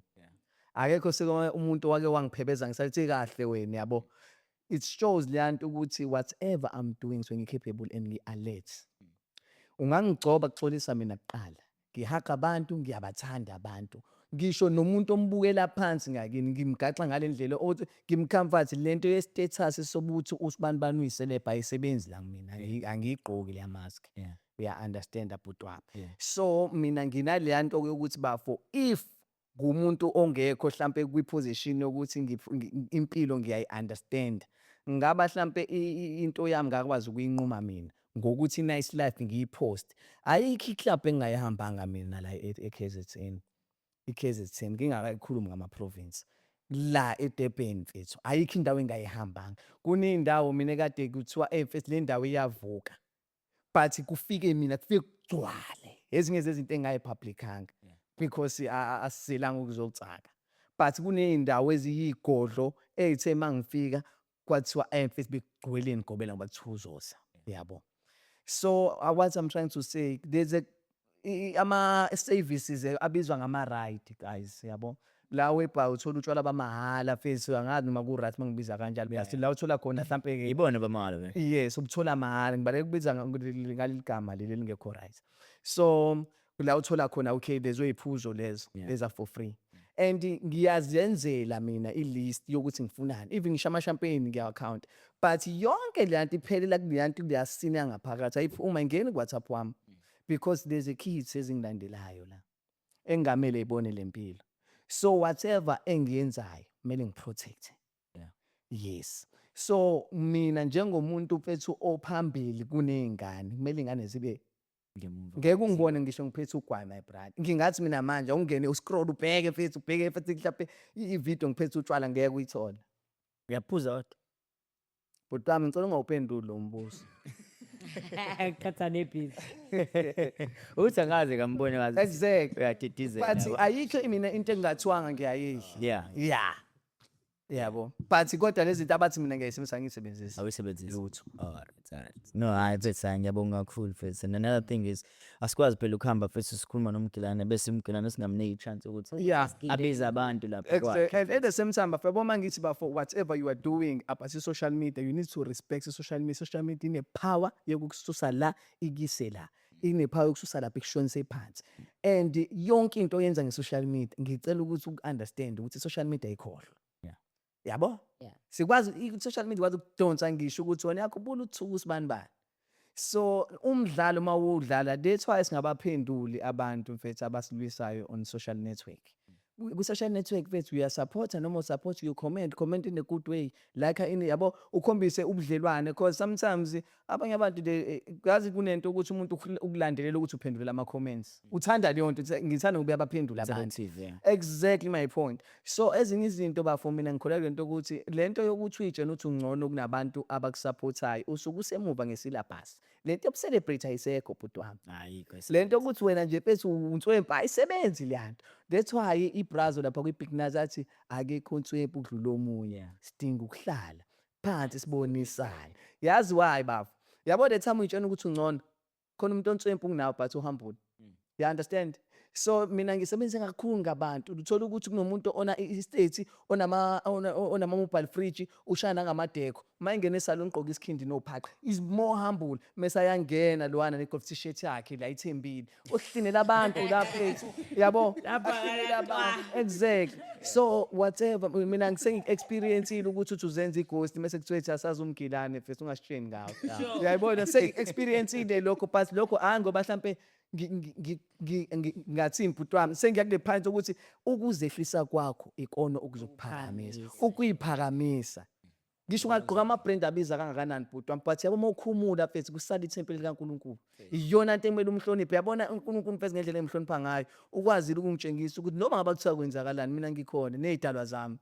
A: akekho seke umuntu owake wangiphebeza ngisathi kahle wena, yabo. It shows leya nto ukuthi whatever I'm doing, so ngi-capable and ngi-alert. Ungangigcoba, kuxolisa mina kuqala. Ngihaga abantu, ngiyabathanda abantu, ngisho nomuntu ombukela phansi ngakini ngimgaxa ngale ndlela othi ngim-comfort. Lento ye-status sokuthi usibani bani uyi-celeb ayisebenzi la kumina. Angiyigqoki leya mask. Uya-understand, bhuti wami? So mina nginaleya nto yokuthi, bafo, if ngumuntu ongekho hlampe kwi-position yokuthi impilo ngiyayi-understand, ngaba hlampe into yami ngakwazi ukuyinquma mina ngokuthi i-nice life ngiyi-post. Ayikho i-club engingayihambanga mina la e-KZN, i-KZN ngingakayikhulumi ngama-province la eDurban, mfethu, ayikho indawo engingayihambanga. Kuney'ndawo mina ekade kuthiwa, "Eyi mfethu, le ndawo iyavuka," but kufike mina kufike kugcwale. Ezinye zezinto engingayi-public-anga because asizelanga ukuzotsaka, but kuney'ndawo eziyigodlo ey'the uma ngifika kwathiwa, "Eh mfethu, bekugcweleni gobela ngoba kuthiwa uzoza," yabo. So what I'm trying to say, there's a ama-services abizwa ngama-ride, guys, yabo, la whereby uthola utshwala bamahhala, mfethu. Angazi noma ku-right mangibiza kanjalo, but la uthola khona hlampe-ke.
B: Ibona bamahhala vele.
A: Yes, ubuthola mahhala. Ngibaleka ukubiza ngaleli gama leli elingekho right. So la uthola khona, okay, lezo y'phuzo lezo leza for free, and ngiyazenzela mina i-list yokuthi ngifunani, even ngisho ama-champagne ngiyawa-count, but yonke le nto iphelela kuleya nto, kuleya scene yangaphakathi. Ayiphuma ingeni ku-WhatsApp wami because there's a kids ezingilandelayo la engamele ibone le mpilo. So whatever engiyenzayo kumele ngi-protect. Yes, so mina njengomuntu, mfethu, ophambili kuney'ngane, kumele iy'ngane zibe
B: Ngemuva.
A: Ngeke ungibone ngisho ngiphethe ugwayi, my brother. Ngingathi mina manje ungene u-scroll, ubheke, mfethu, ubheke futhi mhlampe i-video ngiphethe utshwala, ngeke uyithole.
B: Uyaphuza kodwa?
A: Bhuti wami, ngicela ungawuphenduli lo mbuzo.
E: Qhatha nebhizi.
B: Uthi angaze ngambone ngazi.
A: Exactly.
B: Uyadidizela.
A: But ayikho mina into engingathiwanga ngiyayidla. Yeah, yabo, but kodwa lezi zinto abathi mina ngiyayisebenzisa, angiyisebenzisi.
B: Awuyisebenzisi.
A: Lutho.
B: Alright. No, hayi mfethu, hayi ngiyabonga kakhulu, mfethu. And another thing is asikwazi phela ukuhamba, mfethu, sikhuluma nomgilane bese umgilane singamniki i-chance ukuthi abize abantu lapha kwakhe.
A: Exactly. And at the same time, bafo, uma ngithi, bafo, whatever you are doing about social media, you need to respect social media. Social media ine-power yokukususa la ikuyise la. Ine-power yokususa lapha ikushonise phansi. And yonke into oyenza nge-social media, ngicela ukuthi uku-understand ukuthi i-social media ayikhohlwa. Yabo?
E: Yeah.
A: Sikwazi i-social media ikwazi ukudonsa ngisho ukuthi wena uyakhumbula ukuthuka usibani bani. So umdlalo uma uwudlala, that's why singabaphenduli abantu, mfethu, abasilwisayo on social network. Ku-social network, mfethu, uyasupporta noma u-support, you comment, comment in a good way, like in, yabo, ukhombise ubudlelwane, because sometimes abanye abantu they yazi kunento ukuthi umuntu ukulandelela ukuthi uphendulela ama-comments. Uthanda leyo nto, uthi, ngithanda ngoba uyabaphendula abantu.
B: Interactive, yeah.
A: Exactly my point. So ezinye izinto, bafo, mina ngikholelwa lento ukuthi lento yokuthi uyitshena ukuthi ungcono kunabantu abakusupportayo, usuke usemuva nge-syllabus. Lento yoku-celebrate ayisekho, bhuti wami.
B: Ayikho.
A: Lento yokuthi wena nje, mfethu, unswempu ayisebenzi leya nto. That's why ibrazo lapha kwi-Big Nuz athi akekho unswempu ukudlula omunye. Sidinga ukuhlala phansi sibonisane. Yazi why, bafo? Yabo, the time uyitshena ukuthi ungcono, khona umuntu onswempu kunawe but uhambule. You understand? So mina ngisebenzise kakhulu ngabantu. Uthola ukuthi kunomuntu ona i-estate onama mobile fridge, ushaya nangamadekho. Uma ingena esalon ugqoka isikhindi nophaqa. Is more humble. Mase ayangena lowana ne-golf t-shirt yakhe la ithembile. Ohlinela abantu la, mfethu. Yabo? Ahlinela abantu. Exactly. So whatever mina ngisengi-experience-ile ukuthi uthi uzenza i-ghost mase kuthiwa ethi asazi umgilane, mfethu, ungasitsheni ngawo. Uyayibona, sengi-experience-ile lokho, but lokho hayi ngoba mhlampe ngathini, bhuti wami, sengiya kule point ukuthi ukuzehlisa kwakho ikona okuzokuphakamisa, ukuyiphakamisa. Ngisho ungagqoka ama-brand abiza kangakanani, bhuti wami, but yabo, uma ukhumula, mfethu, kusala ithempeli likaNkulunkulu. Iyona nto ekumele umhloniphe. Yabona, uNkulunkulu, mfethu, ngendlela engimhlonipha ngayo, ukwazile ukungitshengisa ukuthi noma ngabe kuthiwa kwenzakalani, mina ngikhona ney'dalwa zami,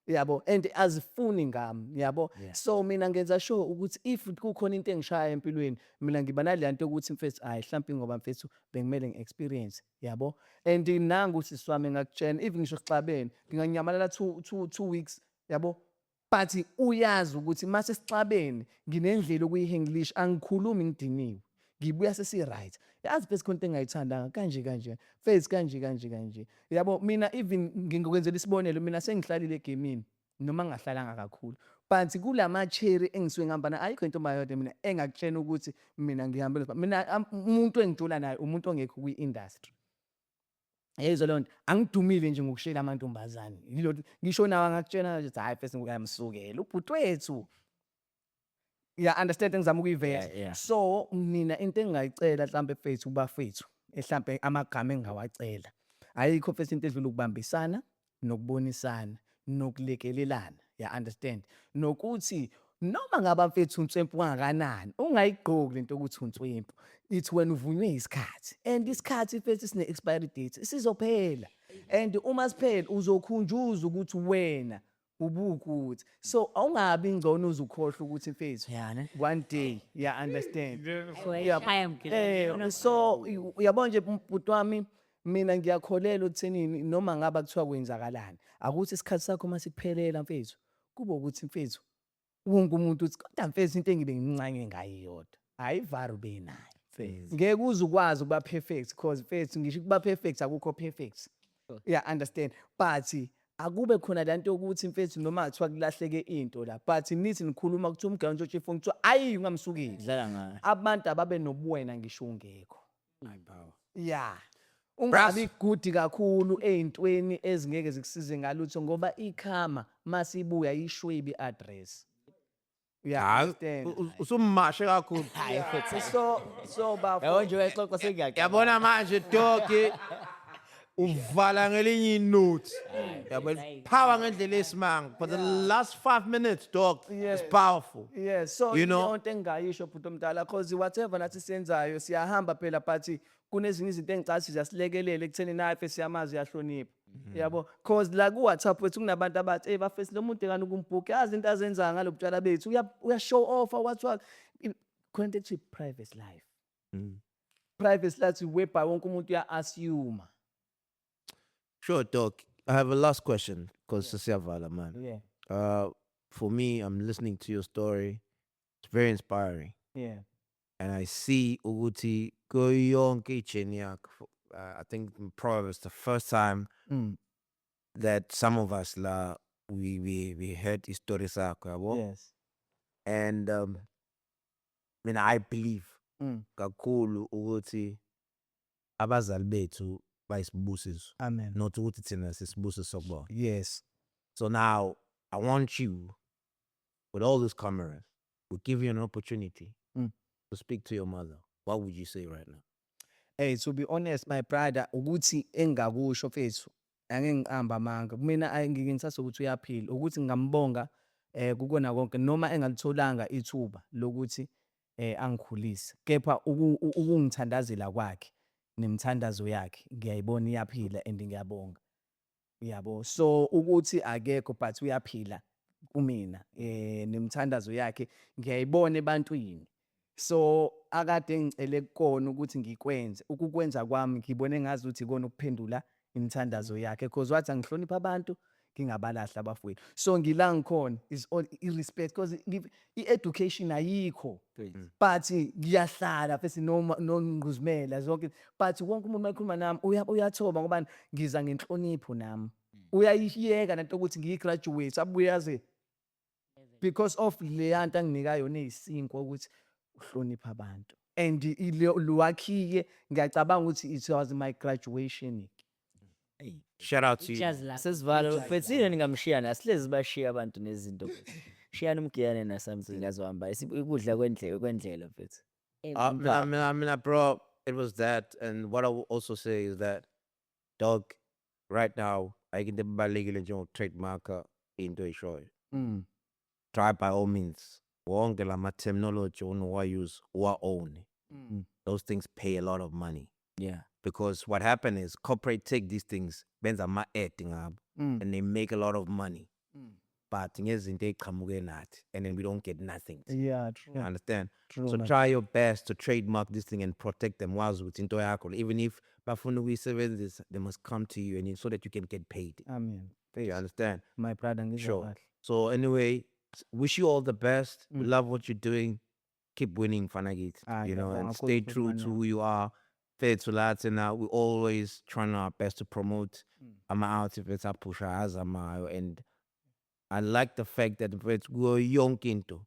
A: yabo, and azifuni ngami, yabo. So mina ngenza sure ukuthi if kukhona into engishaya empilweni, mina ngiba naleya nto yokuthi, mfethu, hhayi, hlampe ngoba, mfethu, bekumele ngi-experience, yabo. And nangu usisi wami engakutshena, even ngisho sixabene, nginganyamalala 2 weeks, yabo, but uyazi ukuthi mase sixabene nginendlela okuyi-English, angikhulumi ngidiniwe, ngibuya sesi-right. Yazi, mfethu, khona into engayithandanga kanje kanje, mfethu, kanje kanje kanje, yabo. Mina even ngingokwenzela isibonelo, mina sengihlalile egemini noma ngingahlalanga kakhulu, but kulama-cherry engisuke ngihamba nayo, ayikho into mayodwa mina engakutshena ukuthi mina ngihambe mina umuntu engijula naye, umuntu ongekho kwi-industry. Yezwa leyo nto, angidumile nje ngokushela amantombazane. Yilo ngisho nawe angakutshena nje ukuthi hhayi, mfethu, uyamsukela ubhuti wethu. Ya understand engizama ukuyiveza?
B: Yeah.
A: So mina into engingayicela mhlampe, mfethu, kubafethu, mhlampe amagama engingawacela, ayikho, mfethu, into edlula ukubambisana nokubonisana nokulekelelana, ya understand, nokuthi noma ngaba, mfethu, unswempu kangakanani, ungayigqoki lento yokuthi unswempu. Ithi wena uvunywe isikhathi, and isikhathi, mfethu, sine-expiry date, sizophela, and uma siphela uzokhunjuzwa ukuthi wena ubukuthi. So awungabi ngcono uze ukhohlwe ukuthi, mfethu,
B: Yeah, ne?
A: one day, yeah, understand.
E: Shaya mgila.
A: So uyabona nje, bhuti wami, mina ngiyakholelwa ekuthenini noma ngaba kuthiwa kwenzakalani, akuthi isikhathi sakho masikuphelela, mfethu, kube ukuthi, mfethu, wonke umuntu uthi, kodwa, mfethu, into engibe ngincane ngayo iyodwa, ayivari benayo. Ngeke uze ukwazi ukuba perfect, because, mfethu, ngisho ukuba perfect, akukho perfect, yeah, understand, but akube khona lento yokuthi, mfethu, noma kuthiwa kulahleke into la, but nithi nikhuluma kuthiwa umgane untshontshe ifoni, kuthiwa ayi, ungamsukeli.
B: Dlala ngayo.
A: Abantu ababe nobuwena ngisho ungekho. Ya, ungabi good kakhulu ey'ntweni ezingeke zikusize ngalutho, ngoba i-karma masibuya ishwebi i-address. Ya
G: Hayi,
A: understand.
G: usummashe kakhulu.
A: So bafo.
B: Yabo nje uyayixoxa, sengiyaqala.
G: Yabona manje, dog, uvala ngelinye inote. Yabo, power ngendlela esimanga. For the last 5 minutes, dog, it's powerful.
A: Yeah, so
G: You know?
A: into engingayisho, bhuti omdala, cause whatever nathi siyenzayo, siyahamba phela, but kunezinye izinto engicathi ziyasilekelela ekutheni naye fe siyamazi, uyahlonipha. Yabo, cause la ku WhatsApp wethu kunabantu abathi, hey bafesi, lo muntu ekani ukumbhuka, yazi into azenzayo ngalo butshwala bethu, uya show off, what what. Khona into ethi private life. Private life whereby wonke umuntu uya assume.
G: Sure, dog. I have a last question because sesiyavala, man.
A: Yeah.
G: For me, I'm listening to your story. It's very inspiring. And I see ukuthi kuyo yonke i-journey yakho, I think probably it's the first time that some of us la we heard isitori sakho, yabo. And mina I believe kakhulu ukuthi abazali bethu bayisibusiso.
A: Amen.
G: Not ukuthi thina sisibusiso kubona. So now I want you, with all these cameras, we give you an opportunity to speak to your mother. What would you say right now?
A: Hey, to be honest, my brother, ukuthi engakusho, mfethu, angeke ngiqamba amanga. Mina ngike ngithathe ukuthi uyaphila, ukuthi ngingambonga kukona konke noma engalitholanga ithuba lokuthi angikhulise. Kepha ukungithandazela kwakhe nemithandazo yakhe ngiyayibona iyaphila and ngiyabonga. Yabo. So ukuthi akekho but uyaphila kumina, nemithandazo yakhe ngiyayibona ebantwini. So akade engicele kukona ukuthi ngikwenze, ukukwenza kwami ngibone ngazuthi ikona ukuphendula imithandazo yakhe, cause wathi angihloniphe abantu, ngingabalahli abafowethu. So ngila ngikhona is all i-respect, cause i-education ayikho, but ngiyahlala futhi noma nongquzimela zonke, but wonke umuntu mayekhuluma nami uyathoba ngoba ngiza ngenhlonipho nami. Uyayiyeka lento yokuthi ngiyi-graduate, abuye aze because of leya nto anginika yona eyisinkwa ukuthi uhloniphe abantu, and lwakhiye ngiyacabanga ukuthi it was my graduation.
G: Shout out to you.
E: Just la.
B: Sesivala, mfethu, yini ningamshiya na sihlezi bashiya abantu nezinto, mfethu. Shiyani umgiyane na something azohamba ukudla kwendlela, mfethu.
G: I mean, bro, it was that. And what I will also say is that, dog, right now, ayikho into ebalulekile njengoku-trademarka into oyishoyo. Try by all means. Wonke lama terminology onowa-use, uwa-own. Those things pay a lot of money. Because what happened is corporate take these things, benza ama-ad ngabo, and they make a lot of money. But ngezinto ey'qhamuke nathi, and then we don't get nothing.
A: Yeah, true.
G: You understand?
A: True,
G: So
A: man.
G: try your best to trademark this thing and protect them. Wazi ukuthi into yakho, even if bafuna ukuyisebenzisa, they must come to you and so that you can get paid.
A: Amen.
G: You understand?
A: My brother, ngizwa
G: Sure.
A: kahle.
G: So anyway, wish you all the best. We love what you're doing. Keep winning, Fanagit.
A: Ah,
G: You know,
A: ngiyabonga
G: and
A: kakhulu
G: stay
A: futhi
G: true
A: man,
G: to
A: yeah.
G: who you are. Fethu lathi now we always trying our best to promote ama outfits aphusha azamayo, and I like the fact that mfethu kuyo yonke into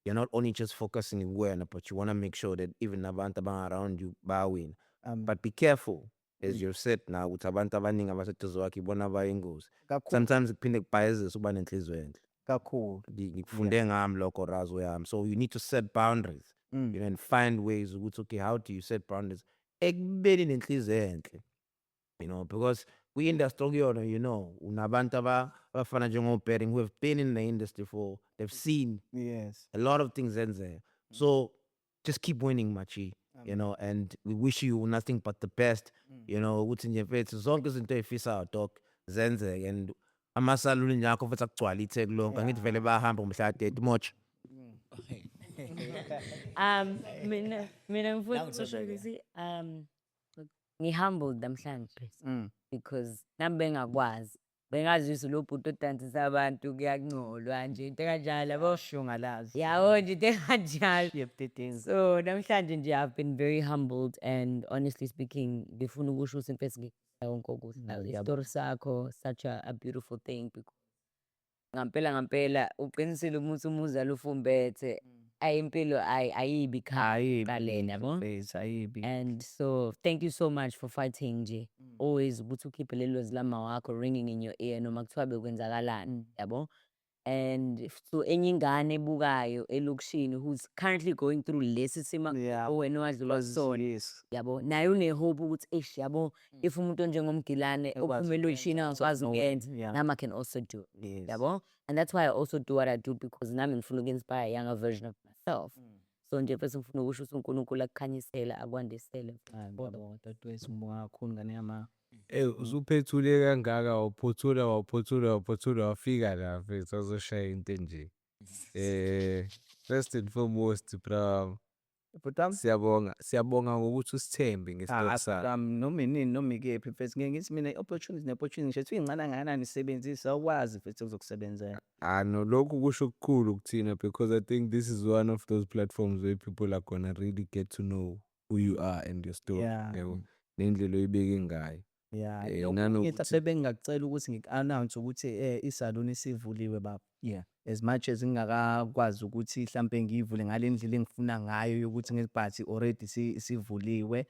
G: you're not only just focusing wena, but you want to make sure that even abantu around you bayawina. But be careful, as you've said now, ukuthi abantu abaningi abaseduze kwakho ibona abayingozi.
A: Kakhulu.
G: Sometimes kuphinde kubhayizise ukuba nenhliziyo enhle.
A: Kakhulu.
G: Ngikufunde ngami lokho, razo yami. So you need to set boundaries and find ways ukuthi, okay, how do you set boundaries ekubeni nenhliziyo enhle, because kwi-industry okuyona, unabantu abafana njengo-Bering who have been in the industry for, they've seen a lot of things enzeka. So just keep winning, machi, and we wish you nothing but the best, ukuthi nje mfethu zonke izinto ey'fisayo, dog, zenzeke, and amasaluni nje akho futhi akugcwala iTheku lonke. Angithi vele bayahamba ngomhla ka-30 motsha.
E: Mina ngifuna ukusho ukuthi ngi-humbled namhlanje because nami bengakwazi, bengazi ukuthi lo bhuti odansisa abantu kuyangcolwa nje, into kanjalo, yabo.
A: Sho ngalazi.
E: Yabo nje, into ekanjalo.
A: Shiye budedengu.
E: So namhlanje nje I've been very humbled, and honestly speaking, ngifuna ukusho ukuthi mfethu ngikufisela konke okuhle. Isitori sakho, such a beautiful thing, because ngampela ngampela uqinisile uma uthi umuzala ufumbethe, ayi, impilo ayibi
A: Ayibi,
E: ekuqaleni, yabo.
A: Mfethu, ayibi.
E: And so thank you so much for fighting nje always ukuthi ukhiphe lelo zwi lama wakho ringing in your ear noma kuthiwa bekwenzakalani, yabo. And so enye ingane ebukayo elokishini who's currently going through lesi simo wena owadlula kusona, yabo, naye une-hope ukuthi, eish, yabo, if umuntu onjengomgilane
A: Ekwazi
E: ophuma elokishini angakwazi ukuyenza, nami I can also do it, yabo. And that's why I also do what I do, because nami ngifuna uku-inspire a younger version of myself. So nje mfethu ngifuna ukusho ukuthi uNkulunkulu akukhanyisele, akwandisele.
A: Hayi, ngiyabonga dadewethu, ngibonga kakhulu, ngane yama.
D: Usuphethule kangaka, waphothula, waphothula, waphothula, wafika la mfethu, wazoshaya into enje. First and foremost, bra,
A: Bhuti wami.
D: Siyabonga, siyabonga ngokuthi usithembe ngesitory
A: Ah,
D: sakho.
A: bhuti noma inini noma ikephi mfethu, ngeke ngithi mina i-opportunity ne-opportunity, ngisho kuthiwa incane kangakanani, isebenzise, awukwazi mfethu okuzokusebenzela.
D: Ah no, lokhu kusho okukhulu kuthina because I think this is one of those platforms where people are gonna really get to know who you are and your story. Yabo. Nendlela oyibeke ngayo.
A: Nanokuthi sebengingakucela ukuthi ngiku-announce ukuthi isaluni isivuliwe, baba. As much as ngingakakwazi ukuthi hlampe ngiyivule ngale ndlela engifuna ngayo yokuthi, but already isivuliwe.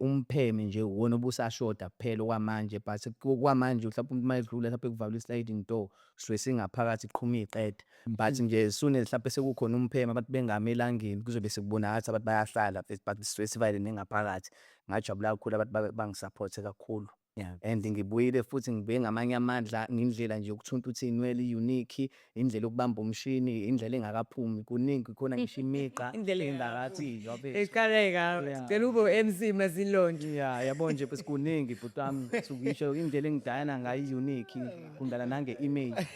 A: Umpheme nje uwona obusashoda kuphela okwamanje, but okwamanje mhlawumbe umuntu mayedlula mhlawumbe kuvalwe i-sliding door, sisuke singaphakathi kuqhuma iy'qede, but nje as soon as hlampe sekukhona umpheme, abantu bengami elangeni, kuzobe sekubonakala ukuthi abantu bayahlala, but sisuke sivalele nengaphakathi. Ngajabula kakhulu, abantu bangi-support-e kakhulu. And ngibuyile futhi, ngibuye ngamanye amandla, ngendlela nje yokuthuntutha iy'nwele i-unique, indlela yokubamba umshini, indlela engakaphumi, kuningi khona, ngisho imigqa
E: Indlela
A: engakathizwa mfethu.
E: Eqale ngawe. Cela ube u-MC masilonje.
A: Yeah, yabo nje bese kuningi, bhuti wami, ngisho indlela engidayana ngayo i-unique, kundala nange-image.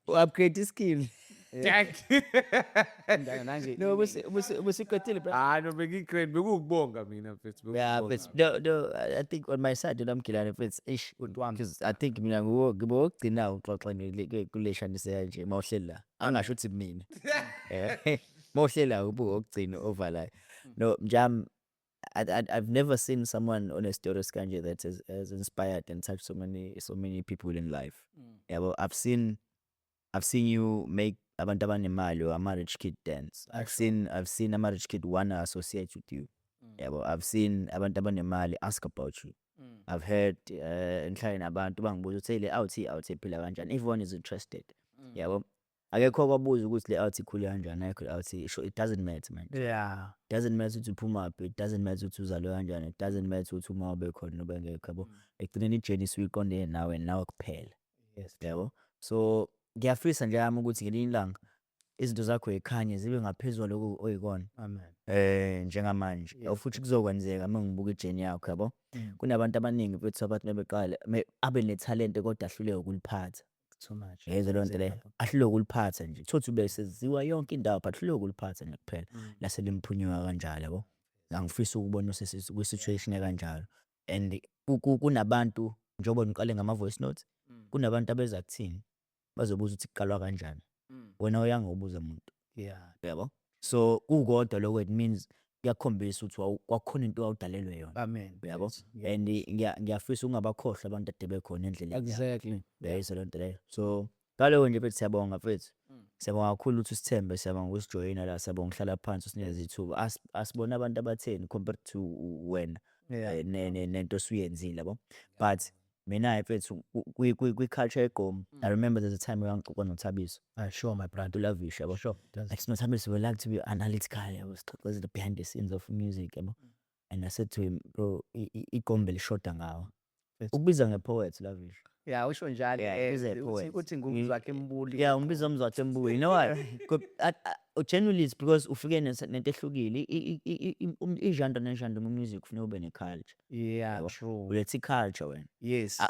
F: U-upgrade skill.
A: Ngidala nange.
F: No, ubusiqedile, bro.
D: Ah no, bengi-great, bekukubonga mina mfethu.
B: Yeah,
D: Bekukubonga.
B: but no, I think on my side, uNamgilane mfethu, eish, because I think mina ngibo wokugcina ukuxoxa kule shanise nje mawuhleli la. Angasho ukuthi mina. Mawuhleli la ubu wokugcina over la. No, Njam, I've never seen someone on a story skanje that has inspired and touched so many people in life. Yeah, well, I've seen you make abantu abanemali or ama rich kid dance. I've seen ama rich kid wanna associate with you. Yeah, well, I've seen abantu abanemali ask about you. I've heard ngihlale nabantu bangibuza ukuthi, "Hey, le out out iphila kanjani?" Everyone is interested. Yabo. Akekho kwabuza ukuthi le out ikhule kanjani, ayikho le out sure, it doesn't matter, man. Doesn't matter ukuthi uphumaphi, it doesn't matter ukuthi uzalwe kanjani, it doesn't matter ukuthi uma ube khona noma engekho, yabo. Ekugcineni i-journey isuke iqondene nawe nawe kuphela. Yabo. So Ngiyafisa nje yami ukuthi ngelinye ilanga izinto zakho yikhanye zibe ngaphezu kwaloko oyikona.
A: Amen.
B: Njengamanje futhi kuzokwenzeka uma ngibuka i-journey yakho, yabo. Kunabantu abaningi mfethu abathi mebeqala abe nethalente kodwa ahluleke ukuliphatha.
A: Too much.
B: Yezwa leyo nto leyo, ahluleke ukuliphatha nje. Uthole ukuthi beseziwa yonke indawo but ahluleke ukuliphatha nje kuphela. Lase limphunyuka kanjalo, yabo. Angifisi ukubona kwi-situation ekanjalo and kunabantu, njengoba ngiqale ngama-voice notes, kunabantu abeza kuthini bazobuza ukuthi kuqalwa kanjani. Wena uyangobuza muntu. Yabo, so kukodwa lokho, it means kuyakhombisa ukuthi kwakukhona into owawudalelwe yona.
A: Amen.
B: Uyabo, and ngiyafisa ukungabakhohlwa abantu ade bekhona endleleni. Uyayizwa leyo nto leyo? So ngaloko nje mfethu, siyabonga mfethu, siyabonga kakhulu ukuthi usithembe, siyabonga ukusijoyina la, siyabonga ukuhlala phansi usinikeze ithuba. Asibone abantu abatheni compared to wena nento osuyenzile, yabo. But mina-ke mfethu, kwi-culture yegqom, I remember there's a time engangixoxa noThabiso.
A: Ah, sure, my brother.
B: Ulavish, yabo.
A: Sure.
B: Like, sinoThabiso, we like to be analytical, yabo, sixoxa izinto behind the scenes of music, yabo. And I said to him, "Bro, igqom lishoda ngawe." Ukubiza nge-poet, Lavish.
A: Yeah, usho njalo.
B: Yeah, ubiza nge-poet.
A: Uthi nguMzwakhe Mbuli.
B: Yeah, umbiza uMzwakhe Mbuli. You know why? Genuinely it's because ufike nento ehlukile. I-genre ne-genre mu-music kufuneka ube ne-culture.
A: Yeah, true.
B: Uletha i-culture wena.
A: Yes.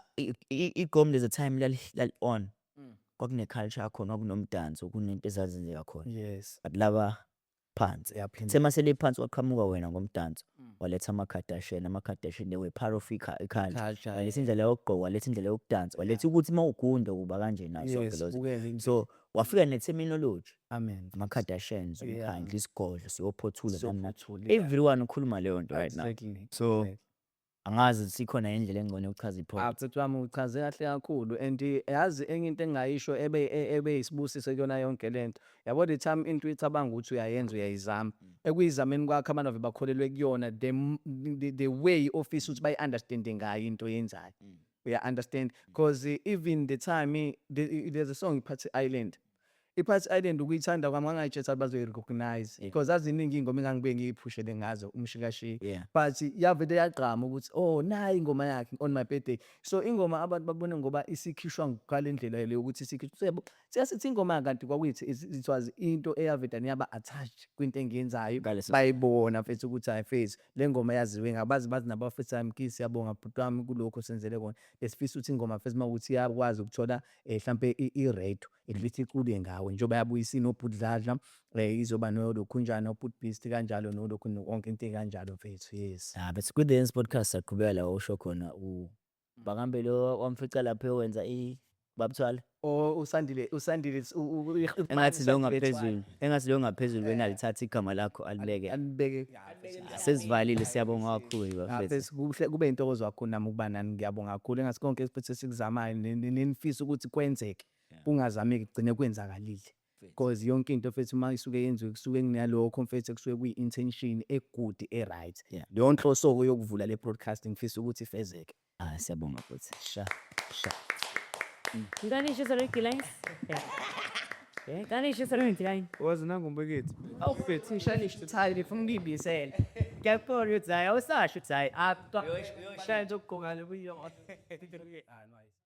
B: Igqom there's a time lali on. Kwakune-culture yakhona, kwakunomdanso, kunento ezazenzeka khona. But laba phansi.
A: Yaphinda.
B: Kuthe mase phansi waqhamuka wena ngomdanso. Waletha ama-Kardashian, ama-Kardashian they were part of i-culture.
A: Culture.
B: Waletha indlela yokugqoka, waletha indlela yokudansa, waletha ukuthi uma ugunda kuba kanje naso sonke lezo. So wafika ne-terminology.
A: Amen.
B: Ama-Kardashians, umkhandlu, isigodlo, siyophothula nani nani.
A: Siyophothula, yeah.
B: Everyone ukhuluma leyo nto right now. So angazi sikhona indlela engcono yokuchaza i-poet.
A: Ah, mfethu wami, uchaze kahle kakhulu and yazi enye into engingayisho ebe yisibusiso kuyona yonke lento. Yabo, the time into uyicabanga ukuthi uyayenza, uyayizama. Ekuyizameni kwakho abantu ave bakholelwe kuyona the way ofisa ukuthi bayi-understand-e ngayo into oyenzayo. Uya-understand? 'Cause even the time there's a song, Party Island. I-Party Island, ukuyithanda kwami ngangay'tshela ukuthi bazoyi-recognise because zaziningi iy'ngoma engangibuye ngiy'phushele ngazo umshikashika. But yavele yagqama ukuthi, "Oh, nayi ingoma yakhe," on my birthday. So ingoma abantu babone ngoba isikhishwa ngale ndlela le yokuthi isikhishwa. So yabo, siyasithi ingoma kanti kwakuyithi it was into eyavedane yaba attached kwinto engiyenzayo.
B: Ngaleso
A: Bayibona mfethu ukuthi hhayi mfethu, le ngoma yaziwe ngabo, baze bathi nabafethu, "Hayi Mkhize, siyabonga bhuti wami kulokhu osenzele kona." Besifisa ukuthi ingoma mfethu mawukuthi iyakwazi ukuthola hlampe i-radio, at least icule ngawe njengoba yabuya isinobhuti Dladla, izoba nolokhunjana obhuti Beast kanjalo nolokhu konke into ey'kanjalo mfethu, yes.
B: Ah, but ku-The Ends Podcast saqhubeka la usho khona bakambe lo wamfica lapho ewenza i Babuthwala.
A: Oh, uSandile, uSandile
B: Engathi lo ngaphezulu benalithatha igama lakho alibeke.
A: Alibeke.
B: Sesivalile, siyabonga kakhulu bafethu.
A: Mfethu, kuhle kube intokozo kakhulu nami ukuba nani, ngiyabonga kakhulu. Engathi konke futhi esikuzamayo nenifisa ukuthi kwenzeke kungazameki kugcine kwenzakalile. 'Cause yonke into mfethu uma isuke yenziwe kusuke kunalokho mfethu kusuke kuyi-intention e-good, e-right. Leyo nhloso-ke yokuvula le broadcast ngifisa ukuthi ifezeke.
B: Ah, siyabonga futhi. Sha sha.
E: Ngani sho line? Ngani sho line?
D: Wazi nangumbekethu.
F: Awu mfethu, ngishaya isithayile ifuna ukuyibuyisela. Ngiyakubona ukuthi hhayi awusasho ukuthi hhayi, ah, shaya nje ukugqoka le.